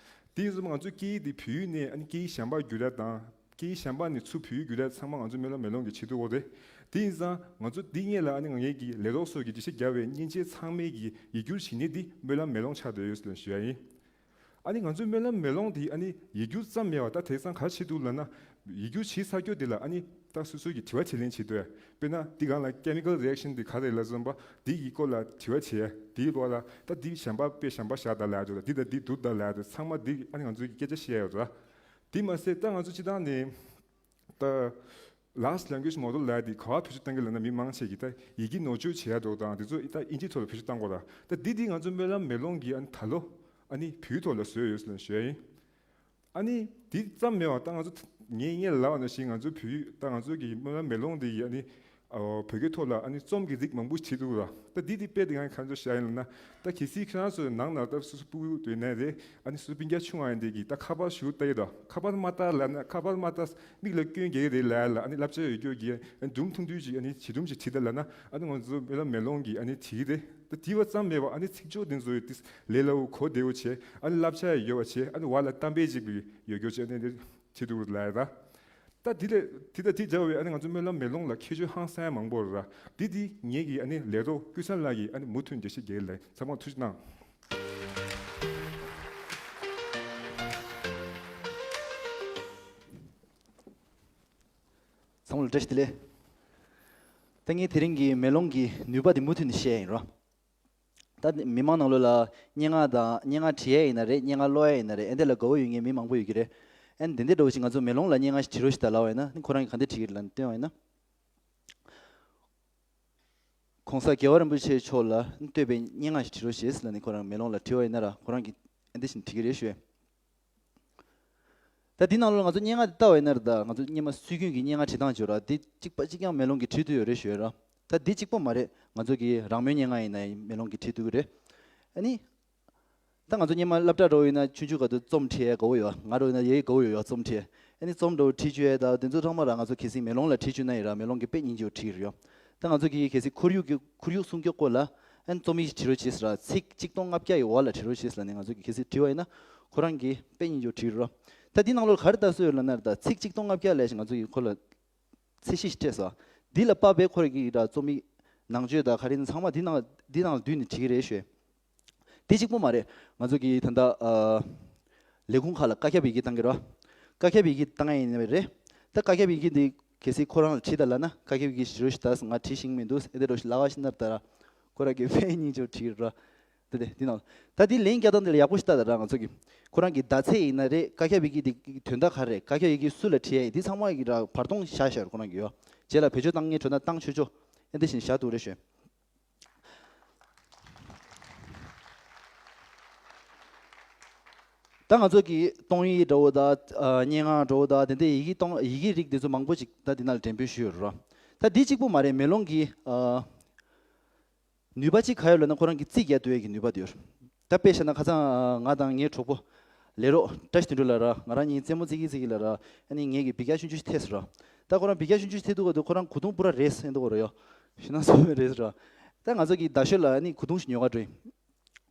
དེ་ཡིན་ཙང་ང་ཚོ་སྐད་ཡིག་འདི་བོད་ཡིག་ནས་ཨ་ནི་སྐད་ཡིག་གཞན་པ་བསྒྱུར་ཡ་དང་། སྐད་ཡིག་གཞན་པ་ནས་ཚུར་བོད་ཡིག་བསྒྱུར་ཡ་ཚང་མ་ང་ཚོ་སྨོན་ལམ་མེ་ལོང་གི་བྱེད་ཐུབ་ཀྱི་རེད། དེ་ཡིན་ཙང་ང་ཚོ་འདི་སྔོན་ལ་ཨ་ནི་ང་ངེད་ཀྱི་ལས་རོགས་ཚོ་གི་འགྲེལ་བཤད་རྒྱབ་པའི་མཉེན་ཆས་ཚང་མའི་གི་ཡིག་སྒྱུར་བྱེད་ནི་འདི་སྨོན་ལམ་མེ་ལོང་ཆགས་བསྡད་ཡོད་ཟེར་ཞུ་ཡ་ཡིན། ཨ་ནི་ང་ཚོའི་སྨོན་ལམ་མེ་ལོང་འདི་ཨ་ནི་ཡིག་སྒྱུར་ཙམ་མེད་པ་ད་དེང་སང་ག་རེ་བྱེད་འདུག་ལབ་ན། ཡིག་སྒྱུར་བྱེད་ཚར་རྒྱུ་དེ་ལ་ཨ་ནི་ད་སོ་སོ་གི་དྲི་བ་དྲིས་ལན་བྱེད་འདོད། དཔེར་ན་འདི་སྒང་ལ་chemical reaction འདི་ག་རེ་ལབ་བསམ་པ་འདི་གི་སྐོར་ལ་དྲི་བ་བྱེད། འདིའི་སྐོར་ལ་ད་འདི་གཞན་པ་དཔེ་གཞན་པ་བཞག་ད་ལབ་ཡ་འདུག་ད། འདི་ད་འདི་འདུག་ད་ལབ་ཡ་འདུག་ཚང་མ་འདི་ཨ་ནི་ང་ཚོ་གི་སྐད་ཆ་བཤད་ཡ་ཡོད་ར། དེ་མ་ཟད་ད་ང་ཚོ་སྤྱིར་བཏང་ནས་ད་large language model ལབ་ཡ་འདི་ག་པར་བེད་སྤྱོད་གཏང་གི་ལབ་ན་མི་མང་ཆེ་གི་ད་ཡི་གེ་ནོར་བཅོས་བྱེད་ཡ་འདུག་དང་དེ་ཚོ་ད་དབྱིན་ཇིའི་ཐོག་ལ་བེད་སྤྱོད་གཏང་དགོས་ར། ད་འདི་འདི་ང་ཚོ་སྨོན་ལམ་མེ་ལོང་གི་ཨ་ནི་ད་ལོ་ཨ་ནི་བོད་ཐོག་ལ་བཟོས་ཡོད་ཟེར་ནས་ཞུ་ཡ་ཡིན། ཨ་ནི་དེ་ཙམ་མེད་པ་ད་ང་ཚོ་ངས་ངས་ལབ་པ་ནང་བཞིན་ང་ཚོ་བོད་ད་ང་ཚོ་གི་སྨོན་ལམ་མེ་ལོང་འདི་ཡི་ཨ་ནི་ཨོ་བོད་སྐད་ཐོག་ལ་ཨ་ནི་རྩོམ་གྱི་རིགས་མང་པོ་བྲིས་འདུག་ར། ད་འདི་འདི་དཔེ་དེ་ང་ག་ཚོད་བཤད་ཡིན་ལབ་ན་ད་གལ་སྲིད་ཁྱེད་རང་ཚོའི་ནང་ན་ད་སོ་སོ་སྤུ་གུ་དེ་ནས་རེད། ཨ་ནི་སོ་སོ་སྤུན་ཀྱག་ཆུང་བ་ཡིན་དེ་གི་ད་ཁ་པར་ཞུ་ལྟ་ཡི་ད་ཁ་པར་མ་ལྟ་ལབ་ན་ཁ་པར་མ་ལྟ་མིག་ལ་སྐྱོན་རྒྱག་གི་རེད་ལབ་ལ་ཨ་ནི་བསླབ་བྱ་ཡོད་རྒྱུ་གི་ཨ་ནི་སྒྲུང་ཐུང་ཐུང་ཅིག་ཨ་ནི་བྱིས་སྒྲུང་ཅིག་བྲིས་ད་ལབ་ན་ཨ་ནི་ང་ཚོ་སྨོན་ལམ་མེ་ལོང་གི་ཨ་ནི་བྲིས་གི་རེད། ད་དེ་བ་ཙམ་མེད་པ་ཨ་ནི་ཚིག་སྦྱོར་དེ་ཚོ་ཡོད་དེ་ལས་སླ་བོ་གོ་བདེ་བོ་བྱས། ཨ་ནི་བསླབ་བྱ་ཡོད་པ་བྱས། ཨ་ནི་བ་ལ་གཏམ་དཔེ་ཅིག་ཡོད་རྒྱུ་བྱས་ཨ་ནི་འདི་བྲིས་འདུག་ལབ་ཡ་ད། ད་འདི་ལས་འདི་ད་འདི་སྦྱར་བའི་ཨ་ནི་ང་ཚོ་སྨོན་ལམ་མེ་ལོང་ལ་ཁྱད་ཆོས་ཧང་སང་མང་པོ་ར། འདི་འདི་ངེད་ཀྱི་ཨ་ནི་ལས་རོགས་ཀུན་བཟང་ལགས་ཀྱིས་ཨ་ནི་མུ་མཐུད་འགྲེལ་བཤད་རྒྱག་གི་ལ་ཚང་མ་ཐུགས་རྗེ་གནང་། ཚང་མ་ལ་བཀྲ་ཤིས་བདེ་ལེགས། ད་ངས་དེ་རིང་གི་མེ་ལོང་གི་ནུས་པ་དེ་མུ་མཐུད་ནས་བཤད་ཡ་ཡིན་རོ། ད་མི་མང་ནང་ལོགས་ལ་སྙན་ངག་དང་སྙན་ངག་བྲིས་ཡ་ཡིན་ན་རེད། སྙན་ངག་ཀློག་ཡ་ཡིན་ན་རེད། ཨེ་འདི་ལ་དགའ་བོ་ཡོད་མཁན་མི་མང་པོ་ཡོད་ཀྱི་རེད། ཨེ་འདི་འདྲ་འདྲ་བོ་ཞིག་ང་ཚོ་མེ་ལོང་ལ་སྙན་ངག་ཞིག་བྲིས་རོགས་ཞེས་ད་ལབ་པ་ཡིན་ན་ཁོ་རང་གིས་ག་འདྲ་བྲིས་ཀྱི་རེད་ལབ་ན་སྟོན་པ་ཡིན་ན། གོང་ས་རྒྱལ་བ་རིན་པོ་ཆེ་མཆོག་ལ་བསྟོད་པའི་སྙན་ངག་ཞིག་བྲིས་རོགས་ཞེས་ལབ་ནས་ཁོ་རང་མེ་ལོང་ལ་བྲིས་པ་ཡིན་ན་ར་ཁོ་རང་གིས་ཨེ་འདི་བཞིན་བྲིས་ཀྱི་རེད་ཞུས། ད་འདི་ནང་ལོགས་ང་ཚོ་སྙན་ངག་འདི་ལྟ་བ་ཡིན་ན་ར་ད་ང་ཚོ་སྔོན་མ་སྲོལ་རྒྱུན་གྱི་སྙན་ངག་བྲིས་སྟངས་བརྗོད་ར་འདི་གཅིག་པ་གཅིག་རྐྱང་མེ་ལོང་གིས་བྲིས་ཐུབ་ཡོད་རེད་ཞུས་ར། ད་འདི་གཅིག་པོ་མ་རེད། ང་ཚོ་གི་རང་མོས་སྙན་ངག་ཡིན་ན་ཡང་མེ་ལོང་གིས་བྲིས་ཐུབ་ཀྱི་རེད། ཨ་ནི། ད་ང་ཚོ་སྔོན་མ་སློབ་གྲྭ་འགྲོ་ཡིན་ན་ཆུང་ཆུང་སྐབས་དུ་རྩོམ་བྲིས་ཡ་དགའ་བོ་ཡོད། ང་འགྲོ་ཡིན་ན་ཡ་དགའ་བོ་ཡོད་ཡོད་རྩོམ་བྲིས། ཨ་ནི་རྩོམ་འདྲ་བོ་བྲིས་བཅུག་ཡ་ད་དེ་ཚོ་ཚང་མ་ར་ང་ཚོ་གལ་སྲིད་མེ་ལོང་ལ་བྲིས་བཅུག་ན་ཡིན་ར་མེ་ལོང་གི་དཔེ་སྙིང་རྗེ་བོ་བྲིས་རེད་ཡོད། ད་ང་ཚོ་གི་གལ་སྲིད་ཁོར་ཡུག་གི་ཁོར་ཡུག་སྲུང་སྐྱོབ་སྐོར་ལ་ཨ་ནི་རྩོམ་ཡིག་བྲིས་རོགས་བྱེད་ཟེར་ར་ཚིག་གཅིག་སྟོང་ལྔ་བརྒྱ་ཡི་འོག་ལ་བྲིས་རོགས་བྱེད་ཟེར་ལ་ནི་ང་ཚོ་གི་གལ་སྲིད་བྲིས་པ་ཡིན་ན་ཁོ་རང་གི་དཔེ་སྙིང་རྗེ་བོ་བྲིས་རེད་ར། ད་འདི་ནང་ལོགས་ག་རེ་ལྟ་སྲོལ་ཡོད་ལབ་ན་ར་ད་ཚིག་གཅིག་སྟོང་ལྔ་བརྒྱ་ལས་ཞིག་ང་ཚོ་གི་ཁོ་ལ་ཚད་གཞི་ཞིག་སྤྲད་སོང་། འདི་ལ་དཔག་པའི་ཁོ་རང་གི་ར་རྩོམ་ཡིག་ནང་ཆོས་དང་ག་རེ་ཡིན་ཚང་མ་འདི་ནང་འདི་ནང་ལ་བསྡུས་ནས་བྲིས་ཀྱི་རེད་ཞུས། དེ་གཅིག་པོ་མ་རེད། ང་ཚོ་གི་ད་ལྟ་ཨ་ལས་ཁུངས་ཁག་ལ་བཀའ་ཁྱབ་ཡི་གེ་བཏང་གི་རེད་བ། བཀའ་ཁྱབ་ཡི་གེ་བཏང་ཡ་ཡིན་ནའི་རེད། ད་བཀའ་ཁྱབ་ཡི་གེ་འདི་གལ་སྲིད་ཁོ་རང་ལ་བྲིས་ད་ལབ་ན་བཀའ་ཁྱབ་ཡི་གེ་ཞིག་རོ་ཞིག་ད་ང་བྲིས་ཤེས་ཀྱི་མི་འདུག་ཨེ་འདི་རོ་ཞིག་ལབ་པ་ཞིག་ན་ད་ར་ཁོ་རང་གི་དཔེ་སྙིང་རྗེ་བོ་བྲིས་ཀྱི་རེད་བ། དེ་དེ་འདི་ནང་ད་འདི་ལན་རྒྱག་སྟངས་འདི་ལ་ཡག་པོ་ཞིག་ལྟ་ད་ར་ང་ཚོ་གི་ཁོ་རང་གི་ཟླ་ཚེས་ཡིན་ན་རེད། བཀའ་ཁྱབ་ཡི་གེ་འདི་དོན་དག་ག་རེ་རེད། བཀའ་ཁྱབ་ཡི་གེ་སུ་ལ་བྲིས་ཡ་ཡིན་འདི་ཚང་མ་གི་ར་བར་སྟོང་བཞག་བཞག་ཁོ་རང་གི་ཡོད། རྗེས་ལ་བེད་སྤྱོད་བཏང་མཁན་འགྲོ་ན་བཏང་ཆོག་ཆོག་ཨེ་འདི་བཞིན་བཞག་འདུག་རེད་ཞུ། ད་ང་ཚོ་གི་གཏོང་ཡིག་འདྲ་བོ་དང་ཨ་སྙན་ངག་འདྲ་བོ་དང་དེ་འདྲའི་ཡི་གེ་གཏོང་ཡི་གེ་རིགས་འདི་ཚོ་མང་པོ་ཅིག་ད་འདི་ནང་ལ་འགྲེམས་སྤེལ་ཞུས་ཡོད་རེད། ད་འདི་གཅིག་པོ་མ་རེད། མེ་ལོང་གི་ཨ་ནུས་པ་གཅིག་ག་ཡོད་ལབ་ན་ཁོ་རང་གི་རྩིས་རྒྱག་འདོད་ཡས་ཀྱི་ནུས་པ་དེ་ཡོད། ད་དཔེ་བཞག་ན་ཁ་སང་ཨ་ང་དང་ངའི་གྲོགས་པོ་ལས་རོགས་བཀྲ་ཤིས་དོན་གྲུབ་ལགས་ར་ང་རང་གཉིས་རྩེད་མོ་རྩེ་གི་རྩེ་གི་ལབ་ར་ཨ་ནི་ངས་ཀྱི་འབུད་རྒྱག་ཆུང་ཆུང་ཞིག་འཐེན་སོང་ར། ད་ཁོ་རང་འབུད་རྒྱག་ཆུང་ཆུང་ཞིག་འཐེན་དུས་ག་དུས་ཁོ་རང་གོས་ཐུང་པུ་ར་རེད་ཟེར་འདུག་གོ་ར་ཡོ། ཞེ་ན་སོ་མེད་རེད་ཟེར་ར། ད་ང་ཚོ་གི་རྡ་ཤོད་ལ་ཨ་ནི་གོས་ཐུང་ཞིག་ཉོ་ག་འགྲོ་ཡིན།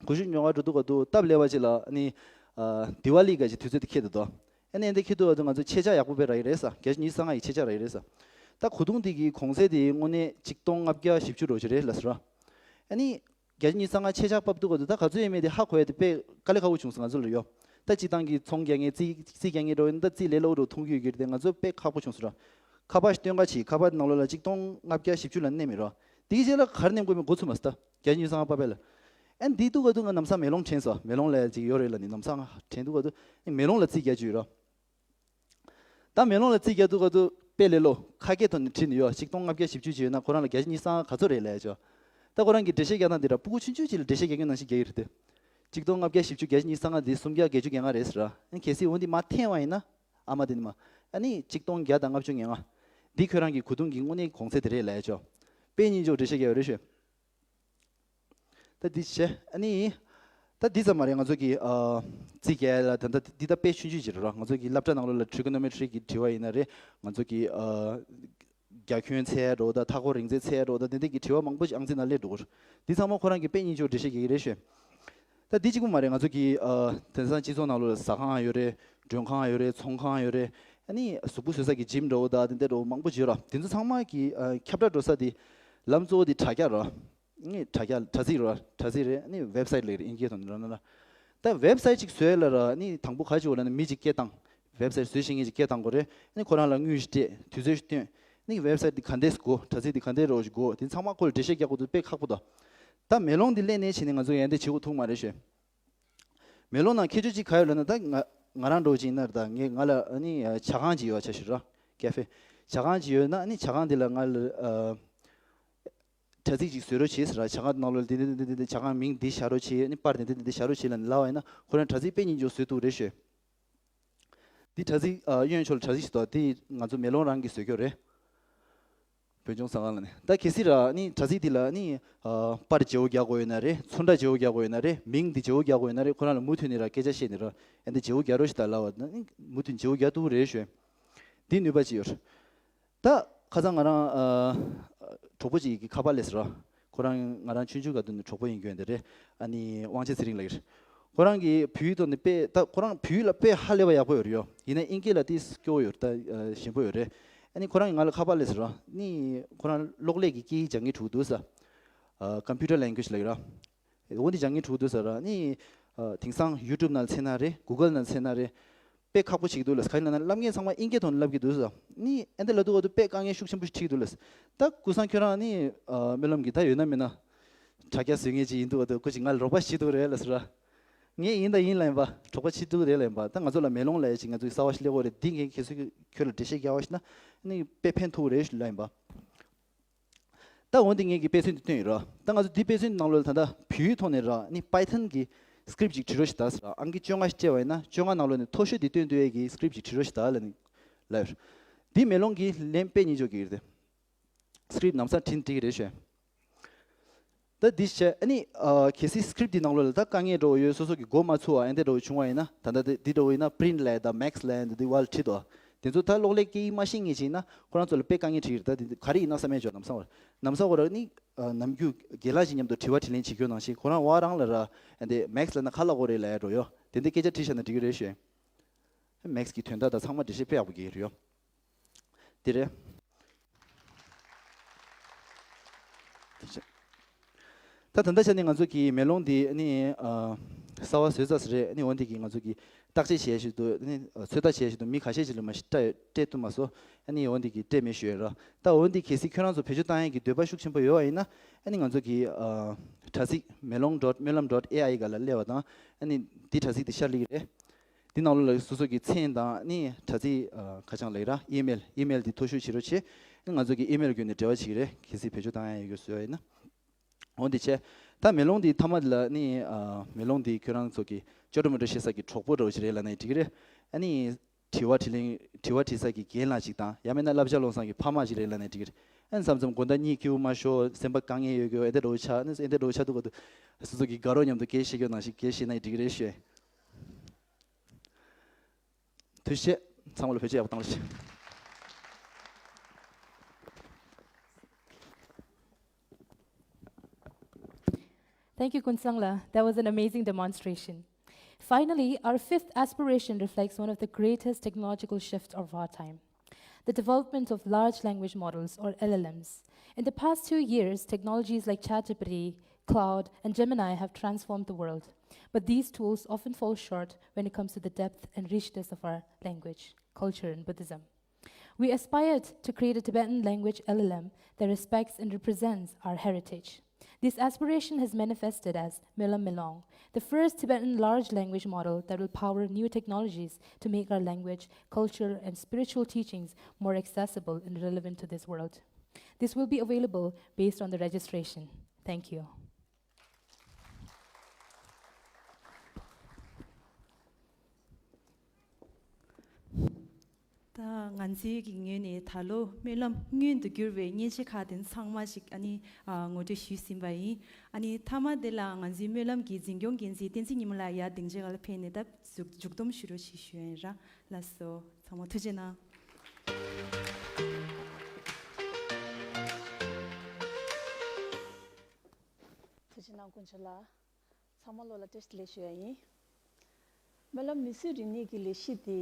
གོས་ཞིག་ཉོ་ག་འགྲོ་དུས་ག་དུས་སྟབས་ལེགས་པ་ཅིག་ལ་ཨ་ནི་ཨ་དི་ཝ་ལི་ག་ཅིག་དུས་ཚོད་དེ་འཁེལ་འདུག་དོ། ཨ་ནི་ཨེ་འདི་འཁེལ་དུས་ག་དུས་ང་ཚོ་ཆད་ཆག་ཡག་པོ་དཔེ་རག་གི་རེད་ཟེར། བརྒྱད་ཅུ་ཉི་ཤུ་རྩ་ལྔ་ཡི་ཆད་ཆག་རག་གི་རེད་ཟེར། ད་གོས་ཐུང་དེ་གི་གོང་ཚད་དེ་དངོས་གནས་ཆིག་སྟོང་ལྔ་བརྒྱ་བཞི་བཅུ་རོ་ཅིག་རེད་ལབ་ཟེར་ར། ཨ་ནི། བརྒྱད་ཅུ་ཉི་ཤུ་རྩ་ལྔ་ཆད་ཆག་ཕབ་དུས་ག་དུས་ད་ག་ཚོད་ཡོད་མེད་དེ་ཧ་གོ་ཡ་དེ་དཔེ་དཀའ་ལས་ཁག་པོ་བྱུང་སོང་ང་ཚོ་ལ་ཡོ། ད་སྤྱིར་བཏང་གི་ཚོང་རྒྱག་མཁན་རྩིས་རྩིས་རྒྱག་མཁན་འགྲོ་ཡིན་ད་རྩིས་ལས་སླ་པོ་འགྲོ་མཐོང་གི་ཡོད་ཀྱི་རེད་དེ་ང་ཚོ་དཔེ་ཁག་པོ་བྱུང་སོང་ར། ཁ་པར་ཞིག་སྟོན་ག་ཕྱིན་ཁ་པར་ནང་ལོགས་ལ་ཆིག་སྟོང་ལྔ་བརྒྱ་བཞི་བཅུ་ལ་གནས་མེད་ར། དེའི་རྗེས་ལ་ག་རེ་གནས་དགོས་མིན་མགོ་ཚོས་མ་སོང་ད་བརྒྱད་ཅུ་ཉི་ཤུ་རྩ་ལྔ་པ་པས་ལ། ཨ་ནི་དེའི་དུས་ག་དུས་ང་ལམ་སང་མེ་ལོང་དྲན་སོང་། མེ་ལོང་ལ་ཅིག་ཡོད་རེད་ལ་ནི་ལམ་སང་དྲན་དུས་ག་དུས་ཨ་ནི་མེ་ལོང་ལ་རྩིས་རྒྱག་རྒྱུ་ཡོད་ར། ད་མེ་ལོང་ལ་རྩིས་རྒྱག་དུས་ག་དུས་དཔེ་ལས་སླ་པོ་ཁ་སྐད་ཐོག་ནས་དྲིས་ནས་ཡོད། ཆིག་སྟོང་ལྔ་བརྒྱ་བཞི་བཅུ་ཅིག་ཡོད་ན་ཁོ་རང་ལ་བརྒྱད་ཅུ་ཉི་ཤུ་རྩ་ལྔ་ག་ཚོད་རེད་ལབ་ཡ་ཅོ། ད་ཁོ་རང་གིས་འགྲེལ་བཤད་རྒྱག་སྟངས་འདི་ར་སྤུ་གུ་ཆུང་ཆུང་ཅིག་ལ་འགྲེལ་བཤད་རྒྱག་མཁན་ནང་བཞིན་རྒྱག་གི་རེད་དེ། ཆིག་སྟོང་ལྔ་བརྒྱ་བཞི་བཅུ་བརྒྱད་ཅུ་ཉི་ཤུ་རྩ་ལྔ་འདི་སུམ་བརྒྱ་བརྒྱད་ཅུ་གྱ་ལྔ་རེད་ཟེར་ར། ཨ་ནི་གལ་སྲིད་འོ་འདི་མར་འཐེན་པ་ཡིན་ན་ཨ་མ་དེ་ནི་མ། ཨ་ནི་ཆིག་སྟོང་བརྒྱ་དང་ལྔ་བཅུ་ང་ལྔ། འདི་ཁྱོད་རང་གི་གོས་ཐུང་གི་དངོས་གནས་གོང་ཚད་དེ་རེད་ལབ་ཡ་ཅོ། དཔེ་སྙིང་རྗེ་པོ་འགྲེལ་བཤད་རྒྱག་ཡོད་རེད་ཤོད། ད་འདི་བྱས་ཨ་ནི། ད་འདི་ཙམ་མ་རེད། ང་ཚོ་གི་ཨ་རྩིས་རྒྱག་ཡ་ལ་ད་ལྟ་འདི་ད་དཔེ་ཆུང་ཆུང་ཅིག་རེད་ར། ང་ཚོ་གི་སློབ་གྲྭ་ནང་ལོགས་ལ་ཊི་རི་གོ་ནོ་མེ་ཊི་རི་གི་དྲི་བ་ཡིན་ན་རེད། ང་ཚོ་གི་ཨ་རྒྱ་ཁྱོན་ཚད་འགྲོ་ད་མཐའ་འཁོར་རིང་ཚད་ཚད་འགྲོ་ད་དེ་འདྲ་གི་དྲི་བ་མང་པོ་ཞིག་ཨང་རྩིས་ནང་སླེབས་འགྲོ་གི་རེད། འདི་ཚང་མ་ཁོ་རང་གི་དཔེ་སྙིང་རྗེ་པོ་འགྲེལ་བཤད་རྒྱག་གི་རེད་ཤོད། ད་འདི་གཅིག་པུ་མ་རེད། ང་ཚོ་གི་ཨ་དེང་སང་སྤྱི་ཚོགས་ནང་ལོགས་ལ་ཟ་ཁང་ཡོད་རེད། མགྲོན་ཁང་ཡོད་རེད། ཚོང་ཁང་ཡོད་རེད། ཨ་ནི་གཟུགས་པོ་བཟོ་ས་གི་ཇིམ་འདྲ་བོ་ད་དེ་འདྲ་འདྲ་བོ་མང་པོ་ཅིག་ཡོད་ར། དེ་ཚོ་ཚང་མ་གི་ཨ་ཁྱབ་བསྒྲགས་འགྲོ་ས་དེ་ལམ་གཙོ་བོ་དེ་དྲ་རྒྱ་ར། ངས་དྲ་རྒྱ་དྲ་ཚིགས་རེད་བ། དྲ་ཚིགས་རེད། ཨ་ནི་ཝེབ་སའིཊ་ལབ་ཀྱི་རེད་དབྱིན་སྐད་ཐོག་ནས་ར་ན་ར། ད་ཝེབ་སའིཊ་ཅིག་བཟོས་ལ་ར་ཨ་ནི་དང་པོ་ག་ཅིག་འོ་ལ་ནི་མི་ཅིག་སྐད་བཏང་། ཝེབ་སའིཊ་བཟོས་ཤེས་མཁན་ཅིག་སྐད་བཏང་དགོས་རེད། ཨ་ནི་ཁོ་རང་ལ་དངུལ་ཞིག་སྤྲད། དུས་ཚོད་ཞིག་བཏོན། ཨ་ནི་ཝེབ་སའིཊ་འདི་ག་འདྲས་དགོས། དྲ་ཚིགས་འདི་ག་འདྲས་རོགས་ཞིག་དགོས། དེ་ཚང་མ་ཁོ་ལ་འགྲེལ་བཤད་རྒྱག་དགོས་འདུག་དཔེ་ཁག་པོ་འདུག་ད་མེ་ལོང་འདི་ལེན་ནས་བྱས་ནས་ང་ཚོ་ཡང་འདི་བྱེད་དགོས་ཐུག་མ་རེད་ཤོད། མེ་ལོང་ནང་ཁྱད་ཆོས་ཅིག་ག་ཡོད་ལབ་ན་ད་ང་ང་རང་འདྲ་བོ་ཅིག་ཡིན་ན་རེད། ད་ངས་ང་ལ་ཨ་ནི་ཇ་ཁང་ཅིག་ཡོད་ཆ་ཞིག་ར། ཀེ་ཕེ། ཇ་ཁང་ཅིག་ཡོད་ན་ཨ་ནི་ཇ་ཁང་འདི་ལ་ང་ལ་ཨ། དྲ་ཚིགས་ཅིག་བཟོ་རོགས་བྱེད་ཟེར་ར། ཇ་ཁང་ནང་ལོགས་འདི་འདི་འདི་འདི་འདི་ཇ་ཁང་མིང་འདི་བཞག་རོགས་བྱེད། ཨ་ནི་པར་འདི་འདི་འདི་འདི་བཞག་རོགས་བྱེད་ལབ་ནས་ལབ་པ་ཡིན་ན་ཁོ་རང་དྲ་ཚིགས་དཔེ་སྙིང་རྗེ་པོ་བཟོས་འདུག་རེད་ཤོད། འདི་དྲ་ཚིགས་ཨ་གཡོན་ཕྱོགས་ལ་དྲ་ཚིགས་ཤིག་འདུག་འདི་ང་ཚོ་མེ་ལོང་རང་གིས་བཟོས་ཀྱོག་རེད། བོད་ལྗོངས་གསར་ཁང་ལ་ནི། ད་གལ་སྲིད་ར་ནི་དྲ་ཚིགས་འདི་ལ་ནི་ཨ་པར་བརྗེ་པོ་རྒྱག་དགོས་ཡོད་ན་རེད། ཚོན་ཁྲ་བརྗེ་པོ་རྒྱག་དགོས་ཡོད་ན་རེད། མིང་འདི་བརྗེ་པོ་རྒྱག་དགོས་ཡོད་ན་རེད། ཁོ་རང་ལ་མུ་མཐུད་ནས་ར་སྐད་ཆ་བཤད་ནས་ར་ཨ་འདི་བརྗེ་པོ་རྒྱག་རོགས་ཞེས་ད་ལབ་པ་ན་ནི་མུ་མཐུད་བརྗེ་པོ་རྒྱག་ཐུབ་ཀྱི་རེད་ཤོད། འདི་ནུས་པ་ཅིག་ཡོད་རེད། ད་ཁ་སང་ང་རང་ཨ་གྲོགས་པོ་ཅིག་གིས་ཁ་པར་སླེབས་སོང་། ཁོ་རང་ང་རང་ཆུང་ཆུང་སྒང་དུ་ནས་གྲོགས་པོ་ཡིན་རྒྱུ་འདི་རེད། ཨ་ནི་དབང་ཆེན་ཚེ་རིང་ལགས་ཡིན། ཁོ་རང་གིས་བོད་ཡིག་ཐོག་ནས་དཔེ་ད་ཁོ་རང་བོད་ཡིག་ལ་དཔེ་ཧ་ལས་པ་ཡག་པོ་ཡོད་རེད་ཡོ། ཡིན་ན་དབྱིན་སྐད་ལ་ཏིས་སྐྱོ་བོ་ཡོད་རེད། ད་ཨ་ཞན་པོ་ཡོད་རེད། ཨ་ནི་ཁོ་རང་གིས་ང་ལ་ཁ་པར་སླེབས་སོང་། ཨ་ནི་ཁོ་རང་གློག་ཀླད་ཀྱི་སྐད་ཡིག་སྦྱང་གི་འགྲོ་འདུག་ས། ཨ་computer language་ལབ་ཀྱི་ར། འོ་འདི་སྦྱང་གི་འགྲོ་འདུག་ཟེར་ར། ཨ་ནི་ཨ་དེང་སང་ཡུ་ཊུབ་ནང་འཚོལ་ན་རེད། གུ་གལ་ནང་འཚོལ་ན་རེད། དཔེ་ཁག་པོ་བྱེད་ཀྱི་འདུག་ལབ། ག་ཡིན་ལབ་ན་སློབ་མཁན་ཚང་མ་དབྱིན་སྐད་ཐོག་ནས་ལབ་ཀྱི་འདུག་ཟེར། ཨ་ནི་ཨེ་འདི་ལབ་དུས་འོ་དུ་དཔེ་དཀའ་ངལ་ཤུགས་ཆེན་པོ་ཞིག་འཕྲད་ཀྱི་འདུག་ལབ། ད་ཀུན་བཟང་ཁྱོད་རང་ཨ་ནི་ཨ་སྨོན་ལམ་གྱི་ད་ཡོད་ན་མེད་ན་དྲ་རྒྱ་བཟོ་མཁན་ཅིག་ཡིན་འདུག་འོ་དུ་ཁོ་ཅིག་ང་ལ་རོགས་པ་བྱེད་འདུག་རེད་ལབ་ཟེར་ར། ངས་ཡིན་ད་ཡིན་ལབ་ཡིན་པ། གྲོགས་པོ་བྱེད་འདུག་རེད་ལབ་ཡིན་པ། ད་ང་ཚོ་ལ་མེ་ལོང་ལབ་ཡ་ཅིག་ང་ཚོའི་གསར་པ་ཞིག་སླེབས་ཀྱི་ཡོད་རེད། འདི་ངས་ཁྱེད་ཚོ་ཁྱོད་ལ་འགྲེལ་བཤད་རྒྱག་པ་ཞིག་ན་ཨ་ནི་དཔེ་ཕན་ཐོགས་རེད་ལབ་ཡིན་པ། ད་འོན་ཏེ་ངས་ཀྱི་དཔེ་མཚོན་འདི་བཏོན་ཡོད་ར། ད་ང་ཚོ་འདི་དཔེ་མཚོན་ནང་ལོགས་ལ་ད་ལྟ་བོད་ཡིག་ཐོག་ནས་ར་ནི་Python་གི་script་ཅིག་བྲིས་རོགས་ཞེས་ད་ཟེར་ར། ཨང་ཀི་བཅོ་ལྔ་ཞིག་སྤྲད་པ་ཡིན་ན་བཅོ་ལྔ་ནང་ལོགས་ནས་མཐོ་ཤོས་འདི་བཏོན་ཐུབ་ཡས་ཀྱི་script་ཅིག་བྲིས་རོགས་ཞེས་ད་ལབ་ནས་ལབ་ཡོད། འདི་མེ་ལོང་གི་ལན་དཔེ་སྙིང་རྗེ་གི་རེད། script་ནམ་སང་བྲིས་བྲིས་ཀྱི་རེད་ཤོད། ད་འདི་བྱས་ཨ་ནི་ཨ་གལ་སྲིད་script་འདི་ནང་ལོགས་ལ་ད་དཀའ་ངལ་འདྲ་བོ་ཡོད། སོ་སོ་གི་མགོ་མ་ཚོས་པ་ཨེ་འདྲ་འདྲ་བོ་བྱུང་བ་ཡིན་ན། ད་ལྟ་འདི་འདི་འདྲ་བོ་ཡིན་ན་print་ལབ་ཡ་དང་max་ལབ་ཡ་འདི་འདི་བར་ལ་བྲིས་འདུག་དེ་ཚོ་ད་གློག་ཀླད་སྐད་ཡིག་མ་ཤེས་མཁན་ཅིག་ཡིན་ན་ཁོ་རང་ཚོ་ལ་དཔེ་དཀའ་ངལ་འཕྲད་ཀྱི་རེད། ད་འདི་འདི་ག་རེ་ཡིན་ན་བསམ་ཡས་ཅིག་ཡོད། ནམ་སང་བར་ནམ་སང་བར་ནི་ཨ་ནམ་རྒྱུན་རྒན་ལགས་ཅིག་མཉམ་དུ་དྲི་བ་དྲིས་ལན་བྱེད་རྒྱུ་ནང་བཞིན་ཁོ་རང་བ་རང་ལ་ར་ཨ་འདི་max་ལབ་ན་ག་ལབ་དགོས་རེད་ལབ་ཡ་འདྲ་བོ་ཡོད། དེ་འདི་སྐད་ཆ་དྲིས་བཞག་ན་འགྲིག་གི་རེད་ཤོད། max་གི་དོན་དག་དང་ཚང་མ་འགྲེལ་བཤད་དཔེ་ཡག་པོ་རྒྱག་གི་རེད་ཡོད། དེ་རེད། ད་ད་ལྟ་ཆ་ནས་ང་ཚོ་གི་མེ་ལོང་འདི་ནི་ཨ་གསར་པ་བཟོས་ཚར་ས་རེད། ནི་འོན་ཏེ་གི་ང་ཚོ་གི་བརྟག་དཔྱད་བྱས་བཞིན་དུ་ནི་ཚོད་ལྟ་བྱས་བཞིན་དུ་མི་ཁ་ཤས་ཅིག་ལ་མ་གཞི་སྤྲད་སྤྲད་ཐུབ་མ་སོང་། ཨ་ནི་འོན་ཏེ་གི་སྤྲད་མེད་ཞུ་ཡ་ར། ད་འོན་ཏེ་གལ་སྲིད་ཁྱོད་རང་ཚོ་བེད་སྤྱོད་བཏང་ཡ་གི་འདོད་པ་ཤུགས་ཆེན་པོ་ཡོད་པ་ཡིན་ན། ཨ་ནི་ང་ཚོ་གི་ཨ་དྲ་ཚིགས་མེ་ལོང་dot སྨོན་ལམ་dot A I་ག་ལ་སླེབས་པ་དང་། ཨ་ནི་འདི་དྲ་ཚིགས་འདི་ཤར་སླེབས་ཀྱི་རེད། འདི་ནང་ལོགས་ལ་སོ་སོ་གི་མཚན་དང་ནི་དྲ་ཚིགས་ཨ་ཁ་བྱང་ལབ་ཀྱི་ར། email email་འདི་མཐོ་ཤོས་བྱེད་རོགས་བྱེད། ནི་ང་ཚོ་གི་email་བརྒྱུད་ནས་འབྲེལ་བ་བྱེད་ཀྱི་རེད། གལ་སྲིད་བེད་སྤྱོད་བཏང་ཡ་ཡོད་བཟོས་པ་ཡིན་ན། འོ་འདི་བྱས། ད་མེ་ལོང་འདི་མཐའ་མ་འདི་ལ་ནི་ཨ་མེ་ལོང་འདི་ཁྱོད་རང་ཚོ་གི་ཅོ་ཏོ་མོ་ཏོ་བཤད་ས་གི་གྲོགས་པོ་འདྲ་བོ་ཞིག་རེད་ལབ་ན་འགྲིག་གི་རེད། ཨ་ནི་དྲི་བ་དྲིས་ལན་དྲི་བ་དྲི་ས་གི་རྒན་ལགས་ཅིག་དང་ཡང་མིན་ན་བསླབ་བྱ་སློབ་ཚན་གི་ཕ་མ་ཞིག་རེད་ལབ་ན་འགྲིག་གི་རེད། ཨ་ནི་མཚམས་མཚམས་དགོང་དག་གཉིད་ཁུག་མ་ཤོར། སེམས་པ་དཀའ་ངལ་ཡོད་རྒྱུ་ཨེ་འདྲ་འདྲ་བོ་ཆགས། ཨ་ནི་ཨེ་འདྲ་འདྲ་བོ་ཆགས་དུས་སྐབས་དུ་སོ་སོ་གི་དགའ་རོགས་མཉམ་དུ་སྐད་བཤད་རྒྱུ་ནང་བཞིན་སྐད་བཤད་ན་འགྲིག་གི་རེད་ཞུ། ཐུགས་རྗེ་ཆེ། ཚང་མ་ལ་བེད་སྤྱོད་ཡག་པོ་བཏང་རོགས་ཞུ། Thank you, Kunsangla. That was an amazing demonstration. Finally, our fifth aspiration reflects one of the greatest technological shifts of our time, the development of large language models, or L L Ms. In the past two years, technologies like ChatGPT, Claude, and Gemini have transformed the world. But these tools often fall short when it comes to the depth and richness of our language, culture, and Buddhism. We aspired to create a Tibetan language L L M that respects and represents our heritage. This aspiration has manifested as Melam Melong, the first Tibetan large language model that will power new technologies to make our language, culture, and spiritual teachings more accessible and relevant to this world. This will be available based on the registration. Thank you. ད་ང་ ང་ཚོའི་གི་ངོས་ནས་ད་ལོ་སྨོན་ལམ་སྔོན་དུ་འགྱུར་བའི་མཉེན་ཆས་ཁག་དེ་ཚང་མ་ཞིག་ཨ་ནི་ཨ་ངོ་སྤྲོད་ཞུས་ཟིན་པ་ཡིན། ཨ་ནི་མཐའ་མ་དེ་ལ་ང་ཚོའི་སྨོན་ལམ་གྱི་འཛིན་སྐྱོང་འགན་འཛིན་བསྟན་འཛིན་ཉི་མ་ལགས་ཡར་སྡིངས་ཆ་སྒང་ལ་ཕེབས་ནས་ད་མཇུག་མཇུག་བསྡོམས་ཞུ་རོགས་ཞེས་ཞུ་ཡ་ཡིན་ར། ལགས་སོ། ཚང་མ་ཐུགས་རྗེ་གནང་། ཐུགས་རྗེ་གནང་དཀོན་མཆོག་ལགས། ཚང་མ་ལོ་ལ་བཀྲ་ཤིས་བདེ་ལེགས་ཞུ་ཡ་ཡིན། སྨོན་ལམ་མི་གསོད་རིག་གནས་ཀྱི་ལས་གཞི་དེ་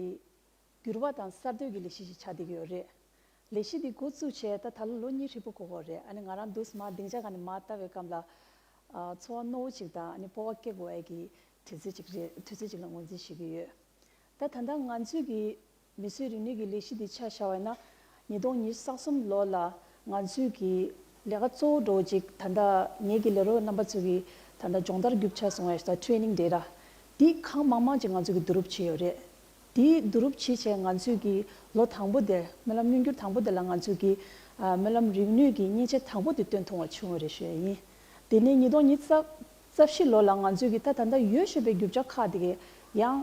འགྱུར་བ་དང་གསར་གཏོད་ཀྱི་ལས་གཞི་ཞིག་ཆགས་བསྡད་ཀྱི་ཡོད་རེད། ལས་གཞི་དེ་འགོ་བཙུགས་བྱས་ད་ད་ལོ་ལོ་གཉིས་ཧྲིལ་པོ་འགོར་གྱི་ཡོད་རེད། ཨ་ནི་ང་རང་འདུག་སེ་མར་སྡིངས་ཆ་སྒང་ནས་མར་ལྟ་བའི་སྐབས་ལ། ཨ། ཚོར་བ་རྣོ་བོ་ཅིག་དང་ཨ་ནི་སྤོབས་པ་སྐྱེ་དགོས་ཡ་གི་དུས་ཚོད་ཅིག་རེད། དུས་ཚོད་ཅིག་ལ་ངོས་འཛིན་བྱེད་ཀྱི་ཡོད། ད་ད་ལྟ་ང་ཚོས་ཀྱི་མི་གསོད་རིག་ནུས་ཀྱི་ལས་གཞི་འདི་ཆ་བཞག་པ་ཡིན་ན། ཉིས་སྟོང་ཉི་ཤུ་རྩ་གསུམ་ལོ་ལ་ང་ཚོས་ཀྱི་ལས་ཀ་གཙོ་བོ་འདྲ་བོ་ཅིག་ད་ལྟ་ངེད་ཀྱི་ལས་རོགས་རྣམ་པ་ཚོ་གིས་ད་ལྟ་སྦྱོང་བརྡར་རྒྱུ་ཆ་བཟུང་བའི་ད་ཊི་རེ་ནིང་འདྲ་ར། འདི་གང་མང་མང་ཅིག་ང་ཚོས་ཀྱི་བསྡུ་རུབ་བྱས་ཡོད་རེད། འདི་བསྡུ་རུབ་བྱས་བྱས་ང་ཚོས་ཀྱི་ལོ་དང་པོ་དེ་སྨོན་ལམ་མངོན་འགྱུར་དང་པོ་དེ་ལ་ང་ཚོས་ཀྱི་ཨ་སྨོན་ལམ་རིག་ནུས་ཀྱི་མཉེན་ཆས་དང་པོ་དེ་སྟོན་ཐུབ་པ་བྱུང་བ་རེད་ཞུ་ཡ་ཡིན། དེ་ནས་ཉིས་སྟོང་ཉི་ཤུ་རྩ་བཞི་ལོ་ལ་ང་ཚོས་ཀྱི་ད་ད་ལྟ་ཡོད་བཞིན་པའི་རྒྱུ་ཆ་ཁག་དེ་གའི་ཡང་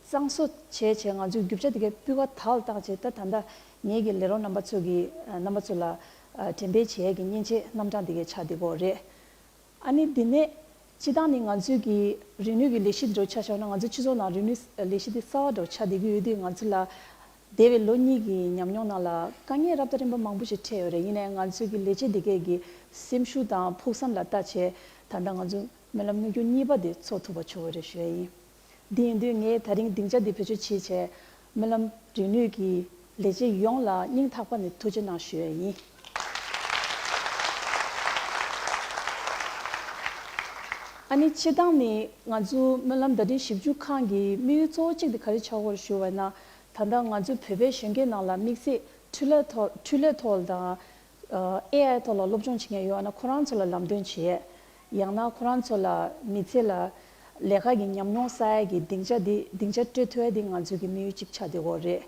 གཙང་བཟོ་བྱས་བྱས་ང་ཚོས་རྒྱུ་ཆ་དེ་གའི་སྤུས་ཀ་དག་ལ་བཏང་བྱས། ད་ད་ལྟ་ངེད་ཀྱི་ལས་རོགས་རྣམ་པ་ཚོ་གིས་རྣམ་པ་ཚོ་ལ་འགྲེམས་སྤེལ་བྱེད་ཡས་ཀྱི་མཉེན་ཆས་རྣམ་གྲངས་དེ་གའི་ཆ་དེ་གོ་རེད། ཨ་ནི་དེ་ནས་སྤྱི་བཏང་ནས་ང་ཚོས་ཀྱི་རིག་ནུས་ཀྱི་ལས་གཞི་འདྲ་ཆ་བཞག་ན། ང་ཚོའི་སྤྱི་ཚོགས་ནང་རིག་ནུས་ལས་གཞི་དེ་གསར་པ་འདྲ་ཆགས་བསྡད་ཀྱི་ཡོད་དུས། ང་ཚོ་ལ་འདས་པའི་ལོ་གཉིས་ཀྱི་ཉམས་མྱོང་ནང་ལ་དཀའ་ངལ་རབ་དང་རིམ་པ་མང་པོ་ཞིག་འཕྲད་ཡོད་རེད། ཡིན་ནའི་ང་ཚོའི་གི་ལས་བྱེད་དེ་གས་ཀྱི་སེམས་ཤུགས་དང་ཕུགས་བསམ་ལ་བལྟ་བྱས་ད་ལྟ་ང་ཚོ་སྨོན་ལམ་མངོན་འགྱུར་གཉིས་པ་དེ་འཚོགས་ཐུབ་པ་བྱུང་བ་རེད་ཞུ་ཡ་ཡིན། འདི་ཡིན་དུས་ངས་ད་རིང་སྡིངས་ཆ་འདི་བེད་སྤྱོད་བྱས་བྱས་སྨོན་ལམ་རིག་ནུས་ཀྱི་ལས་བྱེད་ཡོངས་ལ་སྙིང་ཐག་པ་ནས་ཐུགས་རྗེ་གནང་ཞུ་ཡ་ཡིན། ཨ་ནི་སྤྱི་བཏང་ནས་ང་ཚོ་སྨོན་ལམ་བརྡ་འཕྲིན་ཞིབ་འཇུག་ཁང་གི་དམིགས་ཡུལ་གཙོ་བོ་གཅིག་དེ་ག་རེ་ཆགས་ཀྱི་ཡོད་རེད་ཞུ་བ་ཡིན་ན། ད་ལྟ་ང་ཚོ་བོད་པའི་གཞོན་སྐྱེས་ནང་ལ་དམིགས་བསལ་འཕྲུལ་ལས་ཐོག་འཕྲུལ་ལས་ཐོག་དང་། ཨ། ཨེ་ཨའི་ཐོག་ལ་སློབ་སྦྱོང་བྱེད་མཁན་ཡོད་ན་ཁོ་རང་ཚོ་ལ་ལམ་སྟོན་བྱེད། ཡང་ན་ཁོ་རང་ཚོ་ལ་མི་ཚེ་ལ་ལས་ཀ་གི་ཉམས་མྱོང་བསགས་ཡས་ཀྱི་སྡིངས་ཆ་འདི་སྡིངས་ཆ་སྤྲོད་ཐུབ་ཡས་འདི་ང་ཚོའི་གི་དམིགས་ཡུལ་གཅིག་ཆགས་བསྡད་ཡོད་རེད།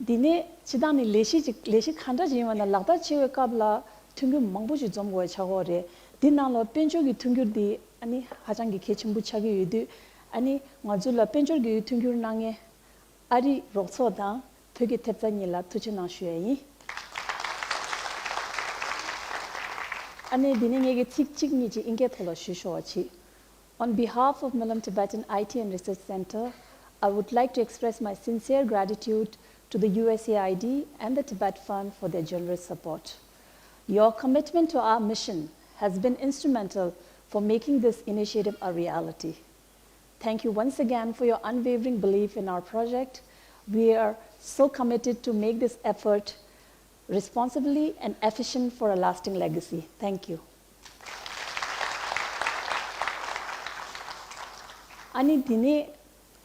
འདི་ནས་སྤྱི་བཏང་ནས་ལས་གཞི་ཅིག་ལས་གཞི་ག་འདྲ་ཞིག་ཡིན་པ་ན་ལག་བསྟར་བྱེད་པའི་སྐབས་ལ་མཐུན་འགྱུར་མང་པོ་ཞིག་འཛོམས་དགོས་ཆགས་ཀྱི་ཡོད་རེད། འདི་ནང་ལ་དཔལ་འབྱོར་གྱི་མཐུན་འགྱུར་འདི་ཨ་ནི་ཧ་ཅང་གི་གལ་ཆེན་པོ་ཆགས་ཀྱི་ཡོད་དུས། ཨ་ནི་ང་ཚོ་ལ་དཔལ་འབྱོར་གྱི་མཐུན་འགྱུར་གནང་མཁན་ཨ་རིའི་རོགས་ཚོགས་དང་བོད་ཀྱི་ཐེབས་རྩ་གཉིས་ལ་ཐུགས་རྗེ་གནང་ཞུ་ཡ་ཡིན། ཨ་ནི་འདི་ནས་ངེད་ཀྱིས་ཚིག་གཅིག་གཉིས་ཀྱི་དབྱིན་སྐད་ཐོག་ལ་ཞུ་ཤོག་པ་བྱེད། On behalf of Smoe Lam Tibetan I T and Research Center, I would like to express my sincere gratitude to the U S A I D and the Tibet Fund for their generous support. Your commitment to our mission has been instrumental for making this initiative a reality. Thank you once again for your unwavering belief in our project. We are so committed to make this effort responsibly and efficient for a lasting legacy. Thank you. ཨ་ནི་དེ་ནས་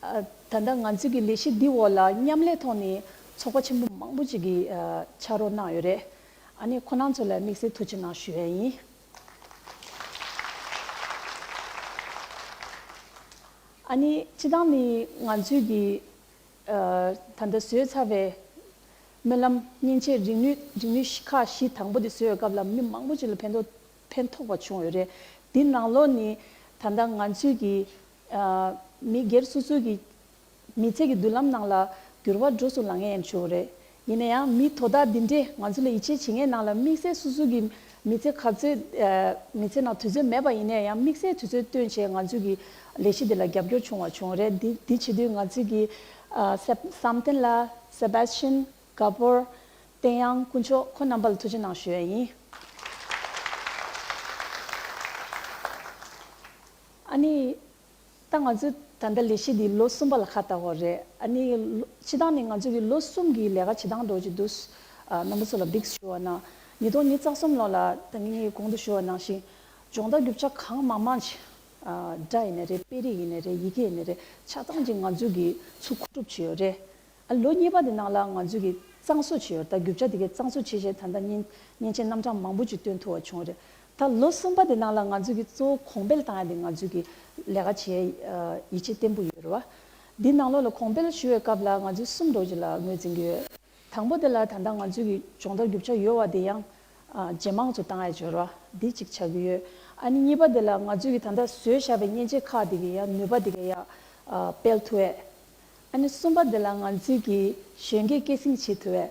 ཨ་ད་ལྟ་ང་ཚོའི་གི་ལས་གཞི་འདི་འོག་ལ་མཉམ་ལས་ཐོག་ནས་ཚོགས་པ་ཆེན་པོ་མང་པོ་ཅིག་གིས་ཨ་ཕྱག་རོགས་གནང་ཡོད་རེད། ཨ་ནི་ཁོ་རང་ཚོ་ལ་དམིགས་བསལ་ཐུགས་རྗེ་གནང་ཞུ་ཡ་ཡིན། ཨ་ནི་སྤྱི་བཏང་ནས་ང་ཚོའི་གི་ཨ་ད་ལྟ་བཟོས་ཚར་བའི་སྨོན་ལམ་མཉེན་ཆས་རིག་ནུས་རིག་ནུས་ཁག་བཞི་དང་པོ་དེ་བཟོས་པའི་སྐབས་ལ་མི་མང་པོ་ཅིག་ལ་ཕན་ཐོགས་ཕན་ཐོགས་པ་བྱུང་ཡོད་རེད། འདི་ནང་ལོགས་ནས་ད་ལྟ་ང་ཚོའི་གི་ཨ་མི་སྒེར་སོ་སོའི་གི་མི་ཚེ་གི་མདུན་ལམ་ནང་ལ་འགྱུར་བ་འགྲོ་སོང་ལ་ངེས་ཡང་བྱུང་རེད། ཡིན་ན་ཡང་མི་དོ་བདག་འདི་འདྲས་ང་ཚོ་ལ་ཡིད་ཆེས་བྱེད་མཁན་ནང་ལ་དམིགས་བསལ་སོ་སོ་གི་མི་ཚེ་ག་ཚོད་ཨ་མི་ཚེ་ནང་དུས་ཚོད་མེད་པ་ཡིན་ན་ཡང་དམིགས་བསལ་དུས་ཚོད་བཏོན་བྱས་ང་ཚོ་གི་ལས་གཞི་འདི་ལ་རྒྱབ་སྐྱོར་བྱུང་བ་བྱུང་རེད། འདི་འདི་བྱེད་དུས་ང་ཚོ་གི་ཨ་སེབ་བསམ་གཏན་ལགས། སེ་བེ་སི་ཅན། དགའ་འབོར། བསྟན་དབྱངས། དཀོན་མཆོག་ཁོང་རྣམ་པ་ལ་ཐུགས་རྗེ་གནང་ཞུ་ཡ་ཡིན། ཨ་ནི། ད་ང་ཚོས་ད་ལྟ་ལས་གཞི་འདི་ལོ་གསུམ་པ་ལ་ཁ་བཏགས་ཡོད་རེད། ཨ་ནི་ལོ་སྤྱི་བཏང་ནས་ང་ཚོ་གི་ལོ་གསུམ་གྱི་ལས་ཀ་བྱེད་སྟངས་འདྲ་བོ་ཅིག་འདུག་ཨ་རྣམ་པ་ཚོ་ལ་བིགས་ཞུ་བ་ན། ཉིས་སྟོང་ཉི་ཤུ་རྩ་གསུམ་ལོ་ལ་ད་ངས་ངས་གོང་དུ་ཞུ་བ་ནང་བཞིན་སྦྱོང་བརྡར་རྒྱུ་ཆ་གང་མང་མང་ཞིག་ཨ་སྒྲ་ཡིན་ནའི་རེད། དཔེ་རིས་ཡིན་ནའི་རེད། ཡི་གེ་ཡིན་ནའི་རེད། ཆ་ཚང་ཅིག་ང་ཚོ་གིས་ཚུར་མཁོ་སྒྲུབ་བྱས་ཡོད་རེད། ཨ་ལོ་གཉིས་པ་དེ་ནང་ལ་ང་ཚོ་གིས་གཙང་བཟོ་བྱས་ཡོད་རེད། ད་རྒྱུ་ཆ་དེ་གའི་གཙང་བཟོ་བྱས་བྱས་ད་ལྟ་མཉེན་མཉེན་ཆས་རྣམ་གྲངས་མང་པོ་ཅིག་བཏོན་ཐུབ་པ་བྱུང་རེད། ད་ལོ་གསུམ་པ་དེ་ནང་ལ་ང་ཚོ་གིས་གཙོ་བོ་གོང་འཕེལ་བཏང་ཡ་དེ་ང་ཚོ་གིས་ལས་ཀ་བྱེད་ཡ་ཡིད་ཆེས་བརྟན་པོ་ཡོད་རེད་བ། འདི་ནང་ལོགས་ལ་གོང་འཕེལ་ཞུ་བའི་སྐབས་ལ་ང་ཚོས་གསུམ་འདྲ་བོ་ཅིག་ལ་ངོས་འཛིན་གྱི་ཡོད། དང་པོ་དེ་ལ་ད་ལྟ་ང་ཚོ་གིས་སྦྱོང་བརྡར་རྒྱུ་ཆ་ཡོད་པ་དེ་ཡང་ཇེ་མང་དུ་བཏང་ཡ་ཅིག་ཡོད་རེད་བ། འདི་གཅིག་ཆགས་ཀྱི་ཡོད། ཨ་ནི་གཉིས་པ་དེ་ལ་ང་ཚོ་གིས་ད་ལྟ་བཟོས་བཞག་པའི་མཉེན་ཆས་ཁག་དེ་གི་ཡང་ནུས་པ་དེ་གི་ཡང་སྤེལ་ཐུབ་ཡས། ཨ་ནི་གསུམ་པ་དེ་ལ་ང་ཚོས་ཀྱི་གཞོན་སྐྱེས་སྐྱེད་སྲིང་བྱེད་ཐུབ་པས།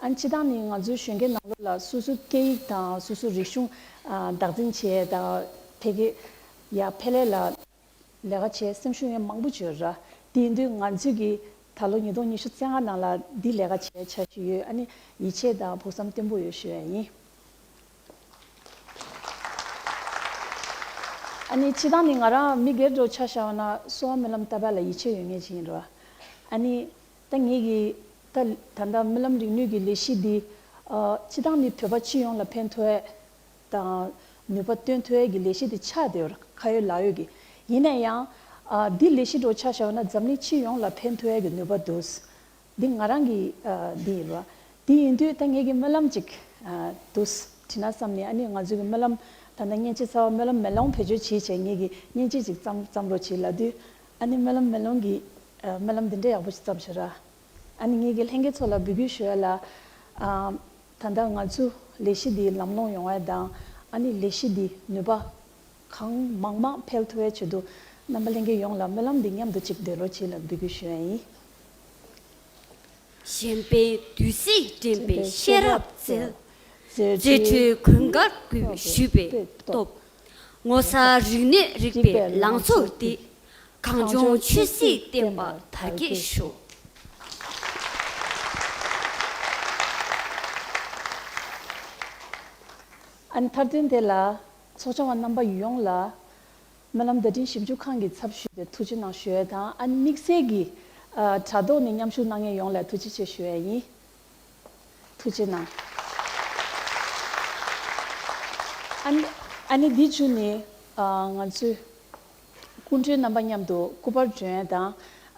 ཨ་ནི་སྤྱིར་བཏང་ནི་ང་ཚོའི་གཞོན་སྐྱེས་ནང་ལོགས་ལ་སོ་སོའི་སྐད་ཡིག་དང་སོ་སོའི་རིག་གཞུང་ཨ་བདག་འཛིན་བྱེད་དང་འཕེལ་རྒྱས་ཡར་འཕེལ་ལས་ལ་ལས་ཀ་བྱེད་སེམས་ཤུགས་ཡོད་མང་པོ་ཡོད་ར། དེ་ཡིན་དུས་ང་ཚོས་ཀྱི་ད་ལོ་ཉིས་སྟོང་ཉི་ཤུ་རྩ་ལྔ་ནང་ལ་འདི་ལས་ཀ་བྱེད་འཆར་གཞི་ཡོད། ཨ་ནི་ཡིད་ཆེས་དང་ཕུགས་བསམ་བརྟན་པོ་ཡོད་ཞུ་ཡ་ཡིན། ཨ་ནི་སྤྱིར་བཏང་ནི་ང་རང་མི་སྒེར་འདྲ་ཆ་བཞག་ན་གསོ་བ་སྨོན་ལམ་བཏབ་པ་ལ་ཡིད་ཆེས་ཡོད་མཁན་ཅིག་ཡིན་ར། ཨ་ནི་ད་ངེད་ཀྱི་ད་ད་ལྟ་སྨོན་ལམ་རིག་ནུས་ཀྱི་ལས་གཞི་འདི་ཨ་སྤྱིར་བཏང་ནི་བོད་པ་སྤྱི་ཡོངས་ལ་ཕན་ཐོགས་ཡས་དང་ནུས་པ་བཏོན་ཐུབ་ཡས་ཀྱི་ལས་གཞི་འདི་ཆགས་བསྡད་ཡོད་ར། ཁ་ཡོད་ལག་ཡོད་ཀྱི། ཡིན་ན་ཡང་ཨ་འདི་ལས་གཞི་འདྲ་ཆ་བཞག་ན་འཛམ་གླིང་སྤྱི་ཡོངས་ལ་ཕན་ཐོགས་ཡས་ཀྱི་ནུས་པ་འདུག་འདི་ང་རང་གི་ཨ་འདི་ཡིན་ར། འདི་ཡིན་དུས་ད་ངེད་ཀྱི་སྨོན་ལམ་ཅིག་ཨ་འདུག་བྲིས་ན་བསམ་ནས། ཨ་ནི་ང་ཚོ་གི་སྨོན་ལམ་ད་ལྟ་མཉེན་ཆས་ཚ་བ་སྨོན་ལམ་མེ་ལོང་བེད་སྤྱོད་བྱེད་བྱས་ངེད་ཀྱི་མཉེན་ཆས་ཅིག་བརྩམ་བརྩམ་རོགས་བྱེད་ལབ་དུས། ཨ་ནི་སྨོན་ལམ་མེ་ལོང་གི་ཨ་སྨོན་ལམ་འདི་འདྲ་ཡག་པོ་ཞིག་བརྩམས་བཞག་ར། ཨ་ནི་ངེད་ཀྱི་ལྷན་རྒྱས་ཚོ་ལ་འབོད་སྐུལ་ཞུ་ཡ་ལ་ཨ་ད་ལྟ་ང་ཚོ་ལས་གཞི་འདི་ལམ་ལྷོང་ཡོང་བ་དང་། ཨ་ནི་ལས་གཞི་འདི་ནུས་པ་གང་མང་མང་འཕེལ་ཐུབ་པའི་ཆེད་དུ་རྣམ་པ་ལྷན་རྒྱས་ཡོངས་ལ་སྨོན་ལམ་འདི་མཉམ་དུ་གཅིག་འདོན་རོགས་བྱེད་ལ་འབོད་སྐུལ་ཞུ་ཡ་ཡིན། གཞན་ཕན་བདུད་རྩིས་འདྲེན་པའི་ཤེས་རབ་རྩལ། རྫས་འཕྲུལ་གོན་དཀར་གུས་པས་བཞུས་པའི་སྟོབས། ངོ་མཚར་རིག་གནས་རིག་པའི་ལང་ཚོ་འདི། གངས་ལྗོངས་ཆོས་སྲིད་བསྟན་པར་དར་རྒྱས་ཤོག་ཨ་ནི་མཐར་དོན་དེ་ལ་ཚོགས་བཅར་བ་རྣམ་པ་ཡོངས་ལ་སྨོན་ལམ་བརྡ་འཕྲིན་ཞིབ་འཇུག་ཁང་གི་ཚབ་ཞུས་ཏེ་ཐུགས་རྗེ་གནང་ཞུ་ཡས་དང་། ཨ་ནི་དམིགས་བསལ་གྱི་ཨ་དྲ་ཐོག་ནས་མཉམ་ཞུགས་གནང་མཁན་ཡོངས་ལ་ཐུགས་རྗེ་ཆེ་ཞུ་ཡས་ཡིན། ཐུགས་རྗེ་གནང་། ཨ་ནི་ཨ་ནི་འདི་བྱུང་ནས་ཨ་ང་ཚོས་སྐུ་མགྲོན་རྣམ་པ་མཉམ་དུ་སྐུ་པར་སྒྲོན་ཡས་དང་།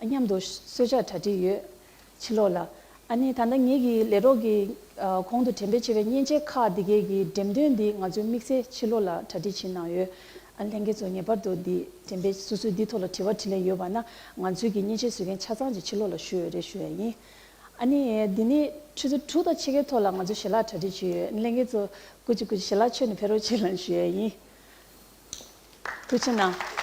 མཉམ་དུ་གསོལ་ཇ་གྲ་སྒྲིག་ཡོད། ཕྱི་ལོགས་ལ། ཨ་ནི་ད་ལྟ་ངེད་ཀྱི་ལས་རོགས་ཀྱི་ཨ་གོང་དུ་འགྲེམས་སྤེལ་བྱས་པའི་མཉེན་ཆས་ཁག་འདི་གའི་གི་འགྲེམས་སྟོན་འདི་ང་ཚོའི་དམིགས་བསལ་ཕྱི་ལོགས་ལ་གྲ་སྒྲིག་བྱེད་གནང་ཡོད། ཨ་ནི་ལྷན་རྒྱས་ཚོ་ངེས་པར་དུ་འདི་འགྲེམས་སྤེལ་སོ་སོའི་འདི་ཐོག་ལ་དྲི་བ་དྲིས་ལན་ཡོད་པ་ན་ང་ཚོའི་གི་མཉེན་ཆས་བཟོ་མཁན་ཆ་ཚང་གི་ཕྱི་ལོགས་ལ་བཞུགས་ཡོད་རེད་ཞུ་ཡ་ཡིན། ཨ་ནི་འདི་ནི་ཆུ་ཚོད་དྲུག་དང་ཕྱེད་ཀའི་ཐོག་ལ་ང་ཚོ་ཞལ་ལག་གྲ་སྒྲིག་བྱས་ཡོད། ཨ་ནི་ལྷན་རྒྱས་ཚོ་སྐུ་མཁྱེན་སྐུ་མཁྱེན་ཞལ་ལག་མཆོད་ནས་ཕེབས་རོགས་བྱེད་ལབ་ཞུ་ཡ་ཡིན། ཐུགས་རྗེ་གནང་།